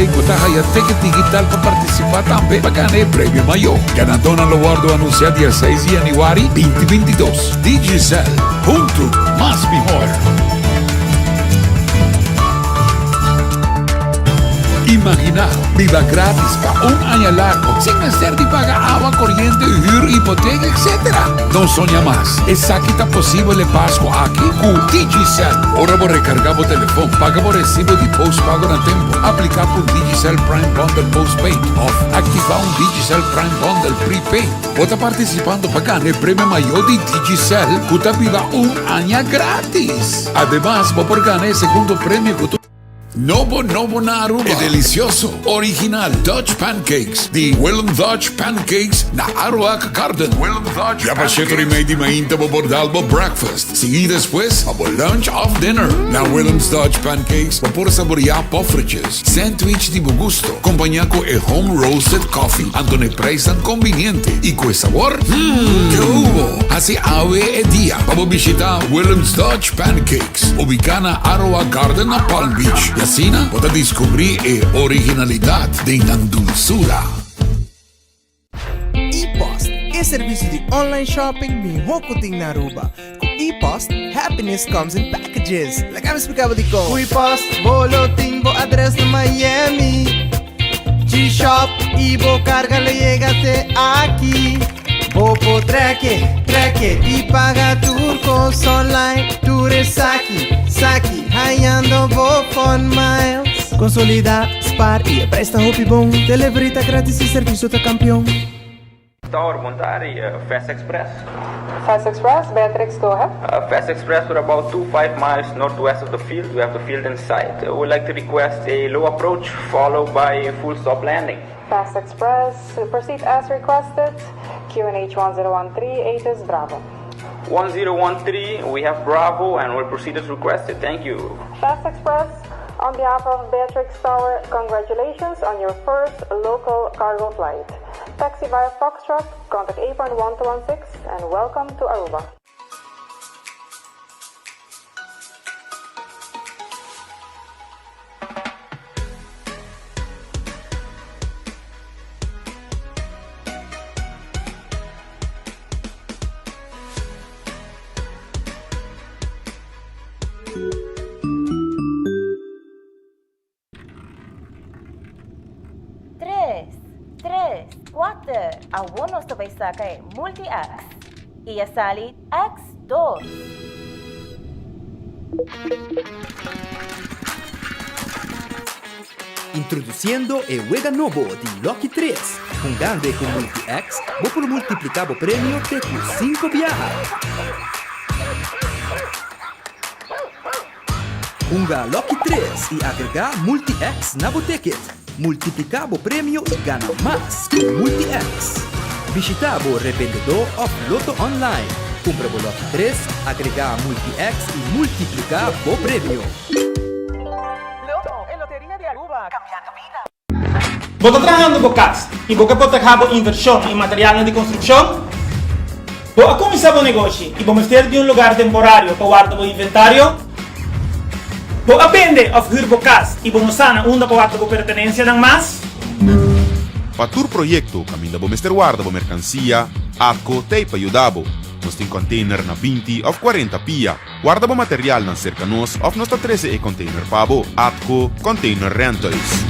Postpaid bo ta haya ticket digital pa participa tambe pa gana e premio mayor. Ganadornan lo wordo anuncia dia seis di januari binti 22. Digicel, hunto mas mihor. Imagina biba gratis pa un aña largo sin mester di paga awa, coriente, huur, hipoteca, etc. No soña mas, esaki ta posibel e Pasco aki cu Digicel. Ora bo recarga bo telefon, paga bo recibo di postpago na tempo, aplica pa un Digicel Prime Bundle Postpaid of activa un Digicel Prime Bundle Prepaid, bo ta participando pa gana e premio mayor di Digicel cu ta biba un aña gratis. Ademas, bo por gana e segundo premio cu ta. Nobo nobo na Aruba, e delicioso, original Dutch Pancakes di Willem Dutch Pancakes na Aruac Garden. Willem Dutch Ya pa shetor y mei di mainta bo por dal bo breakfast, sigui despues pa bo lunch of dinner. Na Willem's Dutch Pancakes bo por saborea poffertjes, sandwich di bo gusto, compaña cu e home roasted coffee, anto n'e prijsnan conviniente y cu e sabor, hmm, ke hubo! Haci awe e dia pa bo bishita Willem's Dutch Pancakes. Ubicá na Aroa Garden na Palm Beach y asina bo ta descubrí e originalidad den nan dulzura. E-Post, e servicio di online shopping miho cu tin na Aruba. Cu E-Post, happiness comes in packages. Laga mi splica bo dicon. Cu E-Post, bo lo tin bo adres na Miami. G-Shop y bo carga lo yega te aki. Bo por trek, trek y paga tur cos online. Tur esaki, saki, hayando bo fun miles. Consolida, spaar y e prijs ta hopi bon. Delivery ta gratis y servicio ta campeon. Tower, bon tardi, Fast Express. Fast Express, Beatrix, go ahead. Fast Express, we're about two five miles northwest of the field. We have the field in sight. We would like to request a low approach followed by a full stop landing. Fast Express, proceed as requested. QNH 1013, ATIS Bravo. 1013, we have Bravo and we'll proceed as requested. Thank you. Fast Express, on behalf of Beatrix Tower, congratulations on your first local cargo flight. Taxi via Foxtrot, contact apron 1216 and welcome to Aruba. Tres, tres, kuater, awor nos ta bai saka e Multi-X. I a sali X dos. Introduciendo e wega nobo di Lucky Tres. Hungando e cu Multi-X, bo por multiplica bo premio te cu cinco biaha. Hunga Lucky Tres y agrega Multi-X na bo ticket. Multiplica bo premio y gana mas cu Multi-X. Bishita bo rebendedor of Lotto Online. Cumpra bo Lucky Tres, agrega Multi-X y multiplica bo premio. Lotto, e loteria di Aruba, cambiando bida. Bo ta trahando bo kas i bo ke protehá bo invershon i materialnan di konstrukshon? Bo a kuminsá bo negoshi i bo mester di un lugar temporario pa warda bo inventario? Bo a bende òf hür bo kas i bo no sa na unda pa warda bo pertenensianan mas? Pa tur proyekto kaminda bo mester warda bo merkansia, ATCO t'ei pa yuda bo. Nos tin kònteiner na 20 òf 40 pia. Warda bo materialnan serka nos òf nos ta trese e container pa bo. ATCO Container Rentals.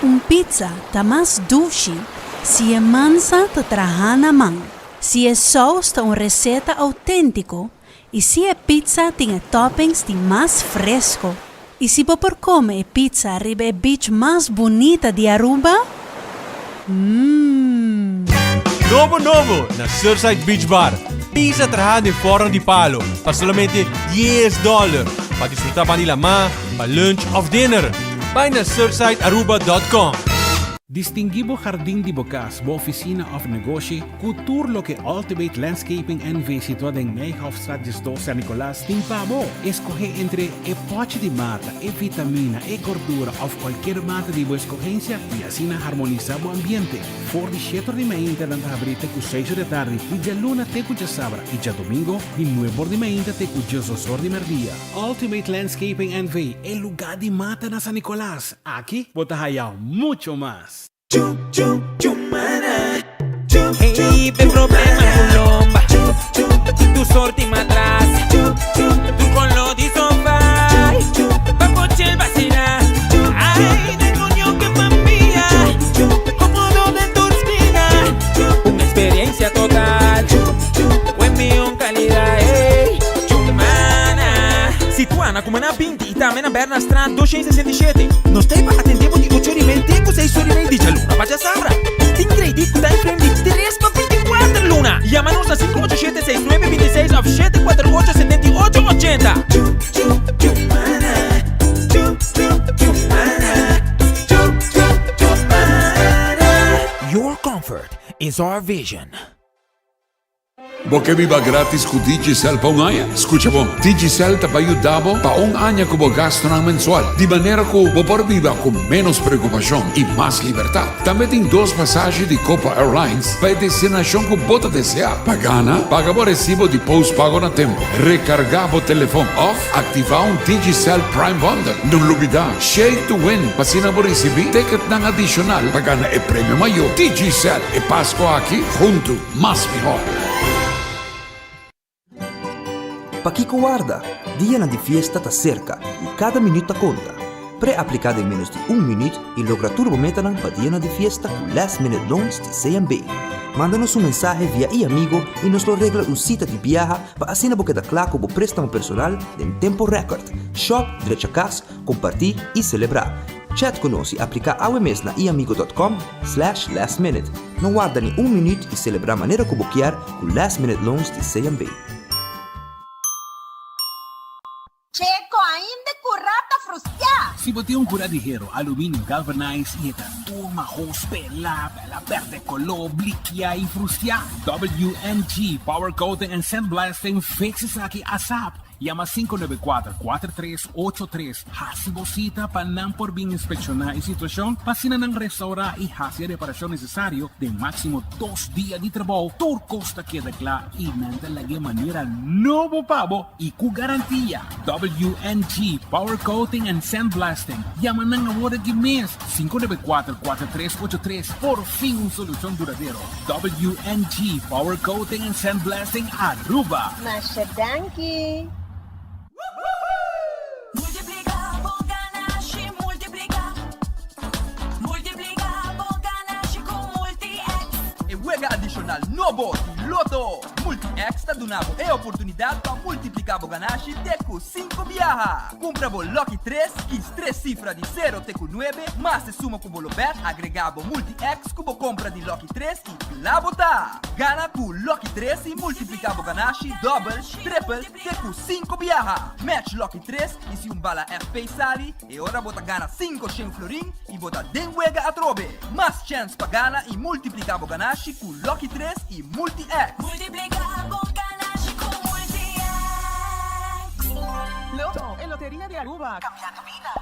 Un pizza ta mas dushi si e mansa ta traha na man, si e saus ta un receta autentico y si e pizza tin e toppings di mas fresco. Y si bo por come e pizza riba e beach mas bunita di Aruba? Mmm. Nobo nobo na Surfside Beach Bar. Pizza traha den forno di palo pa solamente dies dollar. Pa disfruta ban di lamá, pa lunch of dinner. Bai na surfsidearuba dot com. Distinguí bo hardin di bo kas, bo ofisina òf negoshi ku tur loke Ultimate Landscaping NV. situá den Nijhoffstraat 12 San Nicolas tin pa bo. Eskohé entre e pòchi di mata, e vitamina, e gordura òf kualkier mata di bo eskohensia i asina harmonisá bo ambiente. For di shete or di mainta nan ta habrí te ku seis or di atardi, di djaluna te ku djasabra i djadomingo di nuebe or di mainta te ku diesdos or di mèrdia. Ultimate Landscaping NV. E lugá di mata na San Nicolas. Aki bo ta haya mucho mas. Hey, pe problema cu lomba Tu sorti matras Tu color di sofa Pa pochel vacila Ay, de coño que familia Cómodo de tu esquina Un experiencia total Buen mion calidad ey Chumana Situa na Cumaná 20 y tambe na Bernastraat 267. Nos ta ei pa atendé bo di ocho ora y mei te ku seis ora y mei di djaluna pa djasabra. Tin kredit ku time frame di tres pa 24 luna. Yama nos na 587 6926 òf 748 78 80. Your comfort is our vision. Bo ke biba gratis ku Digicel pa un aña? Skucha bon, Digicel ta bai yuda bo pa un aña ku bo gastunan mensual, di manera ku bo por biba ku ménos preokupashon i mas libertat. Tambe tin dos pasashi di Copa Airlines pa e destinashon ku bo ta deseá. Pa gana, paga bo resibo di postpago na tempu, rekargá bo telefon òf aktivá un Digicel Prime Bundle. No lubidá, Shake to Win pa asina bo risibí ticketnan adishonal pa gana e premio mayó. Digicel, e Pasko aki huntu! Mas mihor. Pakiko warda? Dianan di fiesta ta serka i kada minüt ta konta. Pre-apliká den ménos di un minüt i logra tur bo metanan pa dianan di fiesta ku Last Minute Loans di CMB. Manda nos un mensahe via iAmigo i nos lo regla un sita di biaha pa asina bo keda kla ku bo préstamo personal den tempu rèkòrt. Shòp, drecha kas, kompartí i selebrá. Chat ku nos i apliká awe mes na iamigo dot com slash last minute. No warda ni un minüt i selebrá manera ku bo kier ku Last Minute Loans di CMB. Checo ainda cu rata frustia. Si bo tin un cura di hero, aluminio galvanized y e ta tur mahos, pela, pela perde color, blikia y frustia, WNG Power Coating and Sandblasting fix esaki asap. Yama 594 4383 Hasi bo sita pa nan por bin inspekshoná e situashon pa asina nan restourá i hasi e reparashon nesesario den máksimo dos dia di trabou. Tur kos ta keda kla i nan ta lag'é manera nobo pa bo i ku garantia. WNG Power Coating and Sandblasting. Yama nan awor aki mes, 594 4383. Por fin un solushon duradero. WNG Power Coating and Sandblasting Aruba. Masha danki! Multiplica bo ganashi, multiplica. Multiplica bo ganashi cu Multi-X. E wega adishonal nobo di Lotto! Multi-X ta duna bo e oportunidat pa multipliká bo ganashi te ku sinku biaha. Kumpra bo Lucky tres, kis tres sifra di sero te ku nuebe, mas e suma ku bo lo bèt, agregá bo Multi-X ku bo kompra di Lucky tres i kla bo ta! Gana ku Lucky tres i multipliká bo ganashi dòbel, tripel, Te ku sinku biaha! Match Lucky tres i si un bala FP sali, e ora bo ta gana 500 florin i bo ta den wega atrobe! Mas chèns pa gana i multipliká bo ganashi ku Lucky tres i Multi-X! Multipliká bo ganashi ku Multi-X! Lotto, e loteria di Aruba, cambiando bida.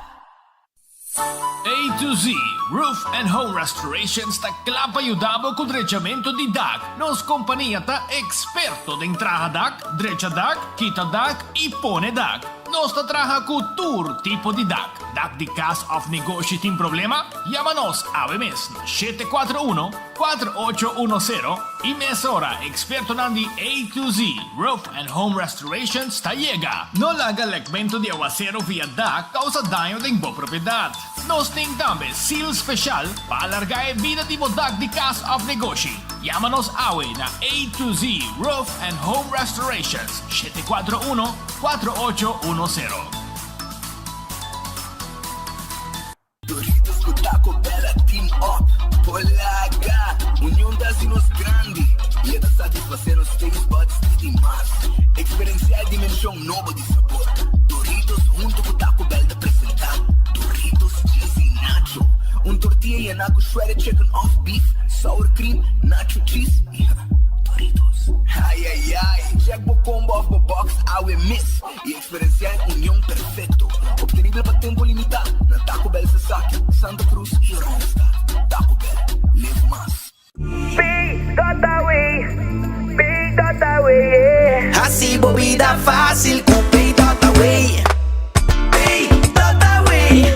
A to Z Roof and Home Restorations ta kla pa yuda bo ku drechamentu di dak. Nos kompania ta eksperto den traha dak, drecha dak, kita dak i pone dak. Nos ta traha ku tur tipo di dak. Dak di kas òf negoshi tin problema? Yama nos awe mes na 741 4810 i mesora ekspertonan di A to Z Roof and Home Restorations ta yega. No laga lekmentu di awasero via dak kousa daño den bo propiedat. Nos tin tambe seal special pa alarga e bida di bo dak di kas òf negoshi. Yama nos awe na A to Z Roof and Home Restorations, 741 4810. Doritos cu Taco Bell a team up por laga Union ta haci nos grandi y e ta satisface nos taste buds di mas. Experiencia e dimension nobo di sabor. Doritos hunto cu Taco Bell ta presenta Doritos Cheesy Nacho, un tortilla. yena ku shredded chicken òf beef, sour cream, nacho cheese i Doritos. Ai ai ai! Check bo combo òf bo box awe mes i eksperensiá e union perfekto. Obtenibel pa tempu limitá na Taco Bell Sasaki, Santa Cruz i Oranjestad. Taco Bell, live mas. Hasi bo bida fácil ku Pay.away. Pay.away,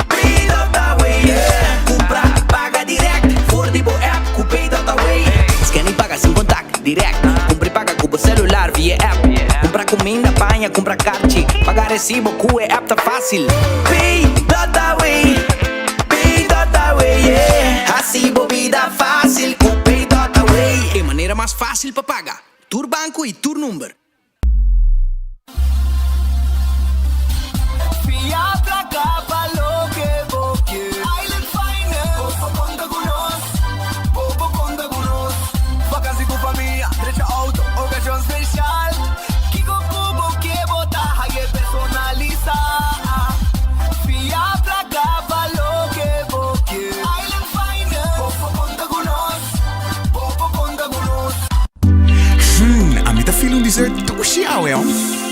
Pay.away, yeah. Kumpra, paga direct for di bo app ku Pay.away. Scan i paga sin contact, direct. Kumpra i paga ku bo celular via app. Kumpra kuminda, paña, kumpra karchi. Paga resibo ku e app ta fácil. Pay.away. Pay.away, yeah. Hasi bo bida fácil ku Pay.away. E manera mas fácil pa paga. Tur banco y tur number. Fia placa pa loke bo kier. Island Finance. Bo por conta cu nos. Bo por conta cu nos. Vakantie cu famia, drecha auto, ocasion special. Kico cu bo ke bo ta haye personalisa. Fia placa pa loke bo ke. Island Finance. Bo por conta cu nos. Bo por conta cu nos. Hmm, ami ta feel un dessert dushi awe, oh.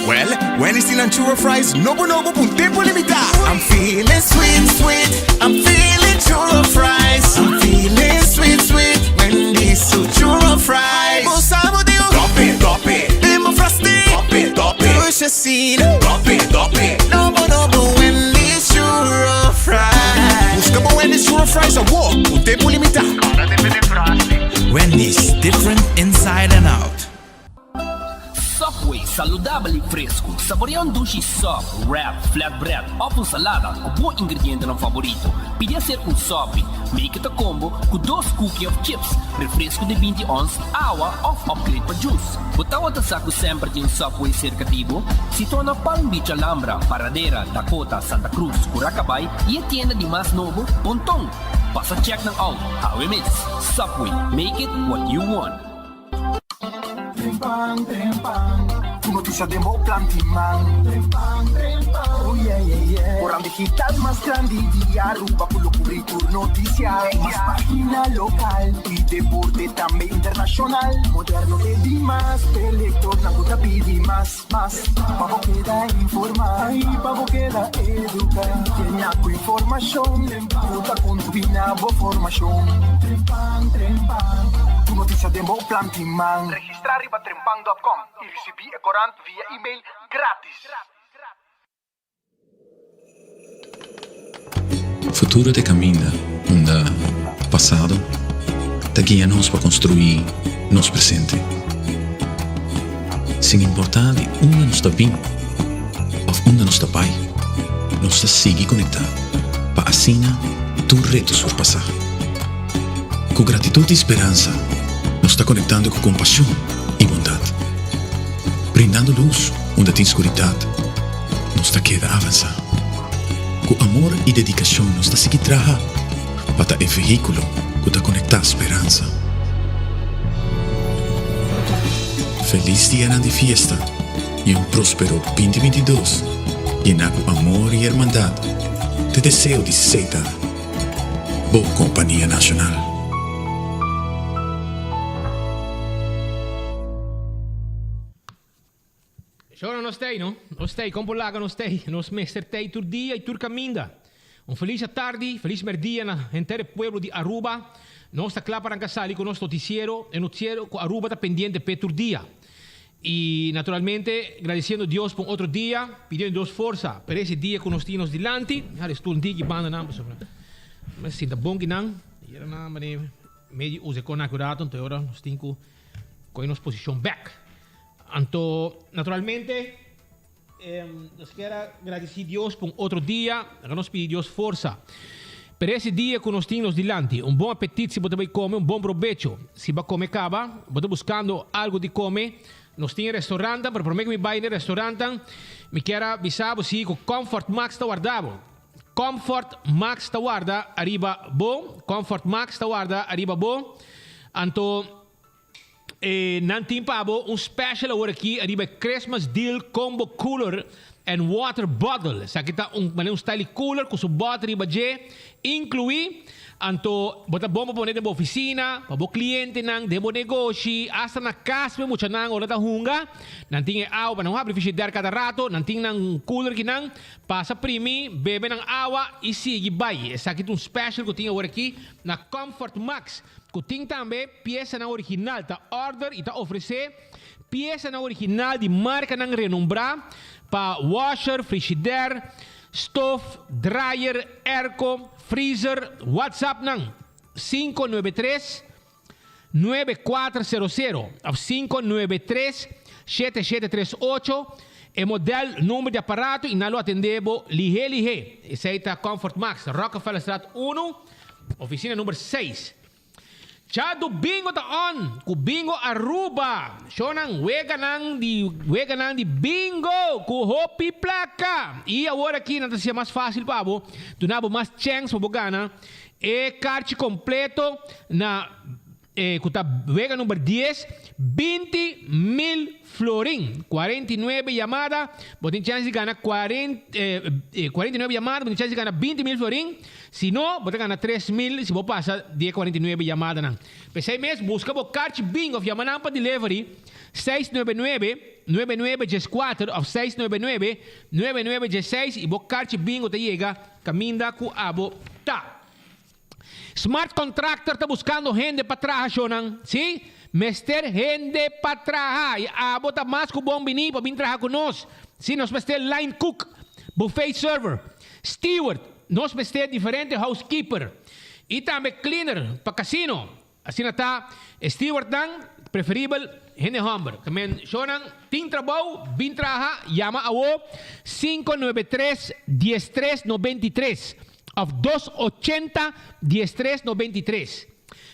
Well, Wendy's tin nan churro fries nobo nobo pa un tempo limita. I'm feeling sweet, sweet, I'm feeling churro fries. I'm feeling sweet, sweet, Wendy's su churro fries. Bo sa bo digo. Tope, tope. Den bo frosty. Tope, tope. Dushi asina. Tope, tope. Nobo, nobo Wendy's churro fries. Busca bo Wendy's churro fries awor, un tempo limita. Wendy's, different inside and out. Subway, saludabel y fresco. Saborea un dushi sub, wrap, flatbread of un salada cu bo ingredientenan favorito. Pidi hacer un sopi. Make it a combo cu dos cookie of chips, refresco di binti ons, awa of upgrade pa juice. Bo tawata sa cu semper tin un Subway cerca di bo? Situa na Palm Beach Alhambra, Paradera, Dakota, Santa Cruz, Curacabay y e tienda di mas nobo, Ponton. Pasa check nan out awe mes. Subway, make it what you want. Trempan, trempan, Ku notisia den bo plan tin man. Trempan, trempan, oh yeah, yeah, yeah. Koran digital mas grandi di Aruba ku lo kubri tur notisia. Mas pagina lokal i deporte tambe internashonal. Moderno te dimas, p'e lektornan ku ta pidi mas, mas. Pa bo keda informá i pa bo keda eduká. Yena ku informashon ku ta kontribuí na bo formashon. Trempan, trempan, Tur notisia den bo plan tin man. Registrá riba trempan dòt kòm i risibí e korant via email grátis. Futuro ta e kaminda unda pasado ta guia nos pa konstruí nos presente. Sin importá di unda nos ta bin òf unda nos ta bai, nos ta sigui konektá pa asina tur reto surpasá. Ku gratitut i speransa nos ta konektando ku kompashon i bondat, brindando lus unda tin skuridat. Nos ta keda avansá. Ku amor i dedikashon nos ta sigui traha pa ta e vehíkulo ku ta konektá speransa. Felis dianan di fiesta i un próspero binti 22 yená ku amor i hermandat ta e deseo di Seta, bo kompania nashonal. Shora nos tei no, nos tei, kon por laga nos tei, nos mester tei tur dia y tur caminda. Un feliz atardi, feliz merdia na henter e pueblo di Aruba. Nos ta cla pa ranca sali cu nos noticiero, e noticiero cu Aruba ta pendiente p'e tur dia. Y naturalmente gradiciendo Dios pa un otro dia, pidiendo Dios forsa pa ese dia cu nos tin nos dilanti. Mi hal e stoel diki banda nan pasobra mi sinta bon kinan. Y era nan mane medio usa e con aki un rato, anto e ora nos tin cu coge nos posicion bek. Anto, naturalmente, nos kier a gradisí Dios pa un otro dia. Laga nos pidi Dios forsa. Pero ese dia ku nos tin nos dilanti, un bon apetit si bo ta bai kome, un bon probecho si bo a kome kaba, bo ta buskando algu di kome, nos tin e restaurantan, pero promé ku mi bai na e restaurantan, mi kier a bisa bo si ku Comfort Max ta warda bo. Comfort Max ta warda ariba bo, Comfort Max ta warda ariba bo. Anto. E nan tin pa bo un special awor aki ariba e Christmas Deal Combo Cooler. and water bottle. Esaki ta un manera un style di cooler cu su bottle riba dje inclui. Anto bo ta bon pa pone den bo oficina, pa bo clientenan, den bo negoshi, hasta na cas pa e muchanan ora ta hunga. Nan tin e awa pa nan habri frigidaire cada rato, nan tin nan cooler kinan, pasa primi, bebe nan awa y sigui bay. Esaki ta un special cu tin awor aki na Comfort Max, cu tin tambe piesanan original, ta order y ta ofrece Piesanan original di markanan renombrá pa washer, frishider, stof, dryer, airco, freezer, WhatsApp nan 593 9400 of 593 7738 e model, number di aparato y nan lo atende bo lihé lihé. Esei ta Comfort Max, Rockefellerstraat 1, oficina number 6. Chadu Bingo ta on ku Bingo Aruba. Shownan weganan di weganan di bingo ku hopi plaka. I awor aki nan ta hasié mas fásil pa bo, duna bo mas chèns pa bo gana e karchi kompleto na e ku ta wega number dies, 20,000 florin. 49 yamada, bo tin chèns di gana 49 yamada, bo tin chèns di gana 20,000 florin. Si no, bo ta gana 3,000 si bo pasa di e 49 yamadanan. P'esei mes, buska bo karchi bingo òf yama nan pa delivery 699, 9914 òf 699, 9916 i bo karchi bingo ta yega kaminda ku abo ta. Smart Contractor ta buskando hende pa traha shownan. Sí, mester hende pa traha i abo ta mas ku bon bini pa bin traha ku nos. Sí, nos mester line cook, buffet server, steward, nos mester diferente housekeeper i tambe cleaner pa casino. Asina ta, e stewardnan, preferibel hende homber. Ta men shownan tin trabou, bin traha, yama awo 593 13 93 of 280 13 93.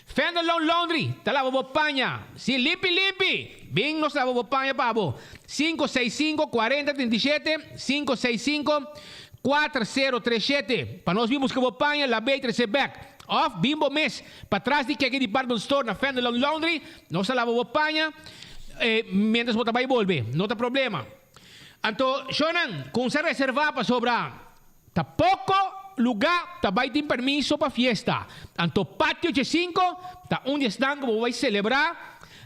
Fenderloon Laundry ta laba bo paña. Si limpi limpi! Bin nos laba bo paña pa bo. 565 40 37, 565 4037. Pa nos bin buska bo paña, lab'é i tres'é bèk. Of bin bo mes patras di Keke Department Store na Fenderloon Laundry, nos ta laba bo paña mientras bo ta bai bolbe. No ta problema. Anto, shownan, kumsa reserva pasobra ta poko luga ta bai tin permiso pa fiesta. Anto Patio Djesinko ta un di esnan ku bo bai selebrá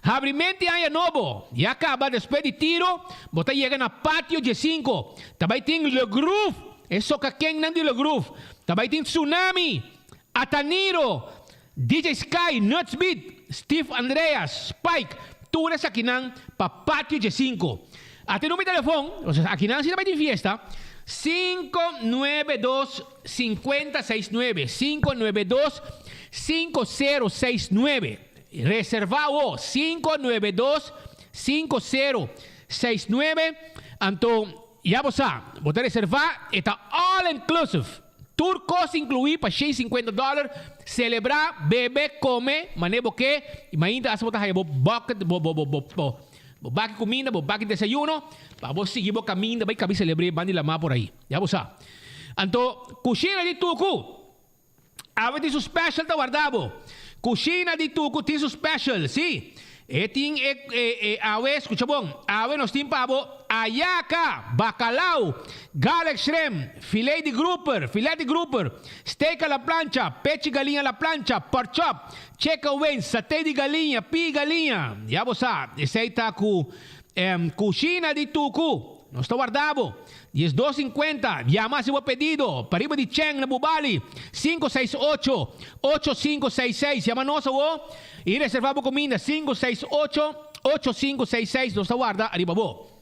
Habrimenti Aña Nobo. Ya kaba despues di tiro, bo ta yega na Patio Djesinko. Ta bai tin Le Groove. E sokakennan di Le Groove. Ta bai tin Tsunami, Ataniro, DJ Sky, Nuts Beat, Steve Andreas, Spike, tur esakinan pa Patio Djesinko. Ate number di telefon, osea akinan si ta bai tin fiesta, 592 5069, 592 5069. Reserva awo, 592 5069, anto. Ya bo sa, bo ta reservá, e ta all inclusive. Tur kos inkluí pa 150 dòler, selebrá, bebe, kome, manera bo ke, i mainta hasta bo ta haya bo bucket, bo bo bo bo bo baki kuminda, bo baki desayuno, pa bo sigui bo kaminda bai kabi selebr'é banda di lamá por ahí. Ya bo sa. Anto, kushina di Tuku. Awe tin su special ta warda bo. Cushina di Tucu tin su special, si. E tin e, e, e awe, scucha bon, awe nos tin pa bo ayaca, bacalao, garlic shrimp, filet di grouper, filet di grouper, steak a la plancha, pechi galiña a la plancha, pork chop, chicken wings, satay di galiña, pie galiña. Ya bo sa, esey ta cu em, Cushina di Tucu. Nos ta warda bo. 12 sinkuenta, Yama hasi bo pedido pa riba di Cheng na Bubali, 568 8566. Yama nos awo i reserva bo kuminda, 568 8566. Nos ta warda riba bo.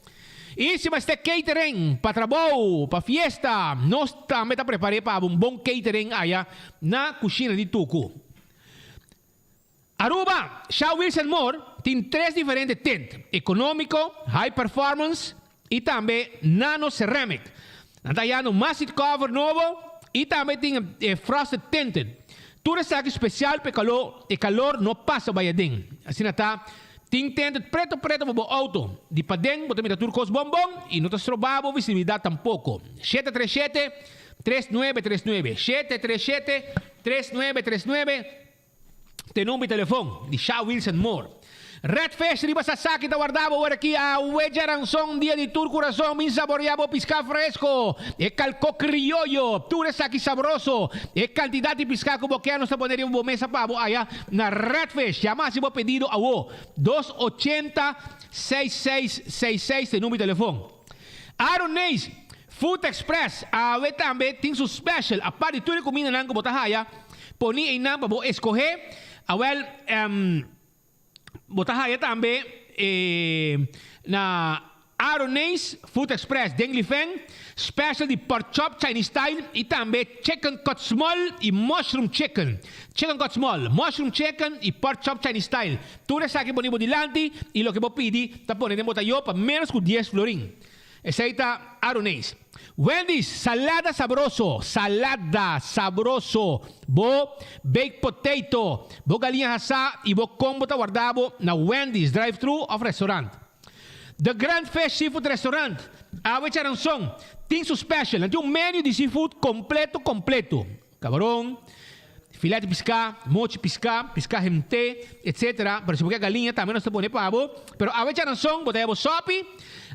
I si mester catering pa trabou, pa fiesta, nos tambe ta prepar'é pa bo un bon catering aya na Kushina di Tuku. Aruba, Shaw Wheels and More tin tres diferente tint, economico, high performance y tambe nano ceramic. Nan ta hayando mas seat cover nobo y tambe tin e frosted tinted. Tur esaki special pa e calor, e calor no pasa bay aden. Asina ta, tin tinted preto preto pa bo auto. Di paden bo ta mira tur cos bon bon y no ta stroba bo visibilidad tampoco. 737 3939 737 3939. Te number di telefon di Sha Wilson Moore. Red Fish riba Sasaki ta warda bo ora ki awe djaranson dia di tur kurason bin saborea bo piská fresko, e kalkó krioyo, tur esaki sabroso, e kantidat di piská ku bo ke nos ta pone riba bo mesa pa bo aya na Red Fish. Yama hasi bo pedido awo, dos ochenta seis seis seis seis ta e number di telefon. Aaron Neis, Food Express awe tambe tin su special apart di tur e kumindanan ku bo ta haya poni einan pa bo eskohe, awel. Bo ta haya tambe na Aroneis Food Express den Lifeng, special di pork chop Chinese style y tambe chicken cut small y mushroom chicken. Chicken cut small, mushroom chicken y pork chop Chinese style. Tur esaki pone bo dilanti y loke bo pidi ta pone den bo tayo pa menos cu dies florin. Esei ta Aroneis. Wendy's, salada sabroso, salada sabroso, bo baked potato, bo galiña hasá i bo combo ta warda bo na Wendy's drive-thru of restaurant. The Grand Fish Seafood Restaurant, awe charanson, tin su special, nan tin un menu di seafood completo completo. Cabaron, filet di piská, mochi piská, piská hemté, etc. Pero si bo ke galiña tambe nos ta pone pa bo. Pero awe charanson bo ta haya bo sòpi,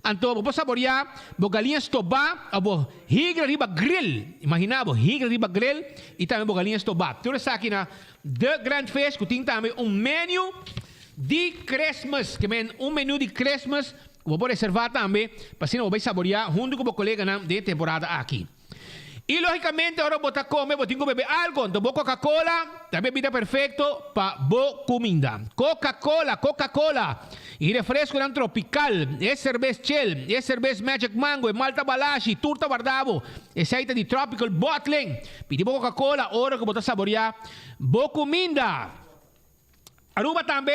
anto bo por saboriá bo galiña stobá òf bo higra riba grill. Imaginá bo, higra riba grill i tambe bo galiña stobá. Tur esaki na The Grand Fish ku tin tambe un menu di Christmas. Ke men un menu di Christmas ku bo por reservá tambe pa asina bo bai saboriá huntu ku bo koleganan den e temporada aki. I logicamente ora bo ta come bo tin cu bebe algo, anto bo Coca Cola ta e bebida perfecto pa bo cuminda. Coca Cola, Coca Cola y refresconan tropical, e cerbes Chel, e cerbes Magic Mango, e Malta Balashi, tur ta warda bo. Esey ta di Tropical Bottling. Pidi bo Coca Cola ora cu bo ta saborea bo cuminda. Aruba tambe,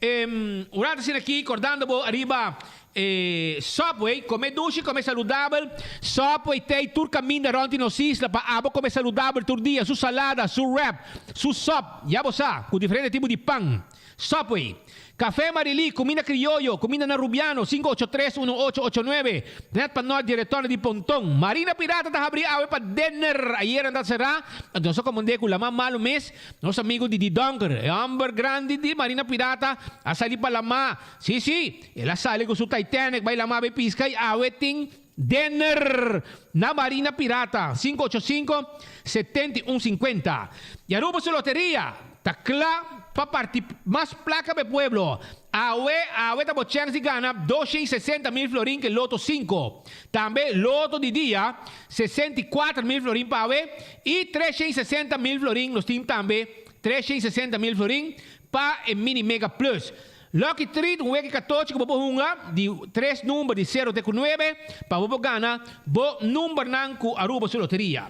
un rato asina aki kordando bo ariba e Subway, kome dushi, kome saludabel, Subway tei tur kaminda rònt di nos isla pa abo kome saludabel tur dia, su salada, su wrap, su sòp, ya bo sa, ku diferente tipo di pan. Subway. Café Marilí, kuminda krioyo, kuminda na Rubiano, sinku ocho tres uno ocho ocho nuebe, Net pa nort di retorno di Ponton. Marina Pirata ta habrí awe pa dinner, ayera nan ta será, anto nos a komand'é ku laman malu mes, Nos amigo Didi Donker, e homber grandi di Marina Pirata, a sali pa lamá. Sí, sí, el a sali cu su Titanic bai lamá bai pisca y awe tin dinner na Marina Pirata, 585, 71 50. Y Aruba su loteria ta cla pa parti mas placa pa e pueblo. Awe, awe ta bo chèns di gana 260 mil florin ke Loto 5. Tambe Loto di dia, 64 mil florin pa awe i 360 mil florin nos tin tambe 360 mil florin pa e Mini Mega Plus. Lucky Treat, un weki katochi ku bo por hunga di tres number di sero te ku nuebe pa bo por gana bo numbernan ku Aruba su loteria.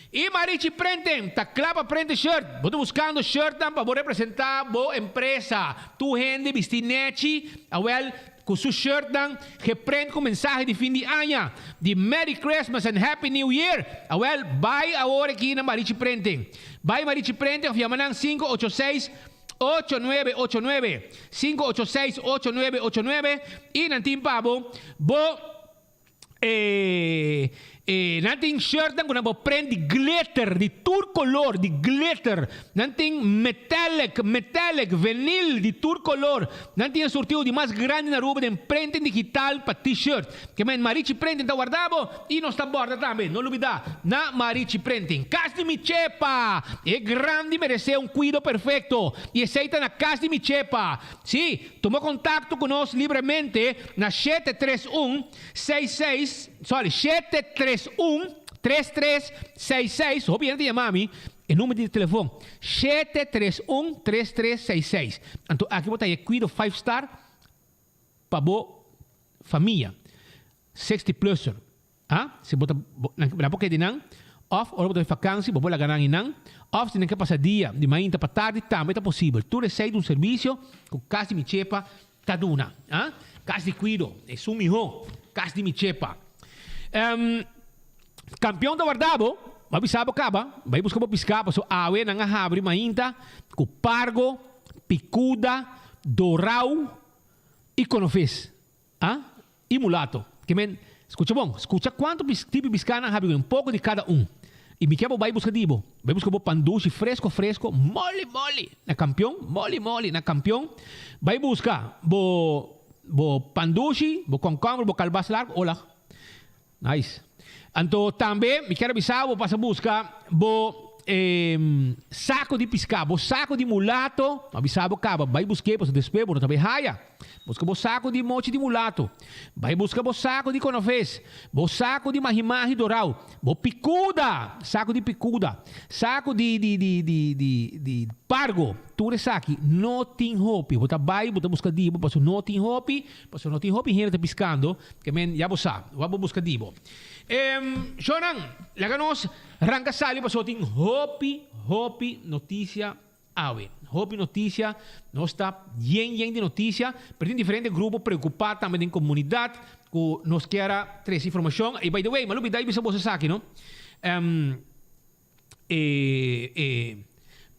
I Marichi Printing ta kla pa print e shirt. Bo ta buskando shirtnan pa bo representá bo empresa. Tur hende bistí nechi, awel ku su shirtnan geprint ku mensahe di fin di aña, di Merry Christmas and Happy New Year. Awel, bai awor aki na Marichi Printing. Bai Marichi Printing of yama nan 586 8989, 586 8989, i nan tin pa bo bo. E e nan tin shirtnan ku nan por prent di glitter, di tur kolor, di glitter. Nan tin metallic, metallic, vinil di tur kolor. Nan tin e surtido di mas grandi na Aruba den printing digital pa T-shirt. Ke men Marichi Printing ta warda bo i nos ta borda tambe. No lubida, na Marichi Printing. Kas di mi Chepa! E grandi meresé un kuido perfekto i esei ta na Kas di mi Chepa. Sí, Tuma kontakto ku nos libremente na shete tres un, seis seis, sorry, shete tres un, tres tres, seis seis, hopi hende ta yama mi, e number di telefon, shete tres un, tres tres, seis seis. Anto aki bo ta haña kuido five star pa bo famia, sixty pluser. A, Si bo ta, nan, nan por keda di nan, òf ora bo ta bai fakansi bo por laga nan i nan, òf si nan ke pasa dia di mainta pa tardi tambe ta posibel. Tur esei ta un servisio ku Kas di Mi Chepa ta duna. A, Kas di kuido, esun mihó, Kas di Mi Chepa. Em, Kampion ta warda bo, bo a bisa bo kaba, bai buska bo piská pasobra awe nan a habri mainta ku pargo, pikuda, dorau i konofes. A, I mulato. Ke men, skucha bon, skucha kuantu pis, tipi piská nan habi un poko di kada un. I mi ke bo bai buska di bo. Bai buska bo pan dushi fresco fresco, moli moli na Kampion, moli moli na Kampion. Bai buska bo bo pan dushi, bo konkomber, bo kalbas largo, hola. Nice. Anto tambe mi kier a bisa bo pasa buska bo saco di pisca, bo saco di mulato, mi a bisa bo caba bai buske pasobra despues bo no ta bai haya. Buska bo saco di mochi di mulato, bai buska bo saco di conoves, bo saco di mahimahi dorao, bo picuda, saco di picuda, saco di di di di di di pargo, tur esaki no tin hopi. Bo ta bai bo ta buska di bo pasobra no tin hopi. Pasobra no tin hopi hende ta piskando, ke men ya bo sa, wak bo buska di bo. Shownan, laga nos ranka sali pasobra tin hopi, hopi notisia awe. Hopi notisia, nos ta yen yen di notisia, pero tin diferente grupo preokupá tambe den komunidat ku nos kier a trese informashon. I by the way, mi a lubidá di bisa boso esaki no. E e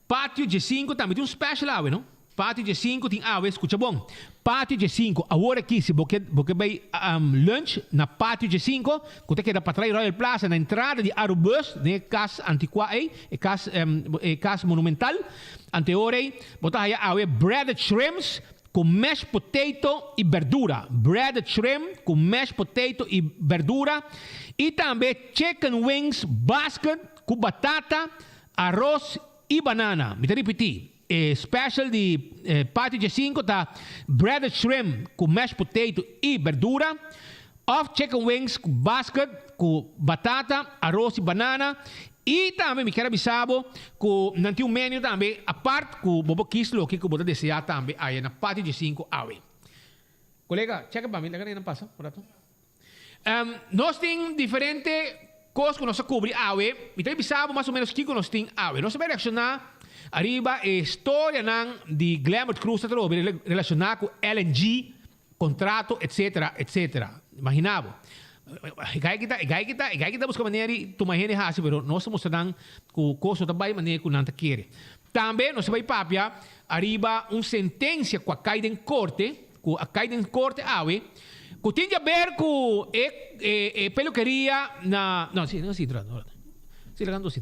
Patio dje-sinku tambe tin un special awe no. Patio dje-sinku tin awe, skucha bon. Patio dje-sinku, awor aki si bo ke bo ke bai lunch na Patio dje-sinku ku ta keda patras di Royal Plaza na entrada di Arubus den e kas antikua ei, e kas e kas monumental. Anteor ei bo ta haya awe breaded shrimps ku mashed potato i berdura, breaded shrimp ku mashed potato i berdura, i tambe chicken wings basket ku batata, aros i banana. Mi ta ripití, e special di Patio Djesinku ta breaded shrimp ku mashed potato i berdura, òf chicken wings ku basket ku batata, aros i banana. I tambe mi kier a bisa bo ku nan tin un menu tambe apart ku bo por kis loke ku bo ta desea tambe aya na Patio Djesinku awe. Kolega, cheke pa mi, laga nan pasa un rato. Nos tin diferente kos ku nos a kubri awe. Mi ta bisa bo mas o menos kiko nos tin awe. Nos ta bai reakshoná ariba e storianan di Glenbert Cruz ta trobe relashoná ku LNG. Contrato etcetera etcetera imagina bo e gai kita e gai kita e gai kita busca manera di tuma hende haci pero nos ta mustra nan cu cos no ta bay manera cu nan ta kere. Tambe nos ta bay papia ariba un sentencia cu a cay den corte cu a cay den corte awe cu tin di haber cu e e peluqueria na no si no si no si laga nos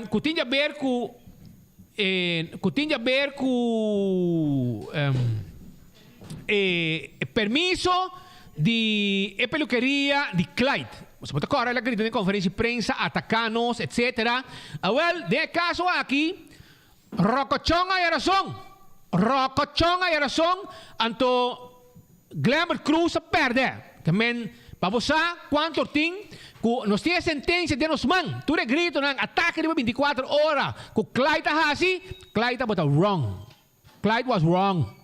cu tin di haber cu e cu tin di haber cu. E permiso di e pelukeria di Clyde. Boso por ta kòrda el a grita den konferensia di prensa, ataká nos, etsetera. Awèl, den e kaso aki, Rokochon a haya rason. Rokochon a haya rason, anto Glenbert Cruz a pèrdè. Ta men, pa bo sa kuantu or tin ku nos tin e sentensia den nos man. Tur e gritonan, atake riba bintikuater ora ku Clyde a hasi, Clyde tabata wrong. Clyde was wrong.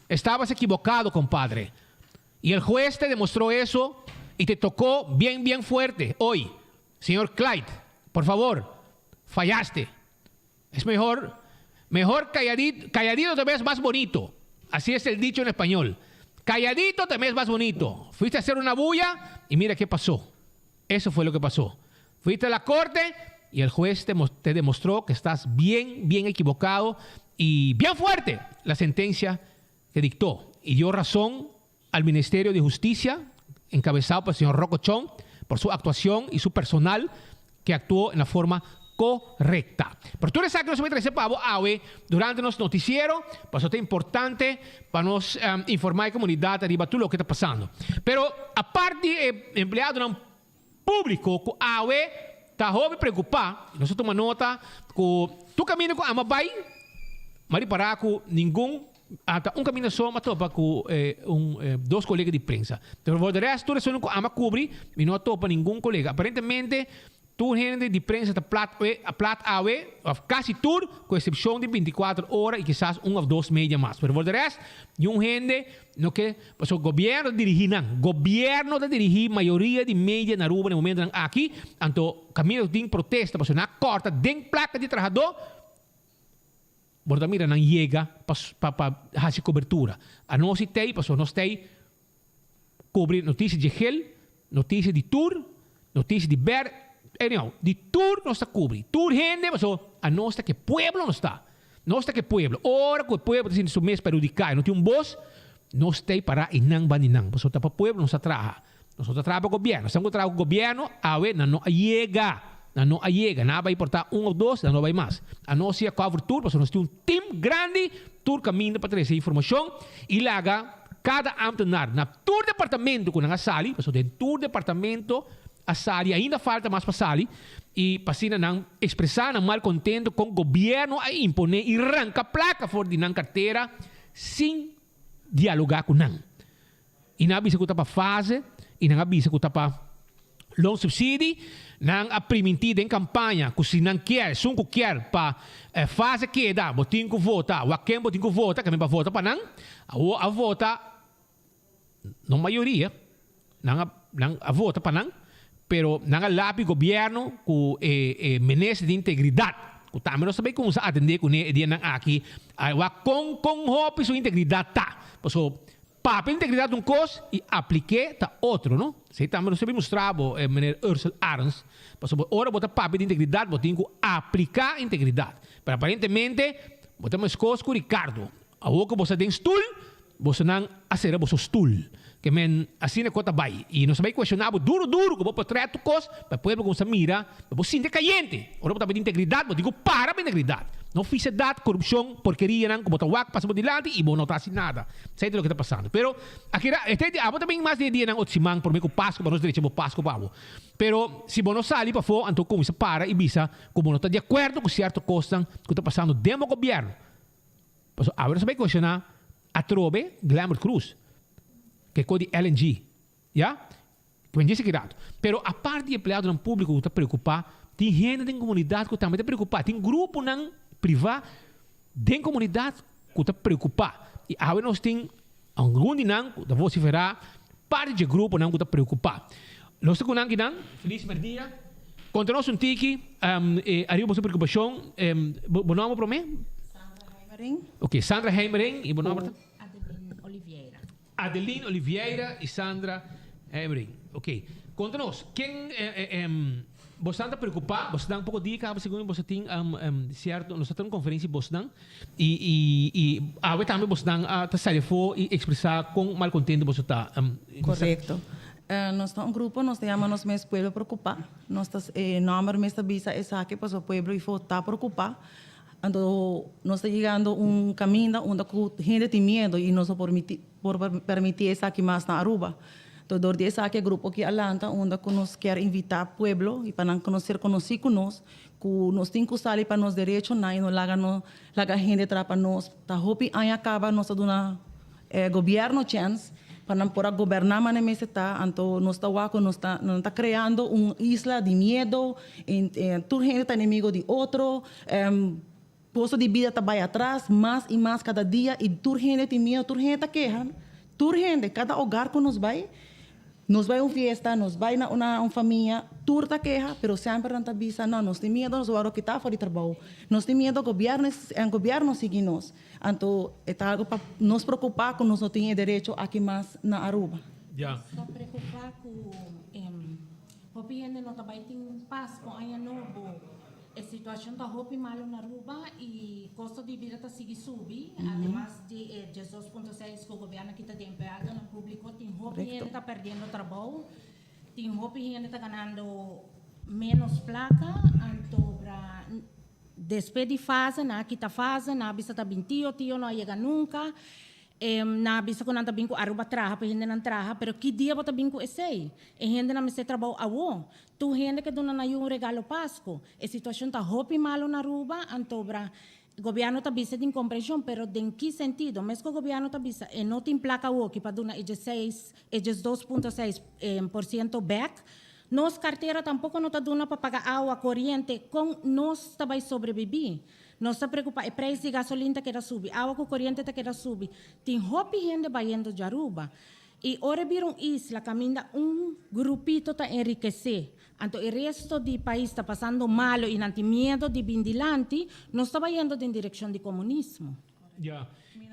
Estabas equivocado, compadre. Y el juez te demostró eso y te tocó bien, bien fuerte hoy. Señor Clyde, por favor, fallaste. Es mejor, mejor calladito, calladito te ves más bonito. Así es el dicho en español. Calladito te ves más bonito. Fuiste a hacer una bulla y mira qué pasó. Eso fue lo que pasó. Fuiste a la corte y el juez te, te demostró que estás bien, bien equivocado y bien fuerte la sentencia que dictó. Y dio razón al Ministerio de Justicia, encabezado por el señor Rocco Chong, por su actuación y su personal que actuó en la forma correcta. Pero tur esaki nos a trece pa bo awe durante nos noticiero, pasobra ta importante pa nos informa e comunidad ariba tur loke ta pasando. Pero apart di e empleadonan publico cu awe ta hopi preocupa, nos a tuma nota cu tur caminda cu ama bay, m'a ripara cu ningun, ata un caminda so m'a topa cu un dos colega di prensa. Pero for de rest tur esun cu ama cubri mi no a topa ningun colega. Aparentemente Tur hende di prensa ta plat oe, plat awe, of casi tur, cu excepcion di binticuater ora y kisas un of dos media mas. Pero voor de rest, niun hende no ke, pasobra gobierno ta dirigi nan. Gobierno ta dirigi mayoria di media na Aruba na e momentonan aki, anto caminda cu tin protesta pasobra nan a corta den placa di trahador, bo no ta mira nan yega pa pa pa haci cobertura. Anos si tey, pasobra nos tey Cubri noticia dje gel, noticia di tur, noticia di ber, anyhow, di tur nos ta cubri. Tur hende, paso anos ta ke pueblo nos ta. Nos ta ke pueblo. Ora cu e pueblo ta sinti su mes perhudica y no tin un bos, nos ta ey para y nan bandi nan. Paso ta pa pueblo nos ta traha. Nos no ta traha pa gobierno. Esnan cu traha cu gobierno, awe nan no a yega. Nan no a yega. Nan a bai por ta un of dos, nan no a bai mas. Anos si a cover tur pasobra nos tin un team grandi tur caminda pa trece informacion y laga cada ambtenaar na tur departamento cu nan a sali, pasobra den tur departamento a sali, ainda falta mas pa sali, y pa asina nan expresa nan malcontento con gobierno a impone y ranca placa for di nan cartera sin dialoga cu nan. Y nan a bisa cu ta pa fase y nan a bisa cu ta pa loonsubsidie. Nan a priminti den campaña cu si nan kier, esun cu kier pa fase keda, bo tin cu vota, wak ken bo tin cu vota, caminda pa vota pa nan. Awor a vota, no mayoria, nan a nan a vota pa nan, pero nan a lapi gobierno cu e e minister di integridad, cu tambe nos ta bay cuminsa atende cune e dianan aki, a wak con con hopi su integridad ta, pasobra Papia integridad un cos y apliqué ta otro, no? Esey tambe nos ta bin mustra bo, meneer Ursel Arends, pasobra ora bo ta papia di integridad bo tin cu aplica integridad. Pero aparentemente bo ta mescos cu Ricardo. Awor cu bo sta den stoel, bosonan a cera boso stoel. Ke men asina cu ta bay. Y nos ta bay cuestiona bo duro duro cu bo por trae tur cos pa e pueblo cuminsa mira pa bo sinti cayente. Ora bo ta papia di integridad bo tin cu para pa integridad. No fisedad, corupcion, porkerianan cu bo ta wak pasa bo dilanti y bo no ta haci nada. Esei ta loke ta pasando. Pero akira este di abo ta bin mas di e dianan otro siman prome ku Pasku pa nos drecha bo Pasku pa abo. Pero si bo no sali pafó anto kuminsá para i bisa ku bo no ta di akuerdo ku sierto kosnan ku ta pasando den bo gobièrnu. Pasobra awe nos ta bai kuestioná atrobe Glenbert Croes ku e kos di LNG. Ya? Ku men djis aki rato. Pero apart di empleadonan públiko ku ta preokupá, tin hende den komunidat ku tambe ta preokupá. Tin gruponan privá den komunidat ku ta preokupá. I awe nos tin algun di nan ku ta vosiferá parti dje gruponan ku ta preokupá. Nos ta ku nan kinan. Felis merdia. Konta nos un tiki ariba boso preokupashon. Bo nòmber promé? Sandra Heimering. Oke, Sandra Heimering. I bo nòmber ta? Adeline Oliveira. Adeline Oliveira y Sandra Heimering. Ok. Conta nos, ken bosnan ta preocupa? Bosnan poco dia caba segun boso tin cierto, nos ta tin un conferencia bosnan y y y awe tambe bosnan a ta sali afo y expresa con malcontento boso ta. Correcto. Nos ta un grupo, nos ta yama nos mes Pueblo Preocupa. Nos ta, e nomber mes ta bisa esaki pasobra pueblo ifo ta preocupa. Anto nos ta yegando un caminda unda cu hende tin miedo y nos no por por permiti esaki mas na Aruba. Anto door di esaki e grupo aki a lanta unda cu nos kier invita pueblo y pa nan ser conoci cu nos, cu nos tin cu sali pa nos derechonan y no laga no laga hende trapa nos. Ta hopi aña caba nos a duna e gobierno chens pa nan por a goberna manera mester ta, anto nos ta wak cu nos ta nan ta creando un isla di miedo, tur hende ta enemigo di otro, Costo di bida ta bai atras mas y mas cada dia y tur hende tin miedo, tur hende ta keha, tur hende, cada hogar cu nos bai, nos bai un fiesta, nos bai na una un famia, tur ta keha, pero semper nan ta bisa, no, nos tin miedo, nos worde kita for di trabou, nos tin miedo gobierno, gobierno sigui nos, anto e ta algo pa nos preocupa cu nos no tin e derecho aki mas na Aruba. Ya. Nos ta preocupa cu hopi hende no ta bai tin pas cu aña nobo. E situacion ta hopi malo na Aruba y costo di bida ta sigui subi, ademas di e 12.6 cu gobierno a kita di empleadonan publico, tin hopi hende ta perdiendo trabou, tin hopi hende ta ganando menos placa, antobra despues di fase nan a kita fase, nan a bisa ta bin tio, tio no a yega nunca. Nan a bisa ku nan ta bin ku Aruba traha pa e hendenan traha, pero ki dia bo ta bin ku esei? E hendenan mester trabou awo. Tur hende ke duna nan yu un regalo Pasku. E situashon ta hopi malu na Aruba, antobra gobièrnu ta bisa tin komprenshon, pero den ki sentido? Mes ku gobièrnu ta bisa e no tin plaka awoki pa duna e dieseis, e diesdos punto seis por siento bèk, nos kartera tampoko no ta duna pa paga awa, koriente, kon nos ta bai sobrebibí? Nos ta preocupa e prijs di gasolin ta keda subi, awa cu coriente ta keda subi. Tin hopi hende bayendo djaruba. Y ora e bira un isla caminda un grupito ta enriquece, anto e resto di pais ta pasando malo y nan tin miedo di bin dilanti, nos ta bayendo den direccion di comunismo. Ya. Mi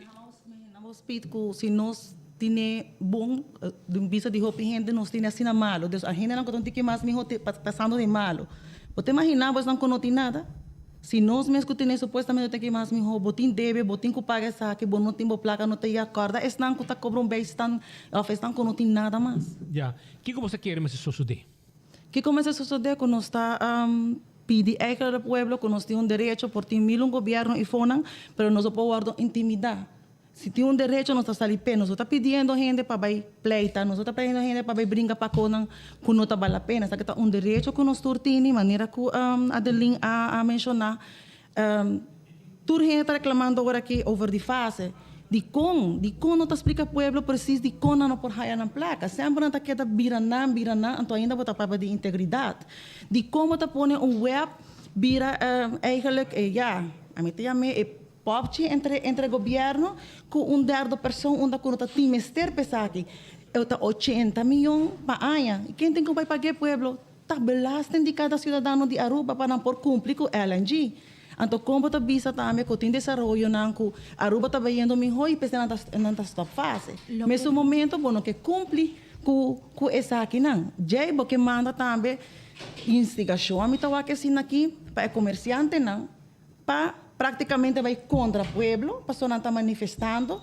na nos pit cu si nos tine bon, di un bista di hopi hende nos tine asina malo. Dus a hendenan cu ta un tiki mas miho pasando den malo. Bo ta imagina bo esnan cu no tin nada? Si nos mes cu tine supuestamente un tiki mas miho, bo tin debe, bo tin cu paga esaki, bo no tin bo placa no ta yega. Corda esnan cu ta cobra un bijstand of esnan cu no tin nada mas. Ya. Kico bo sa kere mester sosode? Kiko mester sosodé ku nos ta pidi eigenlijk e pueblo ku nos tin un derecho por tin mil un gobierno i fonan, pero nos no por wòrdu intimidá. Si tin un derecho nos ta sali p'e. Nos no ta pidiendo hende pa bai pleita, nos no ta pidiendo hende pa bai bringa pa konan ku no ta bal la pena. Esaki ta un derecho ku nos tur tini, manera ku Adeline a menshoná. Tur hende ta reklamando ora aki over di fase. Dikon? Dikon no ta splika pueblo presis dikon nan no por haya nan plaka? Semper nan ta keda bira nan, bira nan, anto ainda bo ta papia di integridat. Dikon bo ta pone un web bira eigenlijk e ya, ami ta yam'é e popchi entre entre gobierno ku un derde persoon unda ku no ta tin mester pa esaki. E ta ochenta miyon pa aña. I ken tin ku bai pag'é pueblo? Ta belasting di kada siudadano di Aruba pa nan por kumpli ku LNG. Anto kon bo ta bisa tambe ku tin desaroyonan ku Aruba ta bayendo mihó i p'esei nan ta nan ta stòp fase. Mesun momento bo no ke kumpli ku ku esakinan. Djei bo ke manda tambe instigashon ami ta wak asina aki pa e komersiantenan pa praktikamente bai kontra pueblo pasobra nan ta manifestando.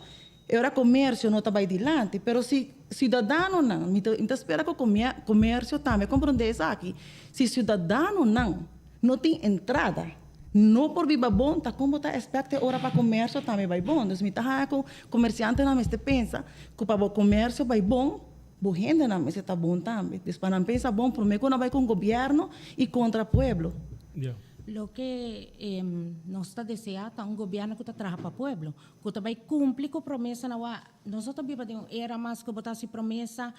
E ora comercio no ta bay dilanti, pero si ciudadanonan, mi ta mi ta spera cu comercio tambe comprende esaki, si ciudadanonan no tin entrada, no por biba bon, ta con bo ta expect e ora pa comercio tambe bay bon? Dus mi ta haya cu comerciantenan mester pensa cu pa bo comercio bay bon, bo hendenan mester ta bon tambe. Dus pa nan pensa bon, prome cu nan bay con gobierno y contra pueblo. Loke nos ta desea ta un gobierno cu ta traha pa pueblo. Ku ta bai kumpli ku promesanan wak. Nos no ta biba den un era mas ku bo ta hasi promesa,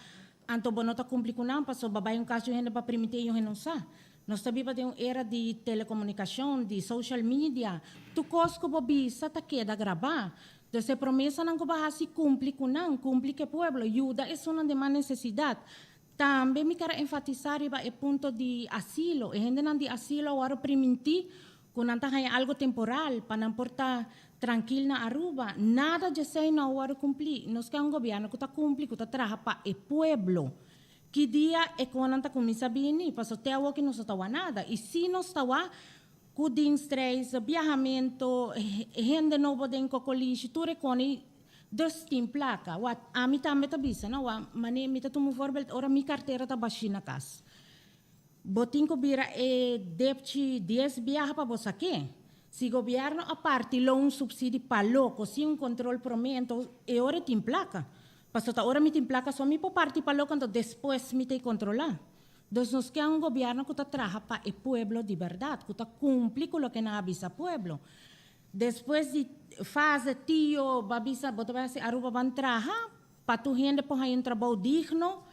anto bo no ta kumpli ku nan pasobra bai un kas di un hende pa primintí i un hende no sa. Nos ta biba den un era di telekomunikashon, di social media. Tur kos ku bo bisa ta keda grabá. Dus e promesanan ku bo a hasi, kumpli ku nan, kumpli ku e pueblo, yuda esunnan den mas nesesidat. Tambe mi ker a enfatisá riba e punto di asilo. E hendenan di asilo a wòrdu primintí Cu nan ta haña algo temporal pa nan por ta trankil na Aruba. Nada djesey no a worde cumpli. Nos ke un gobierno cu ta cumpli, cu ta traha pa e pueblo. Ki dia e conan ta cuminsa bini? Paso te awoki nos no ta wak nada. Y si nos ta wak cu dienstreis, biahamento, hende nobo den cocolishi, tur e coni dus tin placa. Wak, ami tambe ta bisa, no? Wak, mane mi ta tuma un voorbeeld ora mi cartera ta bashi na cas. Bo tin ku bira e depchi dies biaha pa bo sak'é. Si gobièrnu a parti lo un supsidi pa loko sin un kontrol promé, enton e ora e tin plaka. Pasobra ta ora mi tin plaka so mi por parti pa loko, enton despues mi ta e kontrolá. Dus nos ke un gobièrnu ku ta traha pa e pueblo di bèrdat, ku ta kumpli ku loke nan a bisa pueblo. Despues di fase tio bo a bisa bo ta bai hasi Aruba ban traha pa tur hende por haña un trabou digno.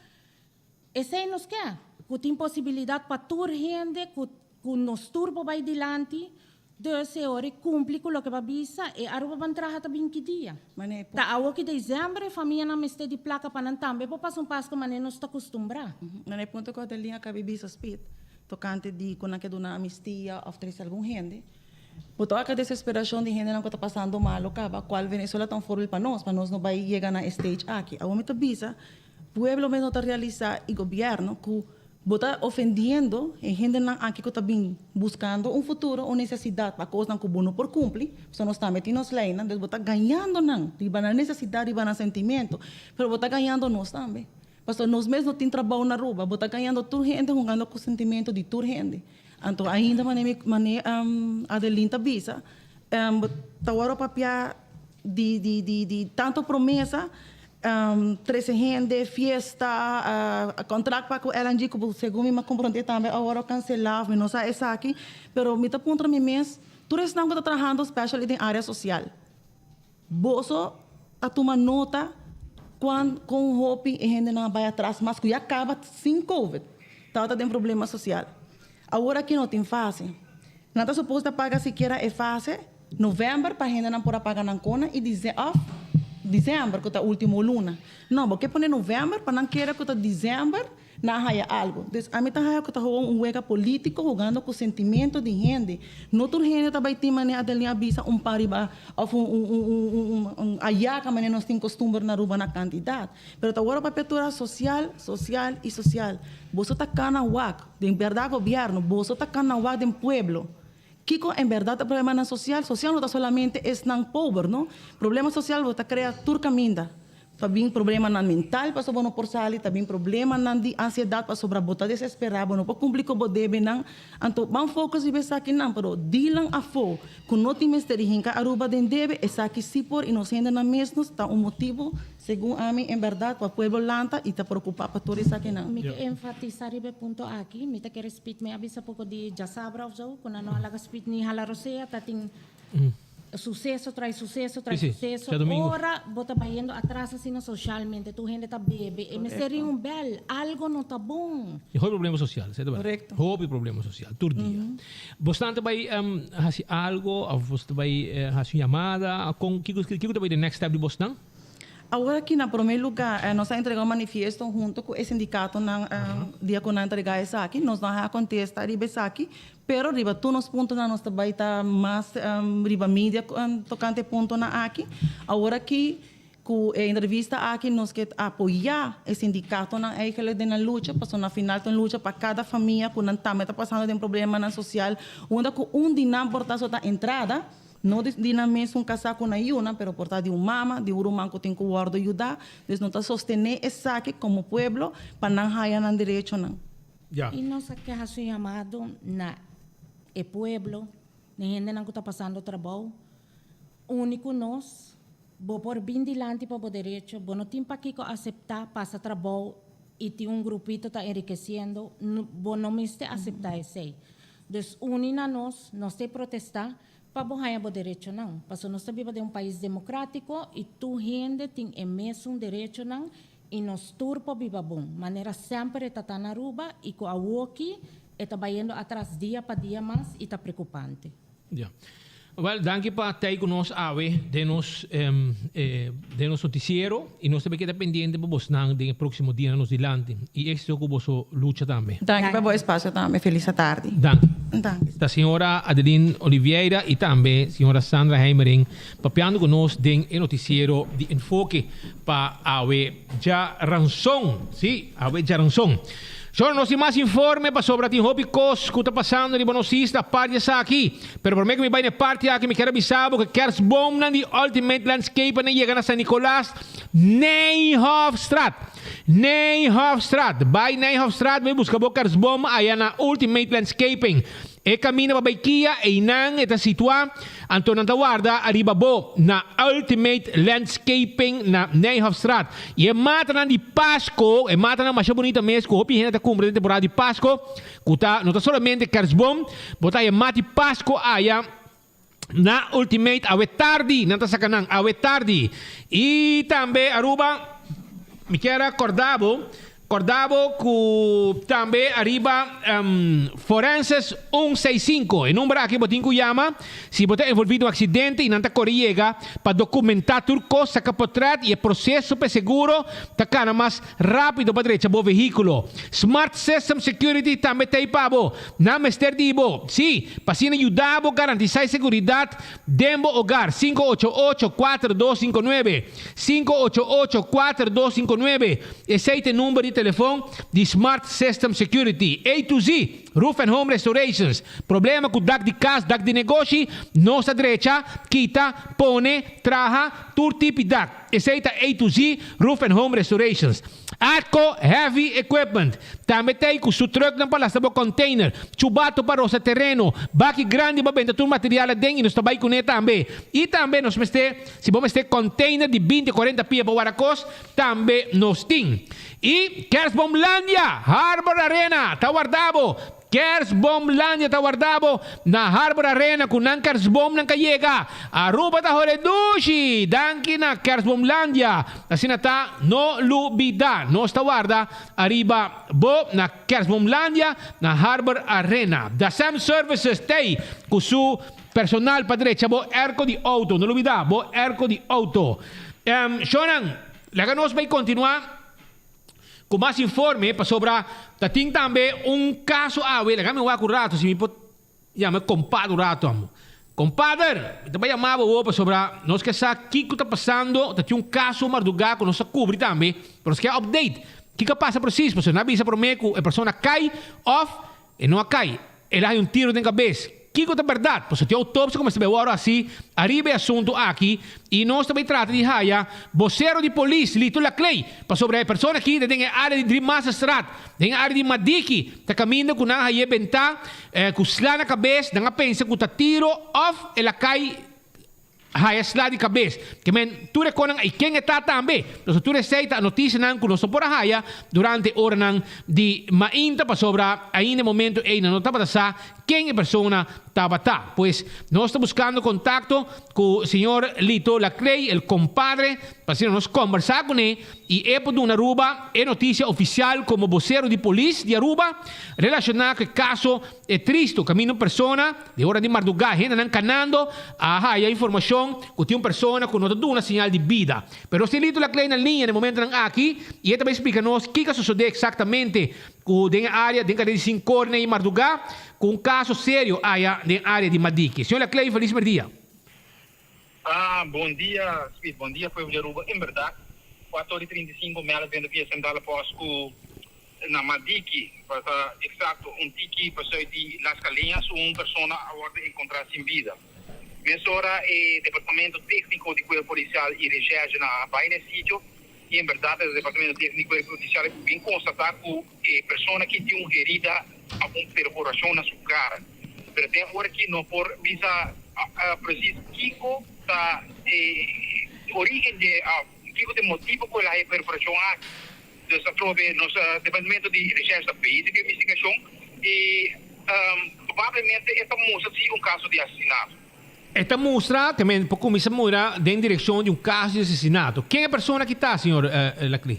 Esei nos ke, ku tin posibilidat pa tur hende, ku ku nos tur por bai dilanti, dus e ora e kumpli ku loke bo a bisa, e Aruba ban traha ta bin ki dia. Ta awoki desèmber e famianan mester di plaka pa nan tambe por pasa un Pasko manera nos ta kustumbrá. Na e punto ku Adeline a kabi bisa Speed tokante di ku nan ke duna amistia òf trese algun hende, bo ta wak e desesperashon di hendenan ku ta pasando malo kaba, kual Venezuela ta un voorbeeld pa nos, pa nos no bai yega na e stage aki. Awor mi ta bisa Pueblo mes no ta realisa y gobierno cu bo ta ofendiendo e hendenan aki cu ta bin buscando un futuro, un necesidad pa cosnan cu bo no por cumpli, pasobra nos tambe tin nos leynan, dus bo ta gañando nan riba nan necesidad, riba nan sentimiento, pero bo ta gañando nos tambe, pasobra nos mes no tin trabou na Aruba, bo ta gañando tur hende hungando cu sentimiento di tur hende. Anto ainda mane mi mane Adeline ta bisa, bo ta worde papia di di di di tanto promesa Trese hende, fiesta, contract pa cu LNG cu segun mi a comprende tambe awor a cancela of mi no sa esaki, pero mi ta puntra mi mes, tur esnan cu ta trahando specially den area social, boso a tuma nota cuan con hopi e hendenan a bay atras mas cu ya caba sin covid tabata den problema social. Awor aki no tin fase. Nan ta supos ta paga sikiera e fase november pa hendenan por a paga nan kona i dise of december ku ta ultimo luna. No, bo ke pone november pa nan kere ku ta december nan a haya algo. Dus ami ta haya ku ta hoga un wega politico hogando ku sentimento di hende. No tur hende ta bai tin manera Adeline a bisa un pan riba of un un un un ayaka manera nos tin costumber na Aruba na cantidad. Pero ta worde papia tur a social, social y social. Boso ta cana wak, den berdad gobierno, boso ta cana wak den pueblo. Kico en berdad ta problemanan social? Social no ta solamente esnan pober, no. Problema social bo ta crea tur caminda. Ta bin problemanan mental pasobra bo no por sali, ta bin problemanan di ansiedat pasobra bo ta desesperá, bo no por kumpli ku bo debenan. Anto ban focus riba esakinan, pero dilan afó ku no tin mester di hinka Aruba den debe, esaki sí por i nos hendenan mes nos ta un motibu, segun ami, en bèrdat pa pueblo lanta i ta preokupá pa tur esakinan. Mi ke enfatisá riba e punto aki. Mi ta kere Speed mi a bisa poko di djasabra òf zo, ku nan no a laga Speed ni hala rosea, ta tin. Suceso trae suceso trae Sí, sí. suceso. Djadomingo. Ora bo ta bayendo atras asina socialmente, tur hende ta bebe. E mester rin un bel, algo no ta bon. E hopi problema social, esei ta bai. Correcto. Hopi problema social, tur dia. Bosnan ta bai hasi algo of bos ta bai hasi un yamada? Con, kiko, kiko ta bai de next step di bosnan? Awor aki na prome luga nos a entrega un manifiesto hunto cu e sindicatonan dia cu nan a entrega esaki. Nos no a haña contesta riba esaki, Pero riba tur nos puntonan nos ta bai ta mas riba media tocante e puntonan aki. Awor aki cu e entrevista aki nos ke apoya e sindicatonan eigenlijk den nan lucha pasobra na final ta un lucha pa cada famia cu nan tambe ta pasando den problemanan social unda cu un di nan por ta so ta entrada no di nan mes un casa cu nan yunan pero por ta di un mama di un ruman cu tin cu wordo yuda. Dus nos ta sostene esaki como pueblo pa nan haya nan derechonan. Ya. I nos a ke hasi un yamado na e pueblo, na e hendenan ku ta pasando trabou, uni ku nos, bo por bin dilanti pa bo derecho, bo no tin pakiko aseptá pasa trabou i tin un grupito ta enrikesiendo, bo no mester aseptá esei. Dus uni na nos, nos ta e protestá pa bo haña bo derechonan, pasobra nos ta biba den un pais demokrátiko i tur hende tin e mesun derechonan I nos tur por biba bon, manera semper e ta ta na Aruba y cu awoki e ta bayendo atras dia pa dia mas y ta preocupante. Ja. Wel, danki pa tei cu nos awe den nos den nos noticiero y nos ta keda pendiente pa bosnan den e proximo dianan nos dilanti y exito cu boso lucha tambe. Danki pa bo espacio tambe. Feliz atardi. Danki. Danki. Ta señora Adeline Oliveira y tambe señora Sandra Heimering papiando cu nos den e noticiero di Enfoke. Pa awe djaranson. Sí, awe djaranson. Shor, nos tin mas informe pasobra tin hopi kos ku ta pasando riba nos isla apart di esaki. Pero promé ku mi bai na e parti aki mi kier a bisa bo ku e kerstboomnan di Ultimate Landscape a yega na San Nicolas, Nijhoffstraat. Nijhoffstraat. Bai Nijhoffstraat bai buska bo kerstboom aya na Ultimate Landscaping. E kaminda pa bai Kia, einan e ta situá, anto nan ta warda ariba bo na Ultimate Landscaping na Nijhoffstraat. I e matanan di Pasko, e matanan masha bunita mes ku hopi hende ta kumpra den temporada di Pasko, ku ta no ta solamente kerstboom, bo ta haña mati Pasko aya na Ultimate awe tardi, nan ta saka nan awe tardi. I tambe Aruba, mi kier a kòrda bo Corda bo cu tambe ariba Forenses un seis cinco, e number aki bo tin cu yama si bo ta envolvi den un accidente y nan ta core yega pa documenta tur cos, saca potret y e proceso pa e seguro ta cana mas rapido pa drecha bo vehiculo. Smart System Security tambe ta ey pa bo. Nan mester di bo, si, pa asina yuda bo garantisa e seguridad den bo hogar. 588 4259, 588 4259. Esey ta e number di telefon di Smart System Security. A to Z, Roof and Home Restorations. Problema cu dak di cas, dak di negoshi, nos ta drecha, kita, pone, traha, tur tipi dak. Esey ta A to Z, Roof and Home Restorations. Atco Heavy Equipment tambe ta ey cu su trucknan pa lasta bo container, chubato pa rosa tereno, baki grandi pa benta tur material aden y nos ta bay cune tambe. Y tambe nos mester, si bo mester container di binti o cuarenta pia pa wara cos, Tambe nos tin. Y Kerstboomlandia, Harbor Arena ta warda bo. Kerstboomlandia ta warda bo na Harbor Arena cu nan kerstboomnan ka yega. Aruba ta hore dushi! Danki na Kerstboomlandia. Asina ta, no lubida, nos ta warda ariba bo na Kerstboomlandia na Harbor Arena. Dasem Services t'ey cu su personal pa drecha bo airco di auto. No lubida, bo airco di auto. Shonnan, laga nos bai kontinuá ku mas informe pasobra ta tin tambe un kaso awe, laga mi wak un ratu si mi por yama e kompadre un ratu amo. Kompader, mi ta bai yama bo awor pasobra nos ke sa kiko ta pasando, ta tin un kaso mardugá ku nos a kubri tambe, pero nos ke update kiko a pasa presis pasobra nan a bisa promé ku e persona kai òf e no a kai, el a haña un tiro den kabes. Kiko ta bèrdat? Pasobra tin outopsia ku mester bai wòrdu hasi ariba e asuntu aki i nos ta bai trata di haya bosero di polis Lito Laclay pasobra e persona aki ta den e área di Driemasterstraat, den e área di Madiki, ta kaminda ku nan hay'é bentá ku sla na kabes, nan a pensa ku ta tiro òf el a kai Haya sla di kabes. Ke men tur e konan ei ken e ta tambe. Nos tur esei ta notisianan ku nos no por a haya durante oranan di mainta pasobra ainda e momento ei nan no tabata sa ken e persona tabata. Pues nos ta buskando kontakto ku señor Lito Laclay, el kompadre, pa asina nos kombersá kuné i e por duna Aruba e notisia ofisial komo bosero di polis di Aruba relashoná ku e kaso E tristu kaminda un persona, di ora di mardugá hendenan kanando a haya informashon ku tin un persona ku no ta duna señal di bida. Pero nos tin Lito Laclay na liña na e momentonan aki i e ta bai splika nos kiko a sosodé eksaktamente ku den e área den kade di Sinkorne i mardugá ku un kaso serio aya den área di Madiki. Señor Laclay, felis merdia. Ah, bon dia Smith, bon dia pueblo di Aruba. En berdad, cuatro ora y 35 mel bende via Centrale Post cu na Madiki, pa ta exacto, un tiki pazuid di Las Caleñas, un persona a wordo encontra sin bida. Mesora e departamento tecnico di Cuerpo Policial y Recherche nan a bay na e sitio y en berdad e departamento tecnico y policial a bin constata cu e persona aki tin un herida of un perforacion na su cara. Pero te awor aki no por bisa precies kico ta e origen di of kico ta e motibo cu el a haña e perforacion aki. Dus atrobe nos departamento di recherche ta bezig cu e investigacion y probablemente e ta mustra si un caso di asesinato. E ta mustra te men por cuminsa mira den direccion di un caso di asesinato. Ken e persona aki ta, señor Laclé?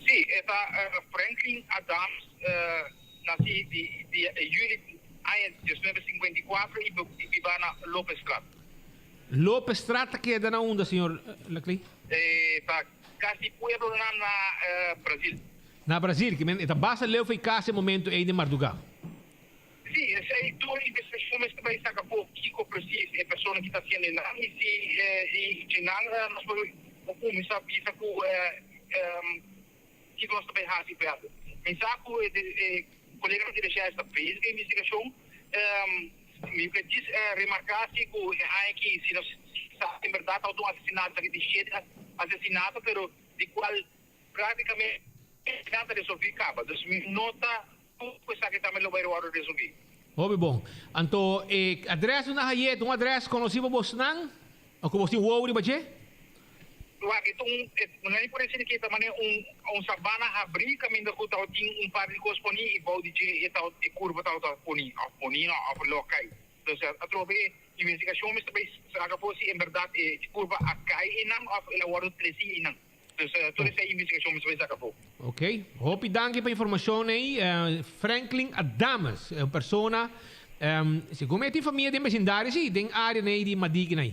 Si, e ta Franklin Adams. Nací di dia e juli aña 1954 y biba na Lopezstraat. Lopezstraat ta keda na unda, señor Laclay? E ta cas di pueblonan na Brazil. Na Brazil, ki men e ta basta leu for e cas e momento ey den mardugá. Sí, esey tur investigacion mester bay saca afo kico precies e persona ki ta haciendo eynan y si y djenan nos por cuminsa bisa cu Kiko nos ta bay haci verder? Mi sa cu e coleganan di recherche ta bezig cu e investigacion. Mi ke djis remarca si cu e aña aki si nos sa en berdad tabata un asesinato, esaki di shete asesinato, pero di cual practicamente nan ta resolvi caba. Dus mi no ta cu esaki tambe lo bay wordo resolvi. Hopi bon. Anto e adres unda haye ta un adres conoci pa bosnan? O cu bos tin wowo riba dje? Wak, e ta un, e, nan por deci ki e ta manera un, un sabana habrí caminda cu tabatin un par di cos poní y bou di dje e tabata, e curva tabata poní, of poní no, of lo a cay. Entonces, atrobe e investigacion mester bay saca afo si en berdad e curva a cay eynan of el a wordo treci eynan. Entonces, tur esey investigacion mester bay saca afo. Ok, hopi danki pa informacion ey. Franklin Adames, un persona, segun mi e tin famia den becindario si, den area ney di Madiki ney.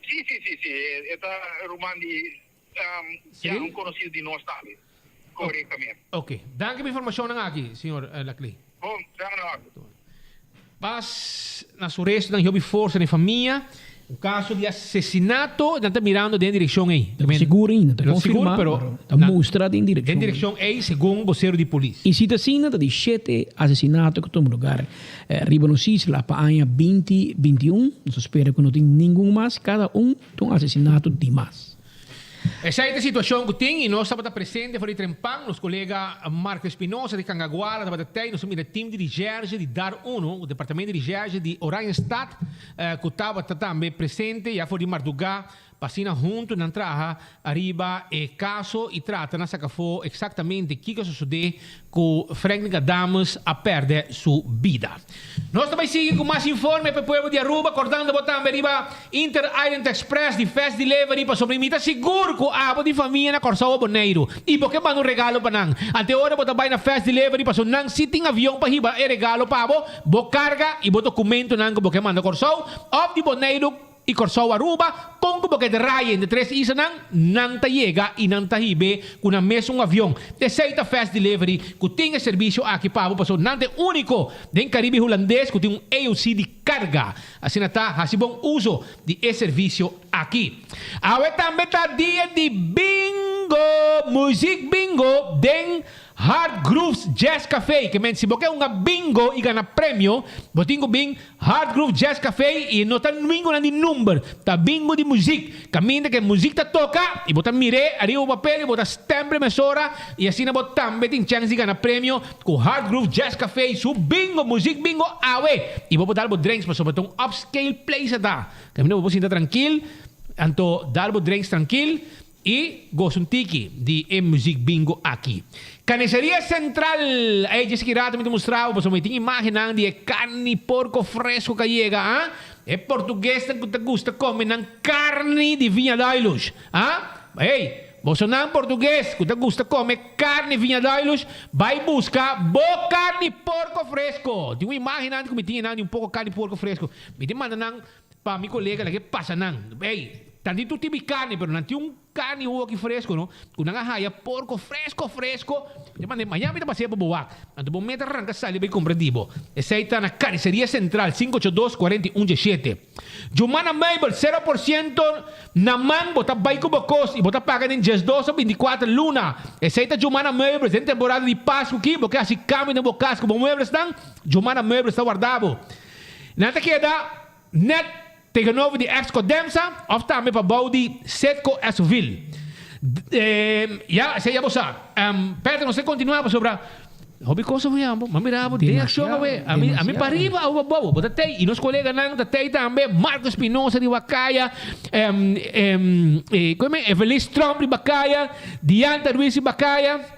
Sí, sí, sí, sí. E ta ruman di, ya, un conocido di nos tambe. Correctamente. Ok. Danki pa informacionnan aki, señor Laclé. Bon, danki na wak. Pas na su restonan hopi forsa den famia. Un caso di asesinato nan ta mirando den direccion ey. Ta sigur ainda, ta confirma, pero ta mustra den direccion. Den direccion ey, segun vocero di polis. Y si ta asina, ta di shete asesinato cu tuma lugar Riba nos isla pa aña binti 21, nos ta spera ku no tin ningun mas, kada un ta un asesinato di mas. Esei ta e situashon ku tin i nos tabata presente for di trempan. Nos kolega Marco Espinosa di Cangaguala tabata tei. Nos a mira tim di recherche di Dar Uno, departamento di recherche di Oranjestad, ku tabata tambe presente ya for di mardugá Pa asina huntu nan traha ariba e kaso i trata na saka afó eksaktamente kiko a sosodé ku Franklin Adamus a pèrdè su bida. Nos ta bai sigui ku mas informe pa e pueblo di Aruba, kordando bo tambe riba Inter Island Express di Fast Delivery pasobra mi ta sigur ku abo di famia na Kòrsou o Boneiru i bo ke manda un regalo pa nan. Ante ora bo ta bai na Fast Delivery pasobra nan si tin avion pa hiba e regalo pa bo, bo karga i bo dokumentonan ku bo ke manda Kòrsou òf di Boneiru I Kòrsou Aruba, kon ku bo ke draai entre tres islanan, nan ta yega i nan ta hib'é ku nan mesun avion. Esei ta Fast Delivery ku tin e servisio aki pa bo pasobra nan ta e úniko den Karibe Hulandes ku tin un AOC di karga. Asina ta hasi bon uso di e servisio aki. Awe tambe ta dia di Bingo! Bingo! Muziek bingo den Hard Grooves Jazz Café. Ke men si bo ke hunga bingo i gana premio, bo tin ku bin Hard Groove Jazz Café i no ta bingonan di number, ta bingo di muziek. Kaminda ke muziek ta toka i bo ta mir'é ariba bo papel i bo ta stempel mesora i asina bo tambe tin chèns di gana premio ku Hard Groove Jazz Café su bingo, muziek bingo awe! I bo por dal bo drinks pasobra ta un upscale place a ta. Kaminda bo por sinta trankil, anto dal bo drinks trankil i gosa un tiki di e muziek bingo aki. Carniceria Central, Ey djis ki rato mi ta mustra bo pasobra mi tin imagennan di e carni porco fresco ku a yega, ah. E portuguesnan ku ta gusta come nan carni di Viña Dailus, ah. Ey, bosonan portugues ku ta gusta come carni Viña Dailus, bai busca bo carni porco fresco. Tin un imagennan ku mi tin enan di un poco carni porco fresco. Mi tin manda nan pa mi colega laga e pasa nan. Ey, tanti tur tipi carni, pero nan tin un carni hoki fresco no, cu nan a haya porco fresco fresco. Mi ta manda mañana mi ta pasea pa bo wak. Anto bo meta ranca sali bay cumpra di bo. Esey ta na Carniceria Central, 582 41 17. Jumana Meubel, 0% na man bo ta bay cu bo cos y bo ta paga den 12 o 24 luna. Esey ta Jumana Meubels den temporada di Pascu ki bo ke haci cambio den bo cas cu bo mueblesnan, Jumana Meubels ta warda bo. Nan ta keda net tegenover di ex Codemsa of tambe pabou di Setco Esovil. Ya, esei ya bo sa. Peter, nos ta kontinuá pasobra hopi kos a wea bo. M'a mira bo den akshon awe. Ami, ami pa riba, awe pa bou. Bo ta tei. I nos koleganan ta tei tambe. Marco Espinosa riba kaya. Koe Evelis Tromp riba kaya. Dianta Ruiz riba kaya.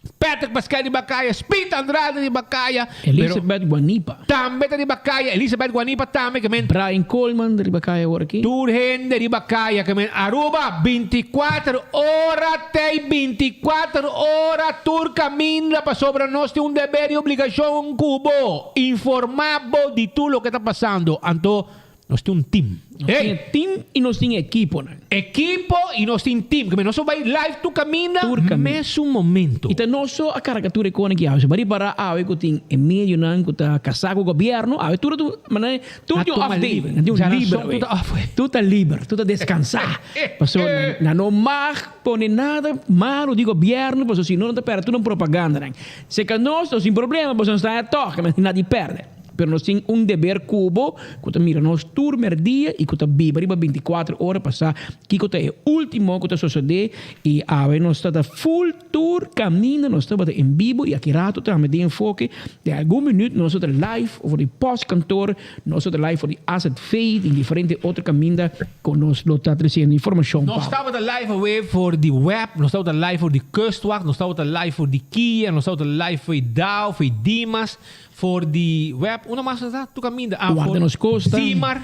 Patrick Pascal riba kaya, Speed Andrade riba kaya. Elizabeth Guanipa. Tambe ta riba kaya, Elizabeth Guanipa tambe ke men. Brian Coleman riba kaya awor aki. Tur hende riba kaya ke men Aruba binticuater ora tei binticuater ora tur kaminda pasobra nos tin un deber y obligacion ku bo informa bo di tur loke ta pasando anto Nos tin un team. Nos tin e team y nos tin equiponan. Equipo y nos tin team. Keme nos a bay live tur caminda mesun momento. Y ta nos so a carga tur e cona ki awe. So bo a ripara awe cu tin e medionan cu ta casa cu gobierno. Awe tur tu manera tur tin un off day. Nan tin un liber awe. Tur ta liber. Tur ta descansa. Pasobra nan no mag pone nada malo di gobierno pasobra si no nan ta perde tur nan propagandanan. Seca nos nos tin problema pasobra nos ta haya toch. Nan tin nada di perde. Pero nos tin un deber ku bo ku ta mira nos tur merdia i ku ta biba riba bintikuater ora pa sa kiko ta e último ku ta sosodé i awe nos ta ta full tur kaminda nos tabata en bibo i aki rato tambe den enfoke den algun minüt nos ta live for di postkantoor nos ta live for di azv den diferente otro kaminda ku nos lo ta tresiendo informashon pa Nos tabata live awe for di web, nos tabata live for di kustwacht, nos tabata live for di kia, nos tabata live for di Dow, for di Dimas. For di web, unda mas nos ta? Tur kaminda. Ah, Guarda nos kosta. Simar.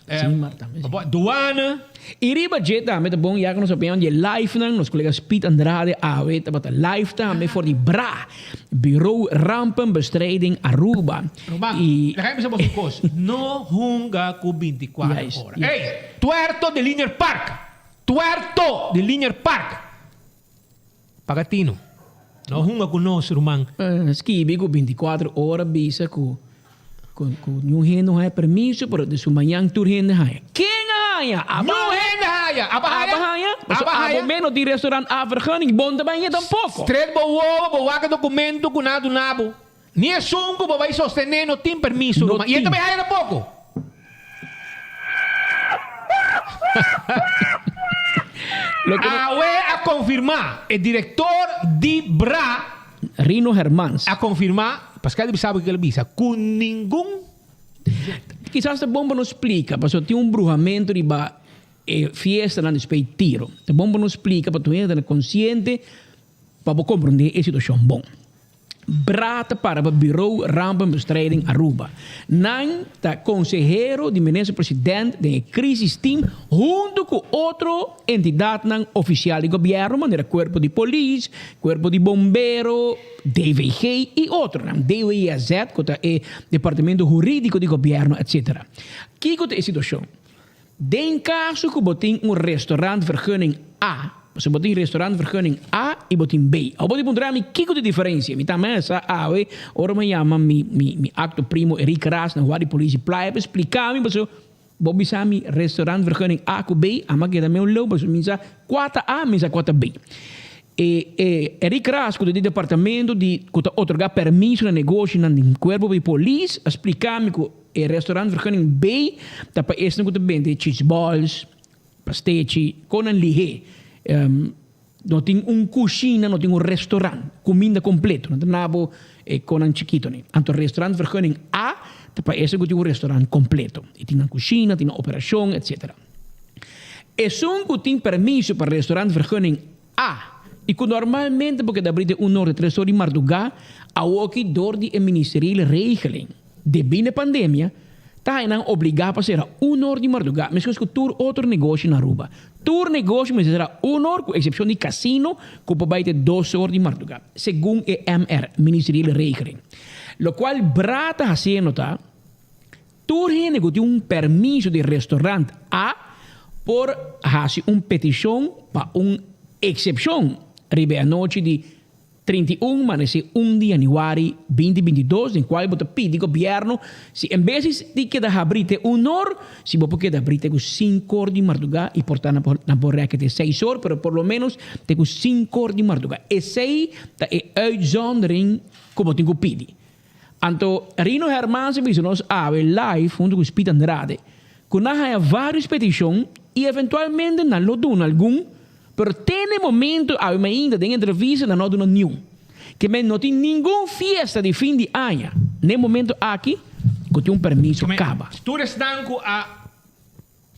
Simar tambe, si. Douane. I riba dje tambe ta bon ya ku nos a pia di e live-nan, nos kolega Speed Andrade awe tabata live tambe for di bra, Bureau Rampenbestrijding Aruba. Ruman, I. laga mi bisa boso un kos, no hunga ku bintikuater ora. Ey! Tuerto di Linear Park! Tuerto di Linear Park! Paga tino. No hunga ku nos, ruman. Skibi ku bintikuater ora bisa ku ku niun hende no haya permiso, pero di su mañan tur hende haya. Ken a haya? Aba Niun hende haya! Aba haya? Aba haya? Pasobra Aba haya? abo mes no tin restaurant a vergunning, bo no ta bai haya tampoko. Stret bo wowo, bo wak e dokumento ku nan a duna bo. Ni esun ku bo bai sostené no tin permiso, No ruman. I e tin. ta bai haya tampoko. Awe a konfirmá, e direktor di bra. Rino Hermans. A konfirmá, Pascal di bisa bo kiko el a bisa, ku ningun. Kisas ta bon pa nos splika, pasobra tin un bruhamentu riba e fiestanan despues di tiro. Ta bon pa nos splika pa tur hende ta konsiente pa bo komprondé e situashon bon. Bra ta para pa Bureau Rampenbestrijding Aruba. Nan ta konsehero di Minister President den e Crisis Team hunto ku otro entidadnan ofisial di gobièrnu manera Kuerpo di Polis, Kuerpo di Bombero, DVG i otronan, DWIZ ku ta e departamento hurídiko di gobièrnu etc. Kiko ta e situashon? Den kaso ku bo tin un restaurantvergunning A, pasobra bo tin restaurantvergunning A i bo tin B. Awor bo tin puntra mi kiko ta e diferensia. Mi tambe a sa awe ora mi a yama mi mi mi akto primo Eric Ras na Guardia Polisie Playa pa splika mi pasobra. Bo bisa mi restaurantvergunning A ku B, ami a keda meu leu pasobra mi sa kua ta A, mi sa kua ta B. E e Eric Ras ku ta di departamento di ku ta otorgá permiso na negoshinan di kuerpo di polis a splika mi ku e restaurantvergunning B ta pa esnan ku ta bende cheeseballs, pastechi, konan lihé. No tin un kushina, no tin un restaurant, kuminda kompleto. No ta na bo e konan chikito ni. Anto restaurantvergunning A ta pa ese ku tin un restaurant kompleto. E tin nan kushina, tin nan operashon, etsetera. Esun ku tin permiso pa restaurantvergunning A i ku normalmente bo keda abri den un or di tres or di mardugá, awoki dor di e ministeriële regeling debí na e pandemia, Ta haña nan obligá pa sera un or di mardugá, meskos ku tur otro negoshi na Aruba. Tur negoshi mester sera un or, ku eksepshon di kasino ku por bai te dos or di mardugá, segun e MR, Ministeriële Regeling. Lokual bra ta hasiendo ta, tur hende ku tin un permiso di restaurant a por hasi un petishon pa un eksepshon riba e anochi di 31 manesé un di yanüari 2022 den kual bo ta pidi gobièrnu si en bes di keda habrí te un or, si bo por keda habrí te ku sinku or di mardugá i por ta na por rèkè te seis or, pero por lo ménos te ku sinku or di mardugá. Esei ta e uitzondering ku bo tin ku pidi. Anto Rino Hermans a bisa nos awe live huntu ku Speed Andrade ku nan haña vários petishon i eventualmente nan lo duna algun Pero te n'e momento awe mainda den entrevista nan no a duna niun. Ke men no tin ningun fiesta di fin di aña n'e momento aki ku tin un permiso kaba. Tur esnan ku a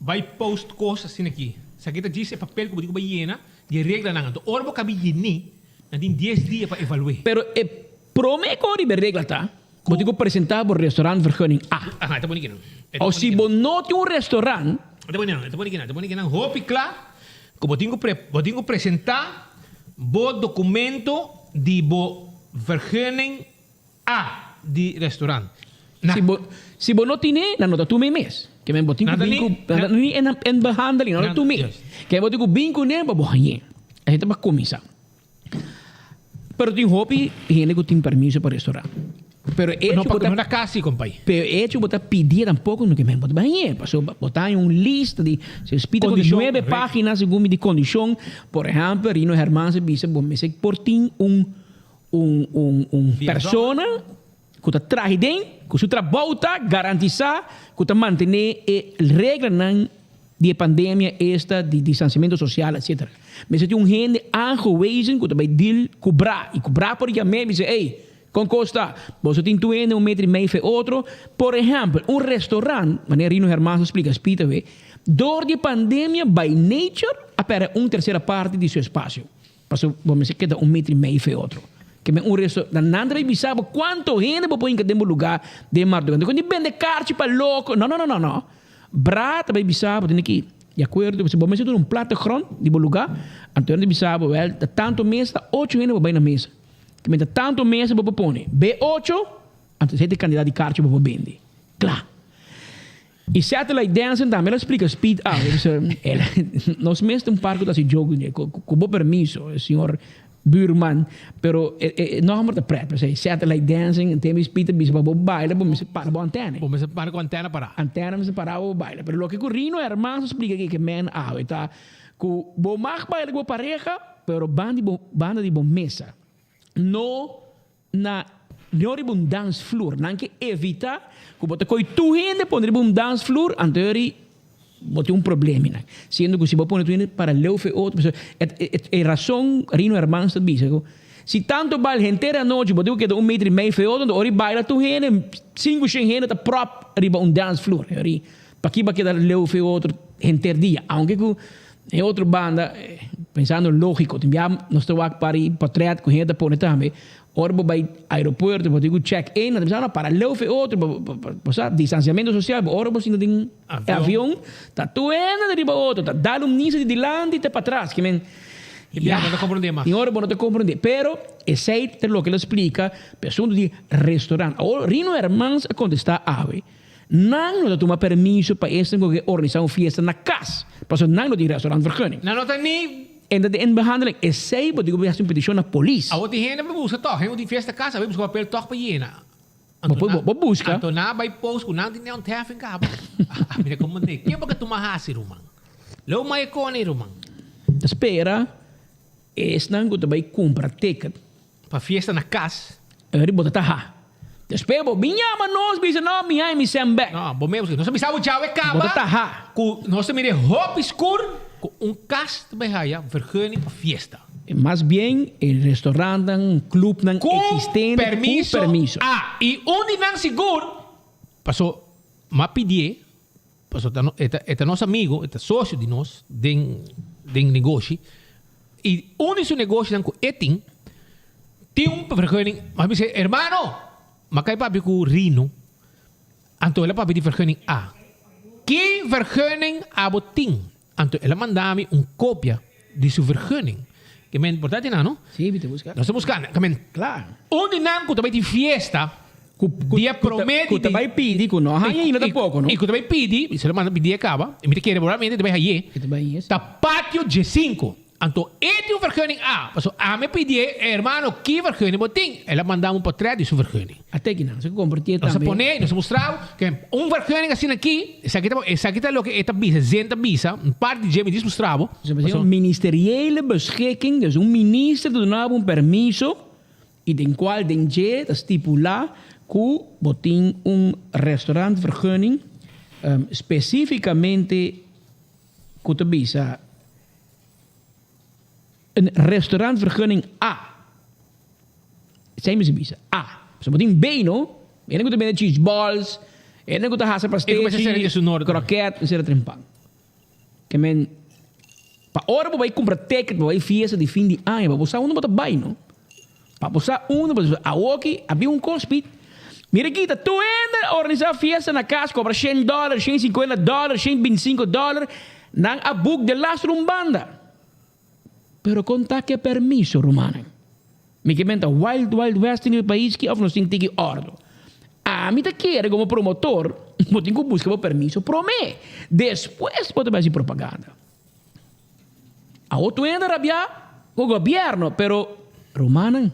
bai post kos asina aki, esaki ta djis e papel ku bo tin ku bai yena di e reglanan. Anto ora bo kabi yen'é, nan tin dies dia pa evalu'é. Pero e promé ku riba e regla ta, bo tin ku presentá bo restaurantvergunning A. Aha, e ta pone kinan. O si bo no tin un restaurant. E ta pone kinan, e ta pone kinan, e ta pone kinan hopi kla ku bo tin ku pre, bo tin ku presentá bo dokumento di bo vergunning A di restaurant. Na. Si bo, si bo no tine, nan no ta tuma e mes. Ke men bo tin ku bin ku, nan ta ni en, en behandeling, nan no ta tuma e. Ke bo tin ku bin kuné pa bo hañ'é. Esei ta pa kuminsá. Pero tin hopi hende ku tin permiso pa restaurant. Pero e hecho ku bo ta kasi kompai. Pero e hecho ku bo ta pidié tampoco no ke men bo ta bañ'é. Pasobra bo ta haña un lista di se spita ku nuebe pagina segun mi di kondishon. Por ehèmpel Rino Hermans a bisa bo mester por tin un un un un persona ku ta traha den ku su trabou ta garantisá ku ta mantené e reglanan di e pandemia esta di distanciamento social etc. Mester tin un hende aangewezen cu ta bay deal cu bra y cu bra por yam'e y bisa ey con cos ta boso tin tur hende un meter y mei fe otro. Por ehempel un restaurant manera Rino Hermans a splica Speed awe door di e pandemia by nature a perde un tercera parti di su espacio pasobra bo mester keda un meter y mei fe otro. Ke men un restaurant nan ta bay bisa bo cuanto hende bo por hinca den bo lugar den marduga. Nan ta con di bende carchi pa loco no no no no. Bra ta bay bisa bo tene ki di acuerdo pasobra bo mester duna un plattegrond di bo lugar anto nan ta bisa bo wel ta tanto mesa ocho hende bo bay na mesa kimen ta tanto mesa bo por pone be ocho anto esey ta e cantidad di carchi bo por bende cla y satellite dancing tambe el a splica speed awe pasobra el nos mes ta un par cu ta haci joke cu bo permiso señor Buurman, pero e e nomber ta pret, p'esei satellite dancing, en tempo Speed ta bisa pa bo baila bo mester para bo antena. Bo mester para ku antena pará. Antena mester pará pa bo baila. Pero loke ku Rino Hermans a splika aki ke men awe ta ku bo mag baila ku bo pareha, pero banda di bo banda di bo mesa. No na no riba un dansvloer. Nan ke evita ku bo ta koi tur hende pone riba un dansvloer, anto eri bo tin un probleminan. Siendo ku si bo pone tur hende para leu fe otro, pasobra e rason Rino Hermans ta bisa ku si tantu bail henter anochi bo tin ku keda un meter i mei fe otro, anto ora i baila tur hende, sinku shen hende ta pròp riba un dansvloer. Eri paki bo a keda leu fe otro henter dia? Aunke ku e otro banda, pensando lógiko, tin bia nos ta wak par i portret ku hende ta pone tambe, Ora bo bai aeropuerto bo tin ku check in, nan ta bisa no para leu fe otro, bo sa distanciamento social, bo ora bo sinta den avion ta tur hende ta riba otro, ta dal un nisa di dilanti te patras, ki men ya, tin ora bo no ta comprende, pero esey ta loke lo splica pe asunto di restaurant. Awor Rino Hermans a contesta awe, nan no ta tuma permiso pa esnan ku ke organisa un fiesta na cas, pasobra nan no tin restaurant vergunning. Nan no ta ni En ta den behandeling. Esey bo tin ku hasi un petishon na polis. Awor tin hende pa buska tòg. Hende ku tin fiesta kas a bai buska papel tòg pa yena. Bo bo busca. Anto nan a bai post ku nan tin neon tèfing kaba. Mira komo ne. Ken bo ke tuma hasi ruman? Lou mai e kone ruman. Ta spera esnan ku ta bai kumpra ticket. Pa fiesta na kas. Eri bo ta taha. Despues bo bin yama nos bisa no mi haña mi sèn bèk. No, bo mes nos a bisa bo djawe kaba. Bo ta taha. Ku nos ta mira e hopi skur ku un kas ta bai haya vergunning pa fiesta. Mas bien e restaurantnan, clubnan existente ku permiso. Ah, i un di nan sigur, paso m'a pidié, paso ta e ta e ta nos amigo, e ta socio di nos den den negoshi, i un di su negoshinan ku e tin, tin un vergunning, m'a bisa, hermano, m'a kai papia ku Rino, anto el a papia di vergunning A. Ki vergunning abo tin? Anto el a manda mi un copia di su vergunning. Ke men por ta nan, no? Sí, mi ta busca. Nos ta busca. Ke men, Claro. Un di nan cu ta bay tin fiesta, Cu, cu, dia cu ta, prome cu di ta bay pidi cu no haña ainda tampoco, no? Y cu ta bay pidi, y se lo manda pidi e caba, y mi ta kere probablemente ta bay haye, E ta bay haye, sí. ta patio djesinco. Anto e tin un vergunning A, pasobra ami a pidié, hermano, ki vergunning bo tin? El a manda mi un potret di su vergunning. A teki nan, nos a compartié Nos a tambe. poné, nos a mustra bo ke un vergunning asina aki, esaki ta, esaki ta loke e ta bisa, zin ta bisa, un parti di dje mi dis mustra bo. Nos a bisa un ministeriële beschikking, dus un minister ta duna bo un permiso y den cual den dje ta stipula cu bo tin un restaurantvergunning, specificamente cu ta bisa. Een restaurantvergunning A. Esei mi sa bisa, A. Pasobra bo tin B no. Hende ku ta bende cheese balls, hende ku ta hasa pastechi, kroket, esei ta trempan. Ke men, pa ora bo bai kumpra ticket pa bai fiesta di fin di aña, pa bo sa unda bo ta bai no. Pa bo sa unda bo ta bai. Awoki a bin un kos pit. Mira aki ta tur hende a organisa fiesta na kas, kobra shen dòler, shen sinkuenta dòler, shen bintisinko dòler. Nan a boek de lastro un banda. Pero kon ta ke permiso, rumannan? Mi ke menta wild wild west den e pais ki of nos tin tiki ordo? Ami ta kere komo promotor bo tin ku buska bo permiso prome, despues bo ta bai hasi propaganda. Awo tur hende ta rabia ku gobierno, pero rumannan,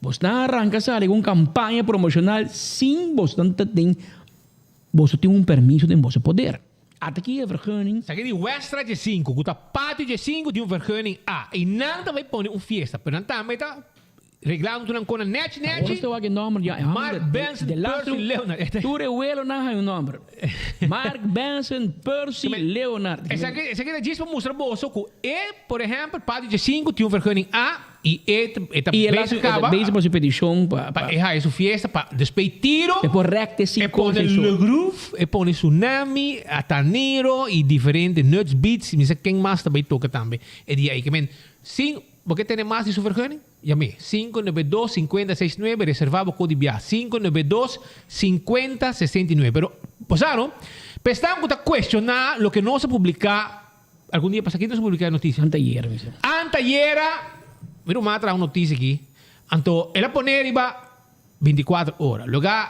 bosnan a ranka sali ku un kampaña promoshonal sin bosnan ta tin boso tin un permiso den boso poder. Ata ki e vergunning. Esaki di Westra dje sinku, ku ta patio dje sinku tin un vergunning A. I nan ta bai pone un fiesta, pero nan tambe ta reglando tur nan kona nechi Awor nechi. nos ta wak e nomber ya. Mark Benson Percy Leonard. Tur e welonan haña un nomber. Mark Benson Percy Leonard. Esaki esaki ta djis pa mustra boso ku e, por ehèmpel, patio dje sinku tin un vergunning A. I e e ta I el a bezig kaba. bezig pa su petishon pa. Pa e haya su fiesta pa despues tiro. E por rekte sin E pone kos Le Groove, e pone Tsunami, Atanero i diferente Nuts Beats, mi sa ken mas ta bay toka tambe e dia ei. Ke men, sin, bo ke tene mas di su vergunning? Yam'é, 592 5069, reserva bo kod di biaha, 592 5069. Pero, bo sa no, pa esnan ku ta kuestioná loke nos a publiká Algun dia pasa ki nos a publica e noticia? Anteayera mi sa. Anteayera mi ruman a traha un noticia aki, anto el a pone riba binticuatro ora. Loga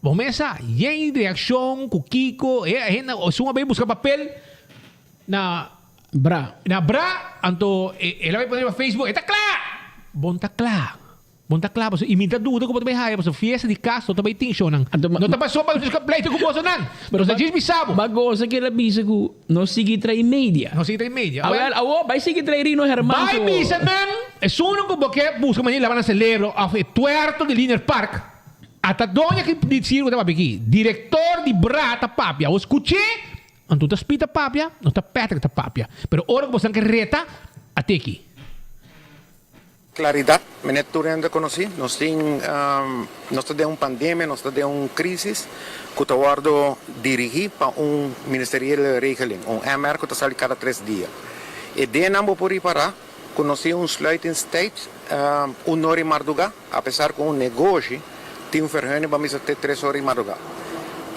bo mes sa, yen reaccion cu kico, e hende esun a bay busca papel na Bra. Na bra, anto el a bay pone riba Facebook, e ta cla! Bon ta cla. Bo no ta kla pasobra i mi ta duda ku bo ta bai haya pasobra fiesta di kas no ta bai tin shownan. No ta pasobra pa nos pleito ku bosonan. Nos ta djis bisa bo. Ba gosa ku el a bisa ku no sigui tra'i media. No sigui tra'i media. Awel awor bai sigui tra'i Rino Herman Bai ku. bisa nan esunnan ku bo ke buska manera di laba nan celebro of e tuerto di Linear Park ata doña ki di sirko ta papia aki. Director di bra ta papia. Awor skuch'é anto ta Speed ta papia no ta Patrick ta papia. Pero ora ku bosonan ke reta at'e aki. Claridad, meneer tur hende conoci, nos tin, nos ta den un pandemia, nos ta den un crisis cu ta wordo dirigi pa un ministeriële regeling, un MR cu ta sali cada tres dia. E denan bo por ripara cu nos tin un sluitingstijd un ora y marduga, a pesar cu un negoshi tin un vergunning pa misa te tres ora y marduga.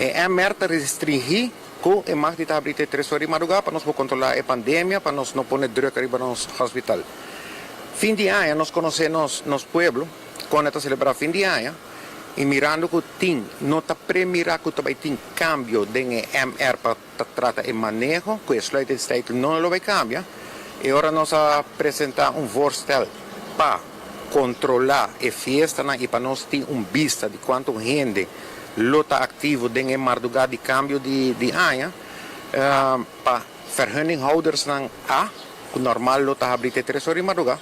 E MR ta restringi cu e mag di ta habri te tres ora y marduga pa nos por controla e pandemia, pa nos no pone druk ariba nos hospital. Fin di aña nos conoce nos nos pueblo con e ta celebra fin di aña y mirando cu tin no ta premira cu ta bay tin cambio den e MR pa ta trata e maneho cu e sluitingstijd no lo bay cambia e ora nos a presenta un voorstel pa. kontrolá e fiestanan i pa nos tin un bista di kuantu hende lo ta aktivo den e mardugá di kambio di aña pa vergunninghoudersnan a ku normal lo ta habrí te tres ora di mardugá.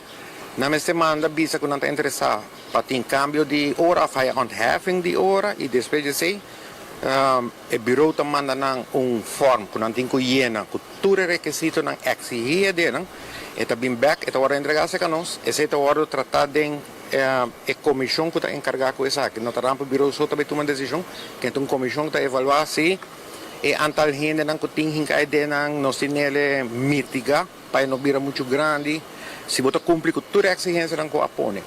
Nan mester manda bisa ku nan ta interesá pa tin kambio di ora òf haya ontheffing di ora i despues di esei e birou ta manda nan un fòrm ku nan tin ku yena ku tur e rekisitonan eksigí aden. E ta bin bèk, e ta wòrdu entregá serka nos, esei ta wòrdu tratá den e komishon ku ta enkargá ku esaki. No ta rampa birou so ta bai tuma desishon, ken ta un komishon ku ta evaluá si e antal hendenan ku tin hinká aden nos tin nele mitigá. Pa e no bira muchu grandi, si bo ta kumpli ku tur e eksigensianan ku a pone.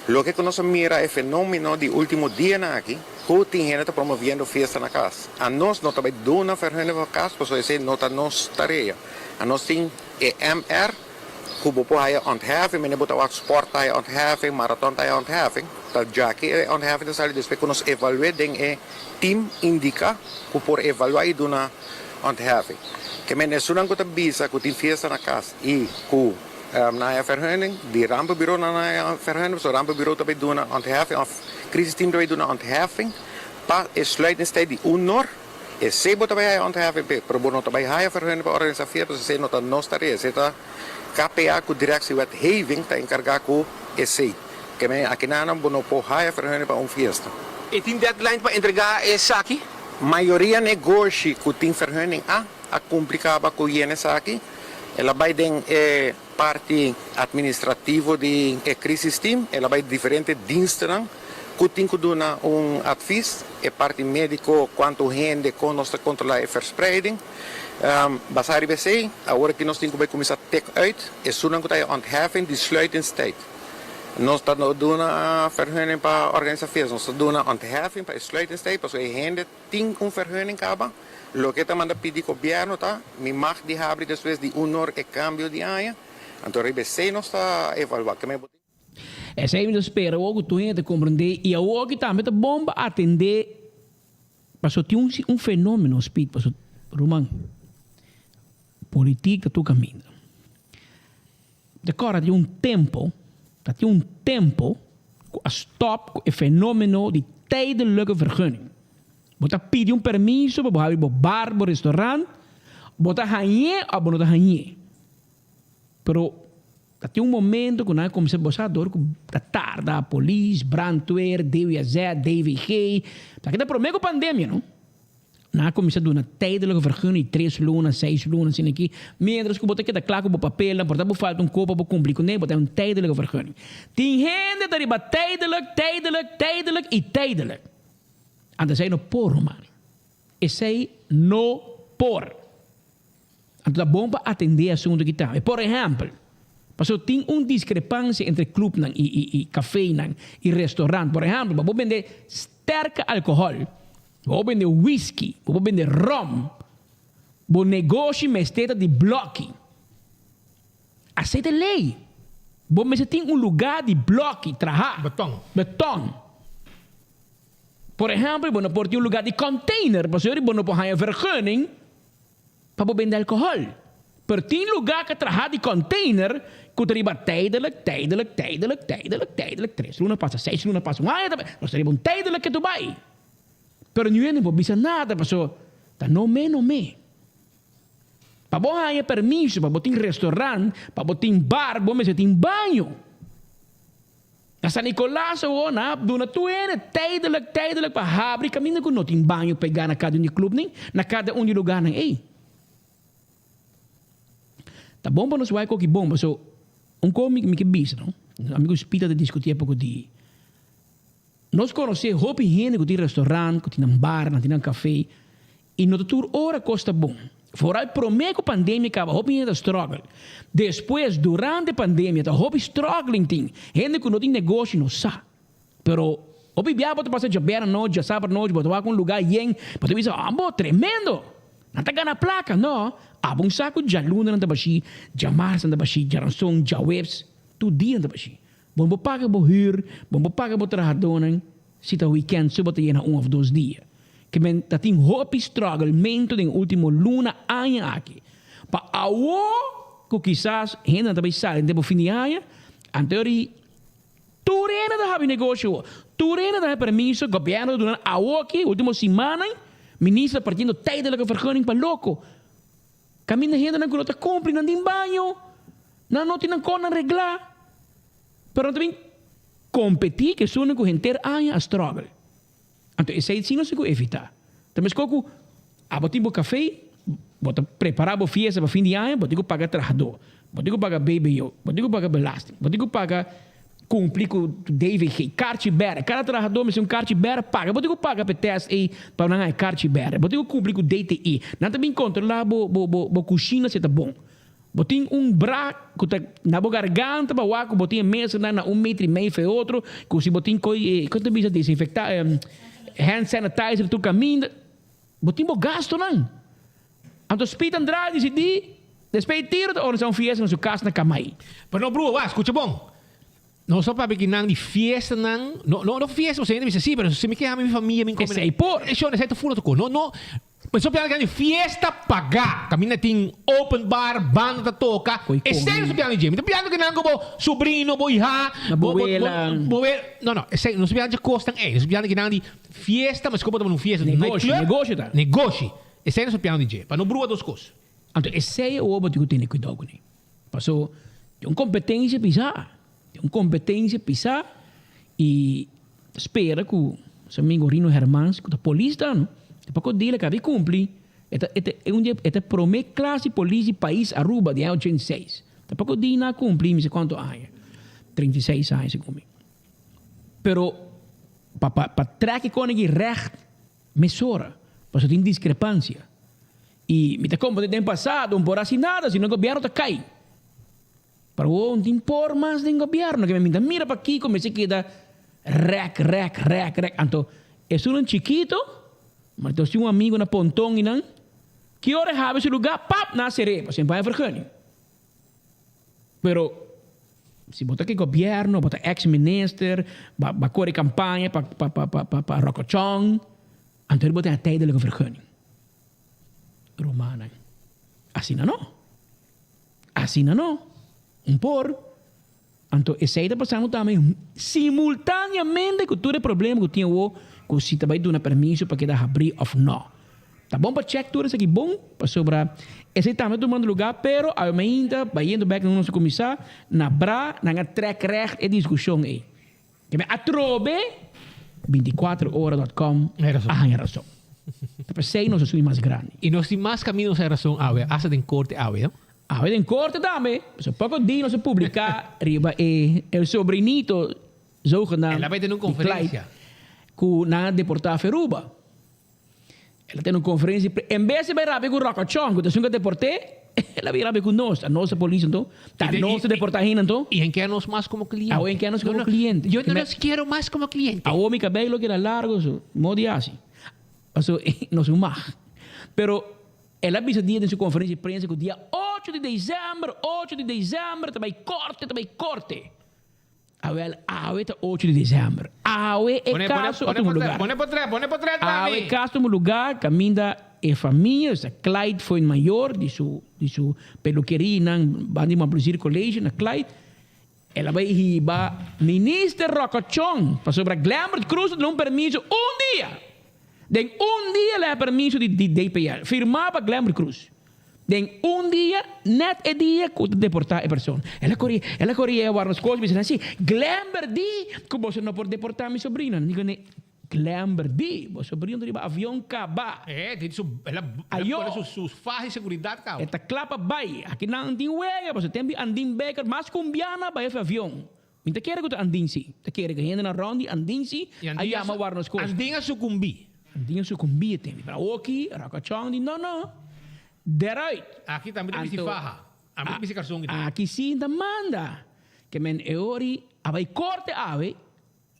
Loke ku nos a mira e fenómeno di último dianan aki, ku tin hende ta promoviendo fiesta na kas. Anos no ta bai duna vergunning pa kas pasobra esei no ta nos tarea. Anos tin e MR ku bo por haya ontheffing, mene bo ta wak sport ta haya ontheffing, maraton ta haya ontheffing. Ta djaki e ontheffing ta sali despues ku nos evalu'é den e team indiká ku por evaluá i duna ontheffing. Ke men esunnan ku ta bisa ku tin fiesta na kas i ku nan haya vergunning, di rampenburo nan haya vergunning, pasobra rampenburo ta bay duna ontheffing òf crisisteam ta bay duna ontheffing pa e sluitingstijd di un or. Esei bo ta bay haya ontheffing p'e, pero bo no ta bay haya vergunning pa organisá fiesta, pasobra esei no ta nos tarea, esei ta KPA ku Directie Wetgeving ta enkargá ku esei. Ke men akinanan bo no por haya vergunning pa un fiesta. E tin deadline pa entregá esaki? Mayoria negoshi ku tin vergunning a a kumpli kaba ku yena esaki. El a bai den e parti administrativo di e crisis team, el a bai diferente dienstennan ku tin ku duna un advis, e parti mediko, kuantu hende, kon nos ta kontrolá e verspreiding. Basá riba esei, awor aki nos tin ku bai kuminsá tek uit esunnan ku ta e ontheffing di sluitingstijd. Nos ta no duna vergunning pa organisa fiesta, nos ta duna ontheffing pa e sluitingstijd pasobra e hende tin un vergunning kaba. Loke ta manda pidi gobierno ta mi mag di habri despues di un or e cambio di aña, anto riba esey nos ta evalua. Ke men bo tin. Esey mi ta spera awor ku tur hende ta komprende i awor aki tambe ta bon pa atende pasobra tin un un fenomeno Speed pasobra ruman politik ta tur kaminda. Ta kòrda tin un tempo, ta tin un tempo ku a stòp ku e fenomeno di tijdelijke vergunning. Bo ta pidi un permiso pa bo habri bo bar, bo restaurant, bo ta hañ'é òf bo no ta hañ'é. Pero ta tin un momento ku nan a kuminsá, bo sa dor ku ta tarda, polis, brandweer, DWZ, DVG, ta keda promé ku pandemia no. Nan a kuminsá duna tijdelijke vergunning di tres luna, seis luna, asina aki. Miéntras ku bo ta keda kla ku bo papelnan, por ta bo falta un kos pa bo kumpli kuné, bo ta un tijdelijke vergunning. Tin hende ta riba tijdelijk, tijdelijk, tijdelijk i tijdelijk. Anto esei no por, ruman. Esei no por. Anto ta bon pa atendé e asuntu aki tambe. Por ehèmpel, pasobra tin un diskrepansia entre klupnan i i i kafénan i restorant. Por ehèmpel, pa bo bende sterke alkohòl, pa bo bende whisky, pa bo bende ròm, bo negoshi mester ta di blòki. Asei ta e lei. Bo mester tin un lugá di blòki trahá. Betòn. Betòn. Por ehèmpel, bo no por tin un lugá di kònteiner pasobra bo no por haña vergunning pa bo bende alkohòl. Pero tin lugá ku a traha di kònteiner ku ta riba tijdelijk, tijdelijk, tijdelijk, tijdelijk, tijdelijk, tres luna pasa, seis luna pasa, un aña ta nos ta riba un tijdelijk ke tu bai. Pero niun hende no por bisa nada pasobra ta no me no me. Pa bo haña permiso pa bo tin restorant, pa bo tin bar, bo mester tin baño. Na San Nicolas awor nan a duna tur hende tijdelijk, tijdelijk pa habri caminda cu no tin baño pega na cada un di clubnan, na cada un di lugarnan ey. Ta bon pa nos wak koki bon paso un co mi mi ke bisa no, ami cu Spita ta discuti e poco di nos conoce hopi hende cu tin restaurant, cu tin nan bar, nan tin nan cafe I no ta tur ora kos ta bon. Foral promé ku pandemia kaba hopi hende ta struggle. Despues durante pandemia ta hopi struggling tin. Hende ku no tin negoshi no sa. Pero hopi bia bo ta pasa djabièrnè anochi, djasabra anochi bo ta wak un lugá yen, bo ta bisa ambo tremendo! Nan ta gana plaka. No, abo un sa ku djaluna nan ta bashí, djamars nan ta bashí, djaranson, djaweps, tur dia nan ta bashí. Bo no por paga bo hür, bo no por paga bo trahadónan si ta weekend so bo ta yena un òf dos dia. Ke men ta tin hopi struggle-mento den ultimo luna, aña aki. Pa awo ku kisas hendenan ta bai sali den bo fin di aña, anto ri. Tur hende ta habi negoshi awor. Tur hende ta habi permiso, gobierno ta duna nan awoki, ultimo simannan, minister ta partiendo tijdelijke vergunning pa loko. Kaminda hendenan ku no ta kumpli nan tin baño, nan no tin nan konan reglá. Pero nan ta bin kompetí ku esunnan ku henter aña a struggle. Anto esei si nos tin ku evitá. Ta meskos ku abo tin bo kafé, bo ta prepará bo fiesta pa fin di aña, bo tin ku paga trahadó, bo tin ku paga BBO, bo tin ku paga belasting, bo tin ku paga kumpli ku DVG, karchi bèrdè. Kada trahadó mester un karchi bèrdè paga. Bo tin ku paga pa e tèst ei pa nan haña karchi bèrdè. Bo tin ku kumpli ku DTI. Nan ta bin kontrolá bo bo bo kushina si e ta bon. Bo tin un bra ku ta na bo garganta pa wak ku bo tin e mesanan na un meter i mei for e otro, ku si bo tin koi kon ta bisa desinfekta hand sanitizer tur kaminda, bo tin bo gastonan. Anto Speed Andrade disidí despues di tiro ta organisa un fiesta na su kas na Kamai. Pero no brua, wak, skucha bon. Nos a papia kinan di fiestanan, no no fiesta, pasobra hende bisa si, pero si mi ke hami mi famia mi Esei por. Esei ta ful otro kos. No no Nos a papia kinan di fiesta pagá, kaminda tin open bar, banda ta toka, esei nos a papia di dje. Mi ta papiando kinan ku bo sobrino, bo iha, bo wela. Bo wela. No no, esei nos a papia di kosnan ei. Nos a papia kinan di fiesta, meskos bo ta bai na un fiesta di Negoshi, nightclub. negoshi ta. Negoshi. Esei nos a papia di dje, pa no brua dos kos. Anto esei awor bo tin ku tene kuidou kuné. Paso tin un competencia pisa, tin un competencia pisa y ta spera cu su amigo Rino Hermans cu ta polis ta no, ta poco dile caba y cumpli, e ta e ta un di e ta prome clase polis di pais Aruba di aña 86, ta poco di na cumpli mi sa cuanto aña, 36 aña segun mi. Pero pa pa pa trek e konigi recht mesora, paso tin discrepancia. Y mi ta comprende den pasado un por haci nada sino gobierno ta cay. Pero awor un tin por mas den gobierno que mi ta mira pakico mester keda rek rek rek rek anto esunnan chikito ma nos tin un amigo na Ponton y nan ki ora e habi su lugar pap nan a cere pasobra e paña vergunning. Pero si bo ta ke gobierno bo ta ex minister ba ba core campaña pa pa pa pa pa Rocochon anto bo tin a tijdelijke vergunning. Rumannan. Asina no. Asina no. Un por. Anto esei ta pasando tambe simultaneamente ku tur e problema ku tin awo ku si ta bai duna permiso pa keda habrí òf no. Ta bon pa chèk tur esaki bon pasobra esei tambe ta tumando lugá pero awe mainta bayendo bèk na unda nos a kuminsá na bra nan a trèk règt e diskushon ei. Keme atrobe 24 ora dot com a haña rason. Ta p'esei nos a subi mas grandi. I nos tin mas kaminda nos haña rason awe, asta den korte awe, no? Awe den korte tambe. Pasobra poko di nos a publiká riba e el sobrinito zogenaamd El a bai tene un di Clyde konferensia. ku nan a deportá Feruba. El a tene un conferencia di prensa. En bes di bay rabia cu Rocochon, cu ta esun cu a deporté, el a bin rabia cu nos. Ta nos ta polis anto? Ta nos ta deporta hende anto? Y hen kier nos mas como cliente. Awo hen kier nos como cliente. Yo no los quiero mas como cliente. Awo mi cabey lo keda largo so, modo di haci. Paso nos un mag. Pero el a bisa dia den su conferencia di prensa cu dia ocho di december, ocho di december ta bay corte, ta bay corte. Awel, awe ta ocho di december. Awe e caso a tuma lugar. Pone potret, pone potret pa Awe mi. e caso a tuma lugar caminda e famia, esta Clyde Fuenmayor di su di su peluquerianan banda di Montplaisir College na Clyde, el a bay hiba Minister Rocochon pasobra Glembert Cruz a duna un permiso un dia. Den un dia el a haya permiso di di DPL, firma pa Glembert Cruz. Den un dia, net e dia ku ta deportá e persona. El a kore, el a kore yega warda skos bisa nan si, Glember di ku boso no por deportá mi sobrino. Nan di kuné, Glember di, bo sobrino ta riba avion kaba. E tin su, el a, el a pone su, su faha di seguridat kaba. E ta kla pa bai. Aki nan tin wega, pasobra tempu di Andin Baker mas kumbiana bai efe avion. Mi ta kere ku ta Andin si. Ta kere ku hendenan rònt di Andin si a yama warda skos. Andin a sukumbí. Andin a sukumbí e tempu. Pero awoki, Ròkachòn di no no. Deruit! Aki tambe ta bisti faha. Ami ta bisti karson. Aki si ta manda. Ke men e ori a bai korte awe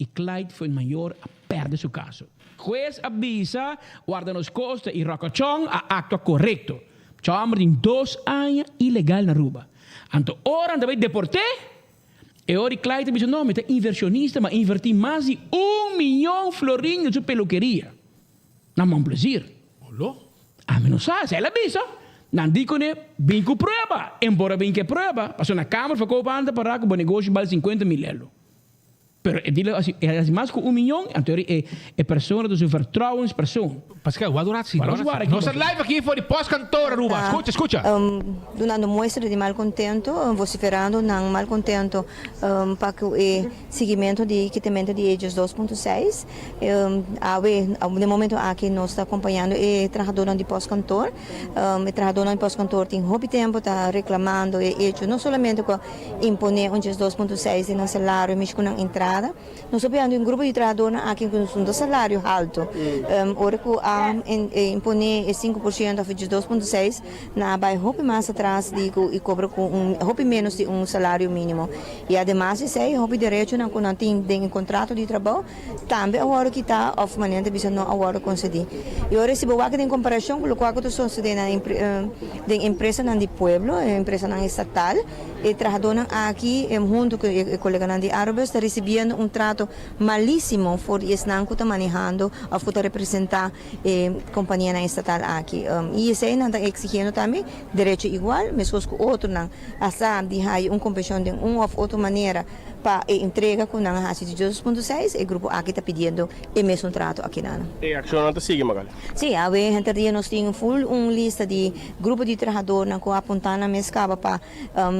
i Clyde Fuenmayor a pèrdè su kaso. Hues a bisa warda nos kosta i Ròkachòn a aktua korekto. Chòmber tin dos aña ilegal na Aruba. Anto ora nan ta bai deport'é, E ora di Clyde ta bisa, No, mi ta inversionista, mi a inverti mas di un miyon florin den su pelukeria na Mon Plaisir. Olo? Ami no sa, esei el a bisa. Nan di kuné, Bin ku prueba. En por a bin ku e prueba, pasobra na Kamer Verkoophandel ta pará ku bo negoshi bal sinkuenta mil elo. Pero e dealer a hasi, e hasi mas ku un miyon, anto e e persona ta su vertrouwenspersoon. Pascal, wak un ratio. Wak un ratio. Nos ta live aki for di postkantoor Aruba. Scucha, scucha. Dunando muestra di malcontento, vociferando nan malcontento pa cu e siguimento di kitamento di e 2.6. Awe, den momento aki nos ta acompañando e trahadornan di postkantoor. E trahadornan di postkantoor tin hopi tempo ta reclamando e hecho no solamente cu Imponé un 12.6 di nan salario mishi ku nan entrada. Nos ta pidiendo un grupo di trahadornan aki ku no ta salario haltu. Ora ku a imponé e 5% òf e 12.6, nan a bai hopi mas atras di ku i kobra ku un hopi ménos di un salario mínimo. I ademas di esei hopi derechonan ku nan tin den e kontrato di trabou tambe a wòrdu kitá òf manera ta bisa no a wòrdu konsedí. I ora si bo wak den komparashon ku lokual ku ta sosodé na den empresanan di pueblo, empresanan estatal, e trahadónan aki huntu ku e koleganan di Arubus ta risibiendo un trato malísimo for di esnan ku ta manehando òf ku ta representá e kompanianan estatal aki. I esei nan ta eksigiendo tambe derecho igual meskos ku otronan a sa di haya un kompenshon den un òf otro manera. Pa e entrega ku nan a hasi di 2.6, e grupo aki ta pidiendo e mesun trato akinan. E akshonnan ta sigui, Magali? Sí, awe henter dia nos tin ful un lista di grupo di trahadornan ku a apuntá nan mes kaba pa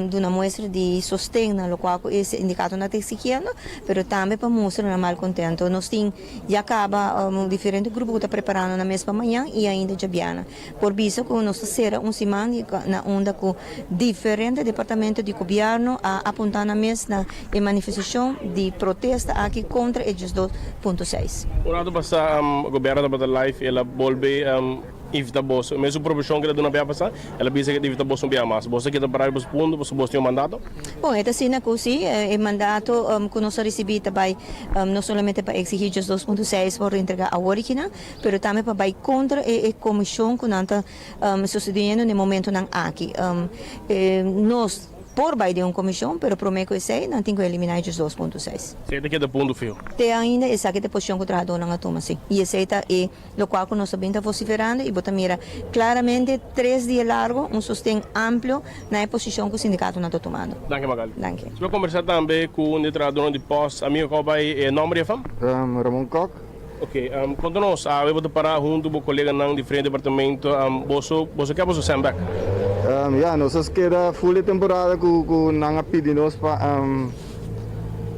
duna muestra di sosten na lokual ku e sindikatonan ta eksigiendo, pero tambe pa mustra nan malkontento. Nos tin ya kaba diferente grupo ku ta preparando nan mes pa mañan i ainda djabièrnè. Por bisa cu nos ta cera un siman di na unda cu diferente departamento di gobierno a apunta nan mes na e manifestacion di protesta aki contra e 12.6. Un rato pasa gobierno tabata live el a bolbe invita boso, e mesun proposicion cu el a duna bia pasa, el a bisa cu el ta invita boso un bia mas. Boso a keda para riba su punto pasobra boso tin un mandato? Bon, e ta asina cu si, e mandato cu nos a ricibi ta bay no solamente pa exigi 12.6 por entrega awor aki nan, pero tambe pa bai kontra e e komishon ku nan ta sosediendo na e momentonan aki. Nos por bai den un komishon, pero promé ku esei nan tin ku eliminá e 2.6. Esei ta keda punto fiho. Te ainda esaki ta e posishon ku trahadónan a tuma, si. I esei ta e lokual ku nos ta bin ta vosiferando i bo ta mira klaramente tres dia largo un sosten amplio na e posishon ku sindikatonan ta tumando. Danki Magali. Danki. Nos por kombersá tambe ku un di e trahadónan di pòst. Amigo kòp bai e nòmber di e fam? Ramon Kòk. Ok, konta nos, awe bo ta para huntu bo koleganan diferente departamento, boso boso ke boso sèn bèk? Ya, nos a keda full e temporada ku ku nan a pidi nos pa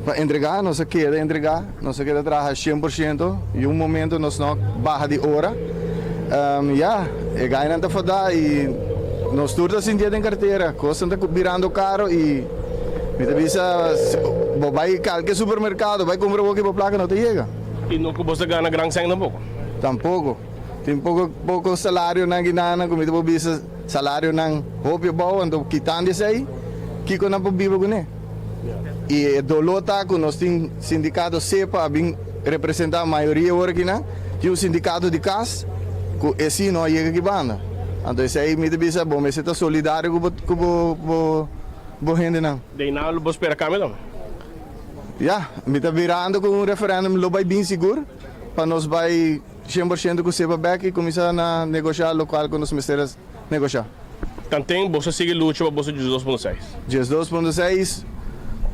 pa entregá, nos a keda entregá, nos a keda traha 100% i un momento nos no baha di ora. Ya, e gainan ta fadá i nos tur ta sintié den kartera, kosnan ta birando karo i mi ta bisa bo bai kalke supermerkado bai kumpra bo ki bo plaka no ta yega. I no ku bo ta gana gran sèn tampoko? Tampoko. Tin poko poko salarionan ki nan ku mi ta por bisa salarionan hopi abou, anto kitando esei kiko nan por biba kuné? I e doló ta ku nos tin sindikato sepa a bin representá mayoria ora ki nan tin un sindikato di kas ku e si no a yega ki banda. Anto esei mi ta bisa bo mester ta solidario ku bo ku bo bo hendenan. Den nan lo bo spera kambio tambe? Ya, mi ta birando ku un referendum lo bai bin sigur pa nos bai 100% ku sepa bek i kuminsá na negoshá lokual ku nos mester a negoshá. Tanten boso a sigui lucha pa boso 12.6? 12.6,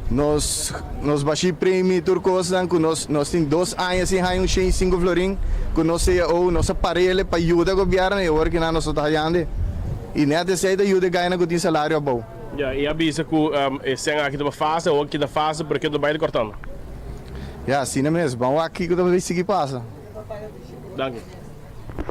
nos nos bashí premi tur kosnan ku nos nos tin dos aña sin haña un 105 florin ku nos cao nos a parele pa yuda gobièrnu i awor kinan nos no ta hayande i nèt esei ta yuda e gainan ku tin salario abou. Ya, i a bisa ku e sèn aki ta pa fase, awor kita fase, pero ke ta bai ta kòrtando. Ya, asina mes. Ban wak kiko ta bai sigui pasa. Danki.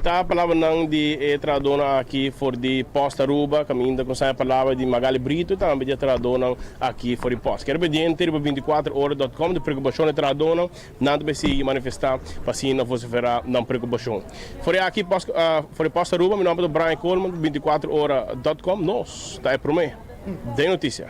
Ta palabranan di e trahadónan aki for di Post Aruba, kaminda ku sa e palabra di Magali Brito i tambe di e trahadónan aki for di Post. Kere pendiente riba 24 ora dòt kòm di preokupashon di e trahadónan. Nan ta bay sigui manifesta pa asina vocifera nan preocupacion. For e aki for e Post Aruba, mi nomber ta Brian Coleman, 24 ora dot com, nos ta e prome den noticia.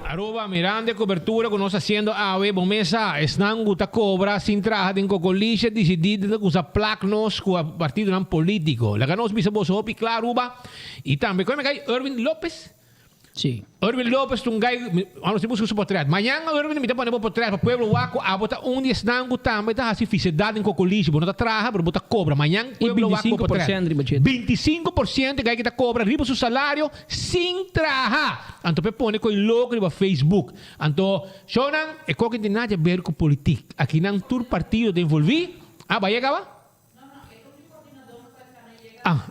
Aruba, mirando e cobertura cu nos ta haciendo awe, bo mes sa, esnan cu ta cobra sin traha den cocolisha dicidi di ta cusa plak nos cu partidonan politico. Laga nos bisa boso hopi cla Aruba y tambe, con e me cay Erwin Lopez? Sí. Erwin Lopez ta un guy, nos tin busca su portret. Mañan Erwin mi ta pone bo portret pa pueblo wak cu abo ta un di esnan cu tambe ta haci fisedad den Cocolishi. Bo no ta traha pero bo ta cobra. Mañan Y pueblo wak bo portret. 25% riba dje. 25% guy ki ta cobra riba su salario sin traha. Anto p'e pone coy loco riba Facebook. Anto, shownan, e koki tin nada di haber cu politik. Akinan tur partido ta envolvi. Ah, bo a yega awa? Ah,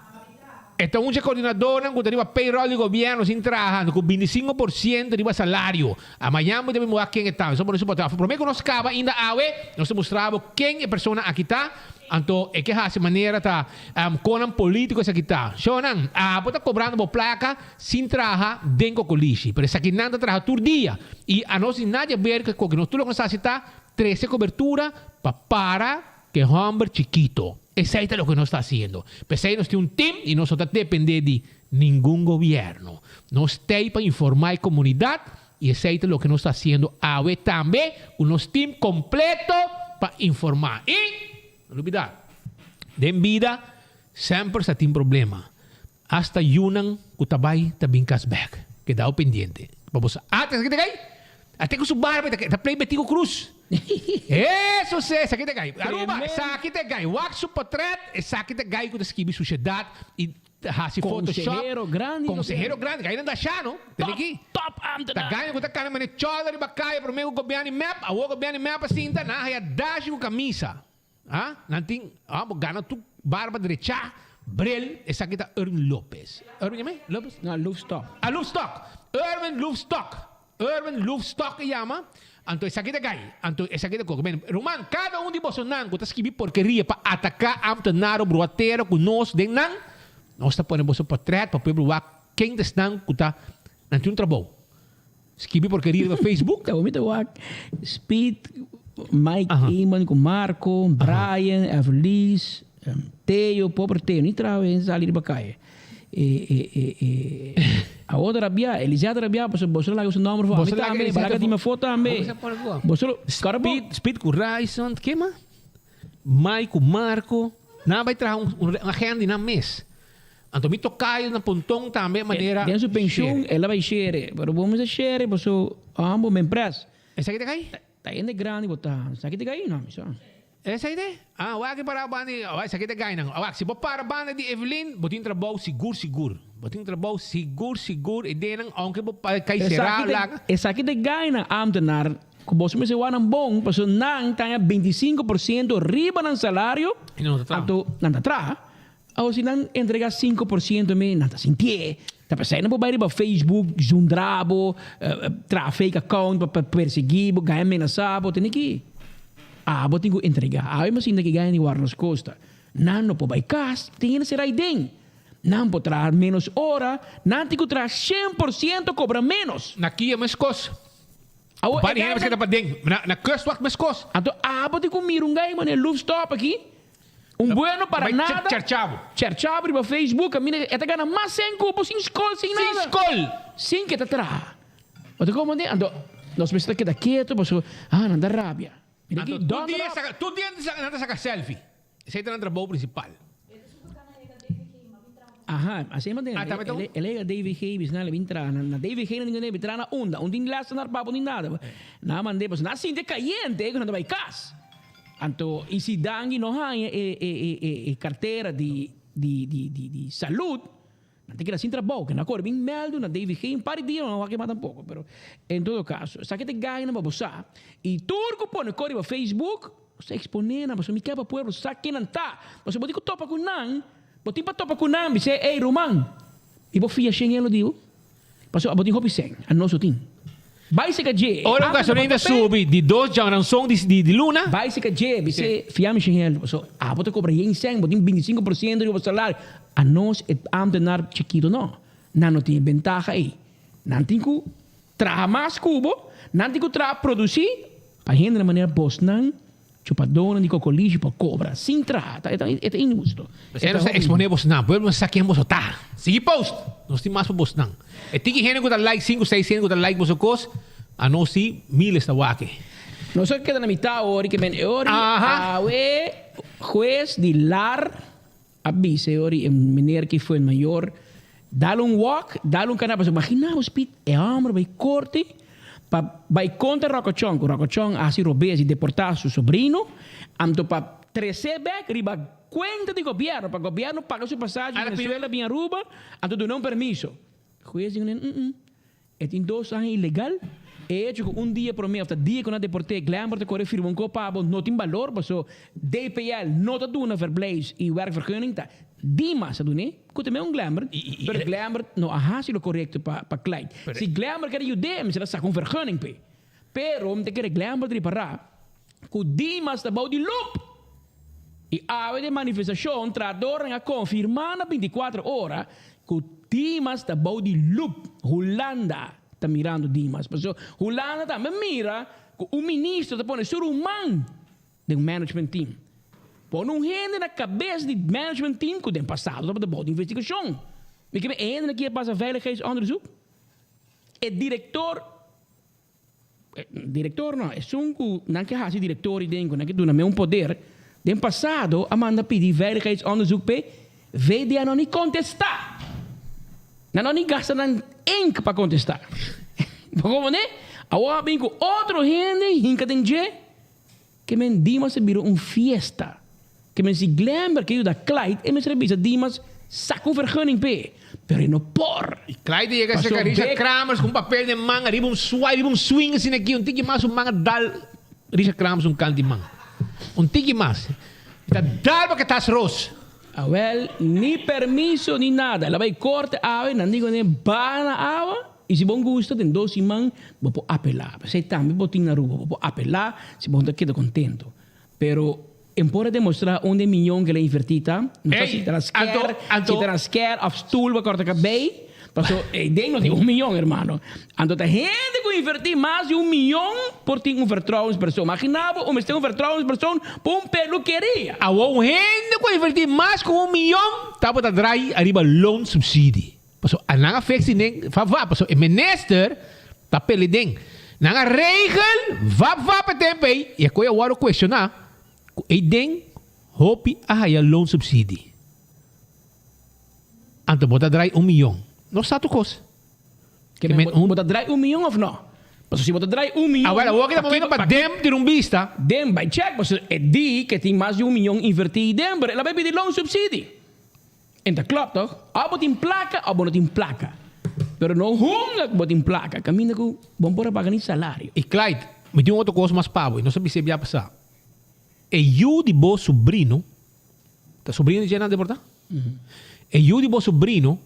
e ta un dje coordinadornan cu ta riba payroll di gobierno sin traha, cu 25% riba salario. A mañan bo debe mira ken e ta. Nos a pone su portal. Prome cu nos caba ainda awe, nos ta mustra bo ken e persona aki ta. Anto e ke haci manera ta conan politico esaki ta. Shownan, abo ta cobrando bo placa sin traha den cocolishi. Pero esakinan ta traha tur dia. Y anos tin nada di haber cu e coki. Nos tur loke nos ta haci ta trece cobertura pa para Ke hòmber chikito. Esei ta loke nos ta hasiendo. P'esei nos tin un tim i nos no ta dependé di ningun gobièrnu. Nos t'ei pa informá e komunidat i esei ta loke nos ta hasiendo awe tambe ku nos tim kompleto pa informá. I, no lubidá, den bida semper sa tin problema. Hasta yunan ku ta bai ta bin kas bèk. Kedao pendiente. Pa bo sa. Ah, esaki ta kai? Ate ku su barba e ta play Betico Cruz. Eso si, esaki ta kai. Aruba, esaki ta kai. Wak su potret, esaki ta kai ku ta skibi sushedat i ta hasi photoshop. Konsehero grandi. Konsehero grandi. Kai nan ta asha no. Tene aki. Top ambtenaar. Ta gana ku ta kana mane chòla riba kaya promé ku gobièrnu di mep. Awor gobièrnu di mep a sinta, nan a haya dashi ku kamisa. Ah, nan tin, ah, bo gana tur barba drechá, bril, esaki ta Erwin Lopez. Erwin yama e? Lopez? No, Loefstok. Ah, Loefstok. Erwin Loefstok. Erwin Loefstok e yama. Anto esaki ta gai. Anto esaki ta koko. Ben, ruman, kada un di bosonan ku ta skibi porkeria pa ataká ámtenar o bruatero ku nos den nan, nos ta pone boso portret pa pueblo wak ken ta esnan ku ta, nan tin un trabou. Skibi porkeria riba Facebook. Ta mi ta wak Speed, Mike Eman ku Marco, Brian, Everlies, Theo, pober Theo ni traha e sali riba kaya. E awor ta rabia, Elisea ta rabia pasobra boso lo laga su nomber for. Ami tambe, bo laga di mi foto tambe. Boso lo, Speed, Speed ku Ryson, ke mas? Mike ku Marco, nan a bai traha un agenda di nan mes. Anto mi tocayo na ponton tambe manera Den su pensioen el a bai shere, pero bo mester shere paso amo men pres. Esaki ta cay? Ta hende grandi bo ta, esaki ta cay? No, mi sa. Esaki ta? Ah, wak aki para banda di, wak esaki ta cay nan. Wak, si bo para banda di Evelyn, bo tin trabou sigur sigur. Bo tin trabou sigur sigur e denan, aunke bo cay sera laga. Esaki ta cay nan ambtenaar cu boso mester wak nan bon, paso nan ta haña 25% riba nan salario, anto nan ta traha. Awor si nan entrega 5% mi nan ta sintié. Ta p'esei nan por bai riba Facebook, zundra bo, traha fake account pa persegui bo, gaya menasá bo, tene ki abo tin ku entrega. Awe mi a sinta ki gaya di warda nos kosta. Nan no por bai kas, tin hende sera aiden. Nan por traha ménos ora, nan tin ku traha 100% kobra ménos. Na kia meskos. Awor e gaya nan. Paden. Na kustwacht meskos. Anto abo tin ku mira un gaya manera Loefstop aki. Un bueno para Bai nada. Cherchabo. Cherchabo riba Facebook a mira e ta gana mas sen cu bo sin scol sin Sin nada. scol. Sin ke ta traha. Bo ta comprende? Anto nos mester ta keda keto pasobra ah nan ta rabia. Mira Anto aki tur Donald dia saka tur dia nan ta saka selfie. Esei ta nan trabou principal. Aha, así ma Ah, tambe ta un? El a DVG bis nan le bin traha na na DVG nan tin traha na unda, un tin les na papo ni nada. Nan a mand'é pasobra nan a sinti cayente cu nan ta bay cas. Anto y si Dangui no haña e e e e e cartera di di di di di salud, nan ta keda sin trabou, ke nan a kore bin meldu na DVG un par di dia no a wak kema tampoco, pero en todo caso esaki ta e gainan pa bo sa y tur cu pone cor riba Facebook nos ta expone nan pasobra mi ke pa pueblo sa ken nan ta, pasobra bo tin cu topa cu nan, bo tin pa topa cu nan bis'e ey ruman y bo fia shen elo di bo. Pasobra abo tin hopi sèn, anos no tin. Bai seka dje. Ora ku gasolina ta subi di dos djaranson di luna. Bai seka dje, bis'é, fia mi shen hel. Pasobra abo ta kobra yen sèn, bo tin 25% riba bo salario. Anos e ámtenar chikito no. Nan no tin e bentaha ei. Nan tin ku traha mas ku bo, nan tin ku traha produsí pa hende na manera bosnan Chupadónan di kokolishi por kobra sin traha. Ta, e ta inhusto. P'esei nos ta eksponé bosnan. Pueblo mester sa ken boso ta. Sigui post! Nos tin mas pa bosnan. E tiki hende ku ta like, sinku, seis hende ku ta like boso kos, anos si miles ta wak e. Nos a keda na mitá ori ke men e ori awe hues di lar a bisa e ori e meneer ki fue mayor. Dal un walk, dal un cana, pasobra imagina bo Speed, e homber bay corte pa bay contra Rocochon, cu Rocochon a haci robes di deporta su sobrino, anto pa trece bek riba cuenta di gobierno, pa gobierno paga su pasaje di Venezuela bin Aruba, anto duna un permiso. Huez di kuné, mm-mm, e tin dos aña ilegal, e hecho ku un dia promé òf ta dia ku nan deport'é, Glenbert ta kore firma un kopa bo no tin balor paso DPL no ta duna verblijfs i werkvergunning ta Dimas a dun'é ku ta un Glenbert, pero Glenbert no a hasi lo korekto pa pa Clyde. Si Glenbert kere yud'é mester a saka un vergunning p'e. Pero mi ta kere Glenbert ripará ku Dimas ta bou di lup! I awe den manifestashon trahadornan a konfirmá na 24 ora ku Dimas ta bou di lup. Hulanda ta mirando Dimas. Pasobra Hulanda tambe mira ku un minister ta pone su ruman den un management team. Pone un hende na kabes di management team ku den pasado tabata bou di investigashon. Mi ke e hendenan ki a pasa veiligheidsonderzoek? E direktor. Director no, esun cu nan ke haci director y den cu nan ke duna me un poder, den pasado a manda pidi veiligheidsonderzoek p'e VDA no ni contesta. Nan no ni gasta nan ink pa contesta. Bo comprende? Awor a bin cu otro hende hinca den dje ke men Dimas a bira un fiesta. Ke men si Glenber ke yuda Clyde e mester a bisa Dimas saka un vergunning p'e, pero e no por. I Clyde a yega Paso serka Richard Bek. Kramers ku un papel den man ariba un swai, riba un swing asina aki, un tiki mas un man a dal Richard Kramers un kant di man. Un tiki mas. E ta dal pa ke tas ros. Awel, ni permiso ni nada. El a bai korte awe, nan di kuné baha na awa i si bon gusta den dos siman bo por apelá. P'esei tambe bo tin na Aruba, bo por apelá si bo no ta keda kontento. Pero en por a demostra unda e miyon ke el a inverti ta, no sa si ta na sker, si ta na sker of stoel pa korta kabei, paso e den no tin un miyon hermano. Anto ta hende ku inverti mas di un miyon por tin un vertrouwenspersoon. Magina bo un mester un vertrouwenspersoon pa un pelukeria. Awor un hende ku a inverti mas ku un miyon tabata drai ariba loonsubsidie. Paso a nan a fix di nen va va paso e minister ta pele den. Nan a regel va va pa e tempo ey y e koe a worde cuestiona cu ey den hopi a haya loonsubsidie. Anto bo ta draai un miyon. No sa tur cos. Ke men bo ta draai un miyon of no? Paso si bo ta draai un miyon. Awel awor ki ta momento pa dem tira un bista. Dem bay check paso e di ke tin mas di un miyon inverti ey den pero el a bay pidi loonsubsidie. En ta klòp tòg? Òf bo tin plaka òf bo no tin plaka. Pero no hunga ku bo tin plaka kaminda ku bo no por a paga ni salario. I Clyde, mi tin un otro kos mas pa bo i nos a bis'é bia pasá. E yu di bo subrino, ta subrino di dje nan deportá? E yu di bo subrino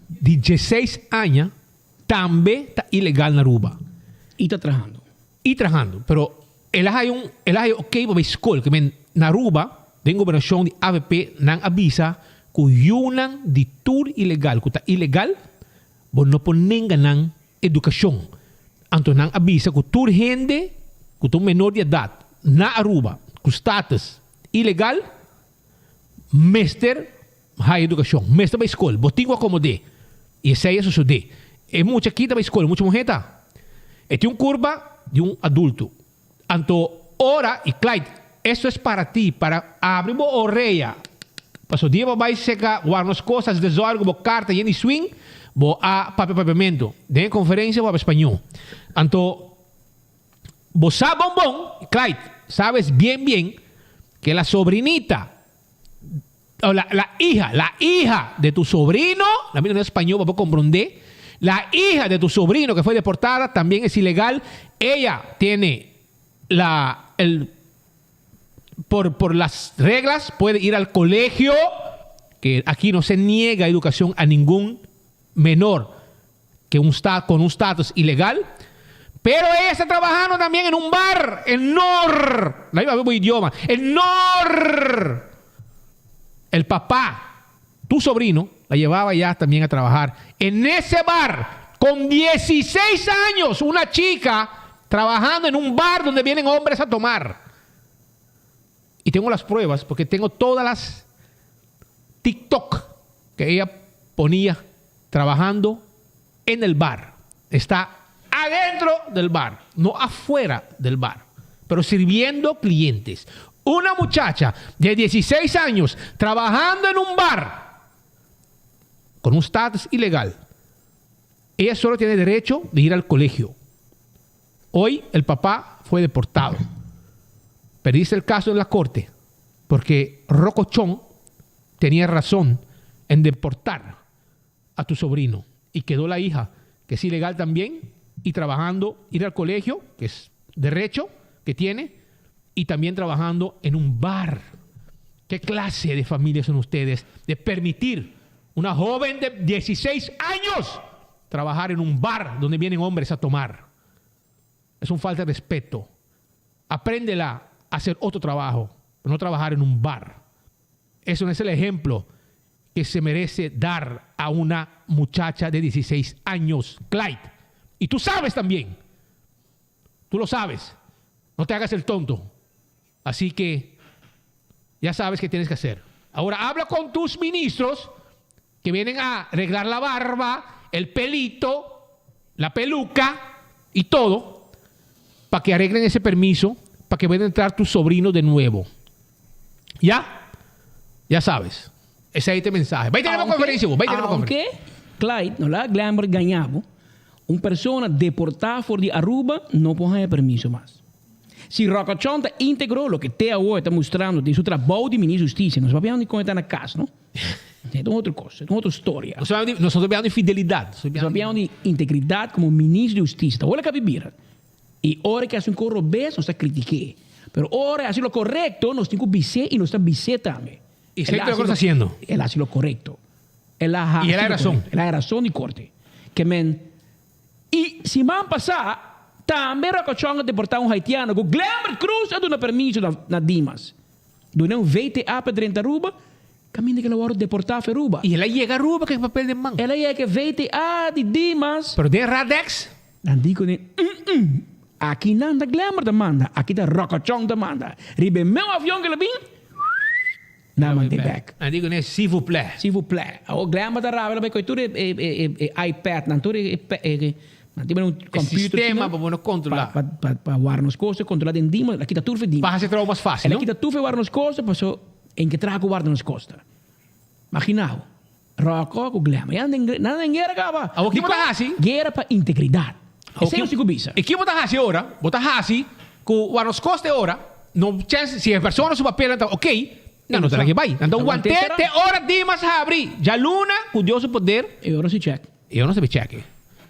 di dieseis aña tambe ta ilegal na Aruba. I ta trahando. I trahando, pero el a haya un, el a haya ok pa bai skol, ke men na Aruba, den gobernashon di avp nan a bisa ku yunan di tur ilegal ku ta ilegal, bo no por nenga nan edukashon. Anto nan a bisa ku tur hende ku ta un menor di edat na Aruba ku status ilegal mester haya edukashon, mester bai skol, bo tin ku akomod'é. I esei a sosodé. E mucha aki ta bai skol, e mucha muhé ta. E tin un kurpa di un adulto. Anto ora, i Clyde, esto es para ti, para abri bo orea, paso dia bo bai seka wak nos kos hasi desòrdu ku bo karta yen di swing, bo a papia papiamentu. Den e konferensia bo papia spañó. Anto bo sa bon bon, Clyde, sabes bien bien ke la sobrinita o la, la hija, la hija de tu sobrino, la mira en español pa bo comprende, la hija de tu sobrino que fue deportada también es ilegal, ella tiene la, el, por, por las reglas puede ir al colegio, que aquí no se niega educación a ningún menor que un sta, con un status ilegal, pero ella está trabajando también en un bar, en Nor, la misma idioma, en Nor. El papá, tu sobrino, la llevaba ya también a trabajar en ese bar, con 16 años, una chica trabajando en un bar donde vienen hombres a tomar. Y tengo las pruebas porque tengo todas las TikTok que ella ponía trabajando en el bar. Está adentro del bar, no afuera del bar, pero sirviendo clientes. Una muchacha de 16 años trabajando en un bar. con un status ilegal. Ella solo tiene derecho de ir al colegio. Hoy el papá fue deportado. Perdiste el caso en la corte porque Rocochón tenía razón en deportar a tu sobrino. Y quedó la hija, que es ilegal también, y trabajando, ir al colegio, que es derecho que tiene, y también trabajando en un bar. ¿Qué clase de familia son ustedes de permitir una joven de 16 años trabajar en un bar donde vienen hombres a tomar? Es un falta de respeto. Apréndela a hacer otro trabajo, pero no trabajar en un bar. Eso no es el ejemplo que se merece dar a una muchacha de 16 años, Clyde. Y tú sabes también. Tú lo sabes. No te hagas el tonto. Así que ya sabes qué tienes que hacer. Ahora habla con tus ministros que vienen a arreglar la barba, el pelito, la peluca y todo, para que arreglen ese permiso, para que pueda entrar tu sobrino de nuevo. ¿Ya? Ya sabes. Ese ahí este mensaje. Vai tener conferencia, vai tener conferencia. Clyde, no la Glamber gañabo, un persona deportá for di Aruba no por haña permiso mas. Si Rocochon ta íntegro, loke te awor e ta mustrando den su trabou di Ministro di Husticia, nos papia di con e ta na cas, no? E ta un otro cos, e ta un otro storia. Nos papia di fidelidad. Nos papia di integridad como Ministro di Husticia. Ta hola cabi bira. Y ora ke haci un cos robes, nos ta critiqu'e. Pero ora e haci lo corecto, nos tin cu bis'e y nos ta bis'e tambe. Y esey ta lo que nos ta haciendo. El a haci lo corecto. El a haci Y el a lo razon. corecto. El a razon di corte. Ke men. Y siman pasa tambe Rocochon a deporta un haitiano cu Glembert Cruz a duna permiso na na Dimas. Duna un VTA pa drenta Aruba, caminda cu el a wordo deporta for Aruba. Y el a yega Aruba cu e papel den man. El a yega cu e VTA di Dimas. Pero den Radex. Nan di cu ne, Mm-mm, aki nan ta Glembert ta manda, aki ta Rocochon ta manda. Riba e meu avion cu el a bin, Nan manda e bek. Nan di ku ne, s'il vous plaît. S'il vous plaît. Awor Glenn ta rabia lo bai koe tur e e iPad nan, tur e e nan tin un computer. E sistema pa bo no kontrolá. Pa pa pa wara nos kos, kontrolá den dima, el a kita tur for dima. Pa hasi e trabou mas fásil, no? El a kita tur for wara nos kos, paso en ke traha ku warda nos kos ta. Magina bo, Rocco ku Glenn, ya nan nan den guera kaba. Awor ki bo ta hasi? Guera pa integridat. Esei nos tin ku bisa. I ki bo ta hasi ora? Bo ta hasi ku wara nos kos te ora, no chèns, si e persona su papelnan ta ok, nan no ta laga bai. Nan ta want'é te ora Dimas habri djaluna ku Dios su poder. E ora si chèk. E ora no sabi chèk.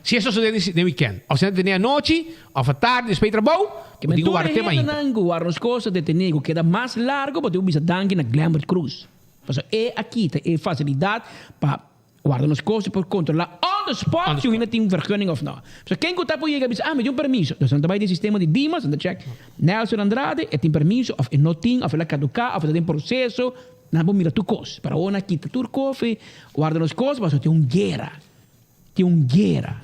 Si e sosodé den wikènt, òf si nan tene anochi, òf atardi despues di trabou, bo tin ku warda te mainta. Tur e hendenan ku wara nos kos ta detené ku keda mas largu, bo tin ku bisa danki na Glenbert Cruz. Pasobra e a kita e facilidad pa warda nos cos y por controla on the spot si un hende tin un vergunning of no. Pasobra ken cu ta por yega a bisa, ah, mi tin un permiso. Entonces nan ta bay den sistema di Dimas, nan ta check Nelson Andrade, e tin permiso of e no tin, of el a caduca, of e ta den proceso. Nan por mira tur cos. Pero awor nan a kita tur cos y warda nos cos pasobra tin un guera. Tin un guera.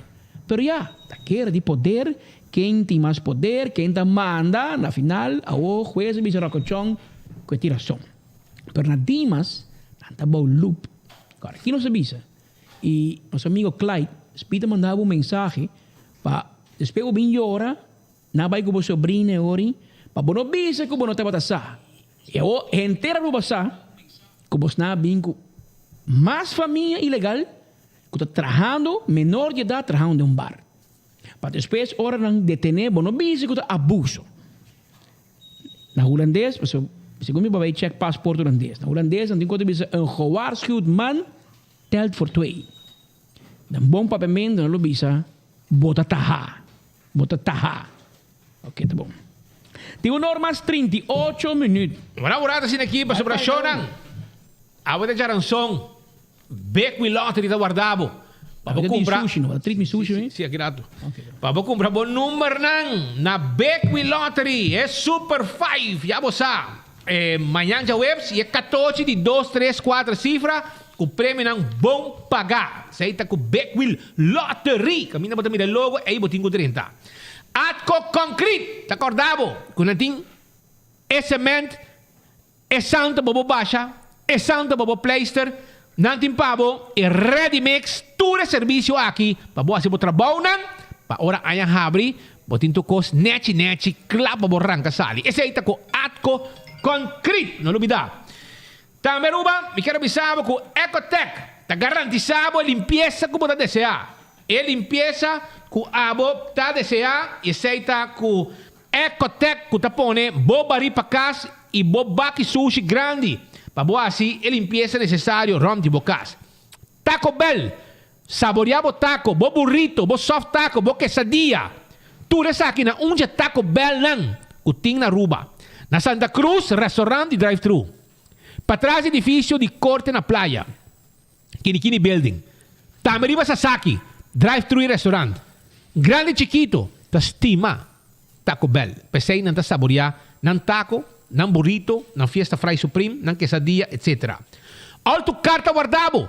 Pero ya, ta guera di poder, ken tin mas poder, ken ta manda, na final awor hues a bisa Rocochon cu e tin rason. Pero na Dimas, nan ta bou loop. Ahora, ki nos a bisa? Y nos amigo Clyde, Speed a manda bo un mensahe pa despues bo bin yora, nan a bay cu bo sobrina e ori, pa bo no bisa cu bo no tabata sa. Y awor henter Aruba sa cu bosnan a bin cu mas famia ilegal cu ta trahando, menor di edad trahando den un bar. Pa despues ora nan detene bo no bisa cu ta abuso. Na hulandes, pasobra segun mi babay check paspoort hulandes. Na hulandes nan tin ku ta bisa een gewaarschuwd man telt voor twee. Den bon papiamento nan lo bisa bo ta taha, bo ta taha. Ok, ta bon. Tin un or mas 38 minuut. Ora un rato asina aki pasobra shownan awe ta djaranson. Bek mi lottery ta warda bo. Pa bo kumpra. Sushi no, treat mi sushi mi. Si, aki rato. Pa bo kumpra bo numbernan na Bek mi lottery, e super five, ya bo sa. E mañan djaweps i e katochi di dos, tres, kuater sifra ku premionan bon pagá. Esei ta ku Bek Wheel Lottery. Kaminda bo ta mira e logo, ei bo tin ku drenta. Atco Concrete ta kòrda bo ku nan tin e cement. E santo bo bo basha, e santo bo bo pleister, nan tin pa bo e ready mix, tur e servicio aki pa bo haci bo trabounan, pa ora aña habri bo tin tur cos nechi nechi cla pa bo ranca sali. Esey ta cu Atco Concrete, no lubida. Tambe Aruba, mi kier a bisa bo cu Ecotec. ta garantisá bo e limpiesa ku bo ta deseá. E limpiesa ku abo ta deseá i esei ta ku Ecotec ku ta pone bo barí pa kas i bo baki sushi grandi pa bo hasi e limpiesa nesesario rònt di bo kas. Taco Bell, Saboreá bo taco, bo burrito, bo soft taco, bo quesadilla. Tur esaki na un dje Taco Bellnan ku tin na Aruba. Na Santa Cruz, restaurant i drive-thru. Patras di edificio di Corte na Playa, Kinikini Building. Tambe riba Sasaki, drive-thru i restaurant. Grandi i chikito ta stima Taco Bell. P'esei nan ta saboreá nan taco, nan burrito, nan Fiesta Fry Supreme, nan quesadilla, etc. Al tu kar ta warda bo!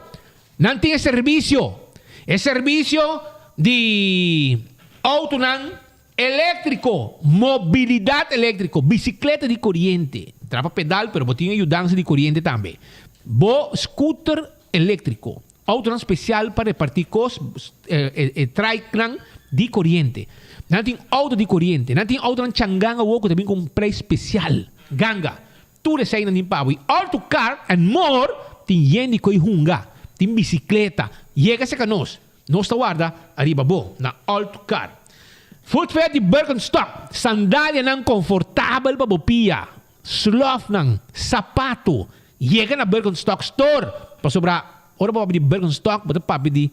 Nan tin e servisio, e servisio di autonan eléktriko, mobilidat eléktriko, bisikleta di koriente, trapa pedal pero bo tin e yudansa di koriente tambe, bo scooter eléktriko, autonan spesial pa repartí kos, e trikenan di koriente. Nan tin auto di koriente, nan tin autonan changan awor ku ta bin ku un preis spesial, ganga. Tur eseinan tin pa bo. I all to car and more tin yen di koe hunga, tin bisikleta. Yega serka nos. Nos ta warda ariba bo na All to Car. Footwear di Birkenstock, sandalianan konfortabel pa bo pia, slòfnan, sapato. Yega na Birkenstock Store pasobra ora bo papia di Birkenstock bo ta papia di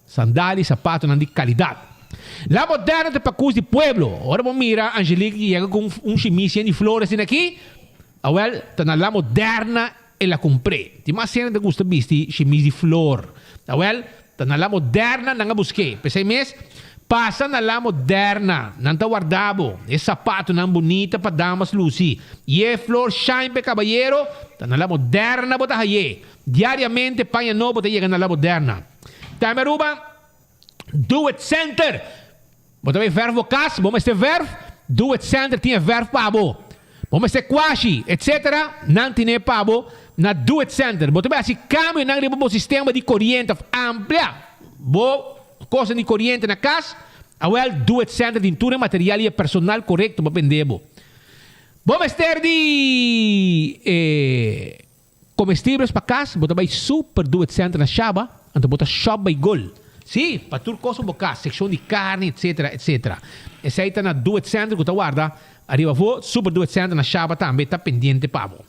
Sandal y sapatonan di calidad. La Moderna ta pacus di pueblo. Ora bo mira Angelique yega cu un shimis yen di flores asina aki, awel ta na La Moderna el a cumpr'e. Tin mas hende ta gusta bisti shimis di flor. Awel ta na La Moderna nan a busc'e. P'esey mes, pasa na La Moderna. Nan ta warda bo. E sapatonan bunita pa damas luci y e flor shine p'e cabayero, ta na La Moderna bo ta haye. Diariamente paña nobo ta yega na La Moderna. Tambe Aruba, Do It Center. Bo ta bay verf bo cas, bo mester verf, Do It Center tin e verf pa bo. Bo mester kwashi, etc. Nan tine pa bo na Do It Center. Bo ta bay haci cambionan riba bo sistema di coriente of amplia bo cosnan di coriente na cas, awel Do It Center tin tur e material y e personal corecto pa bende bo. Bo mester di e. Comestibles pa cas, bo ta bay Super Do It Center na Shaba, anto bo ta shop bay Gol. Sí, pa tur cos pa bo cas, seccion di carni, etc. Etc. Esey ta na Do It Center cu ta warda ariba afo. Super Do It Center na Shaba tambe ta pendiente pa bo.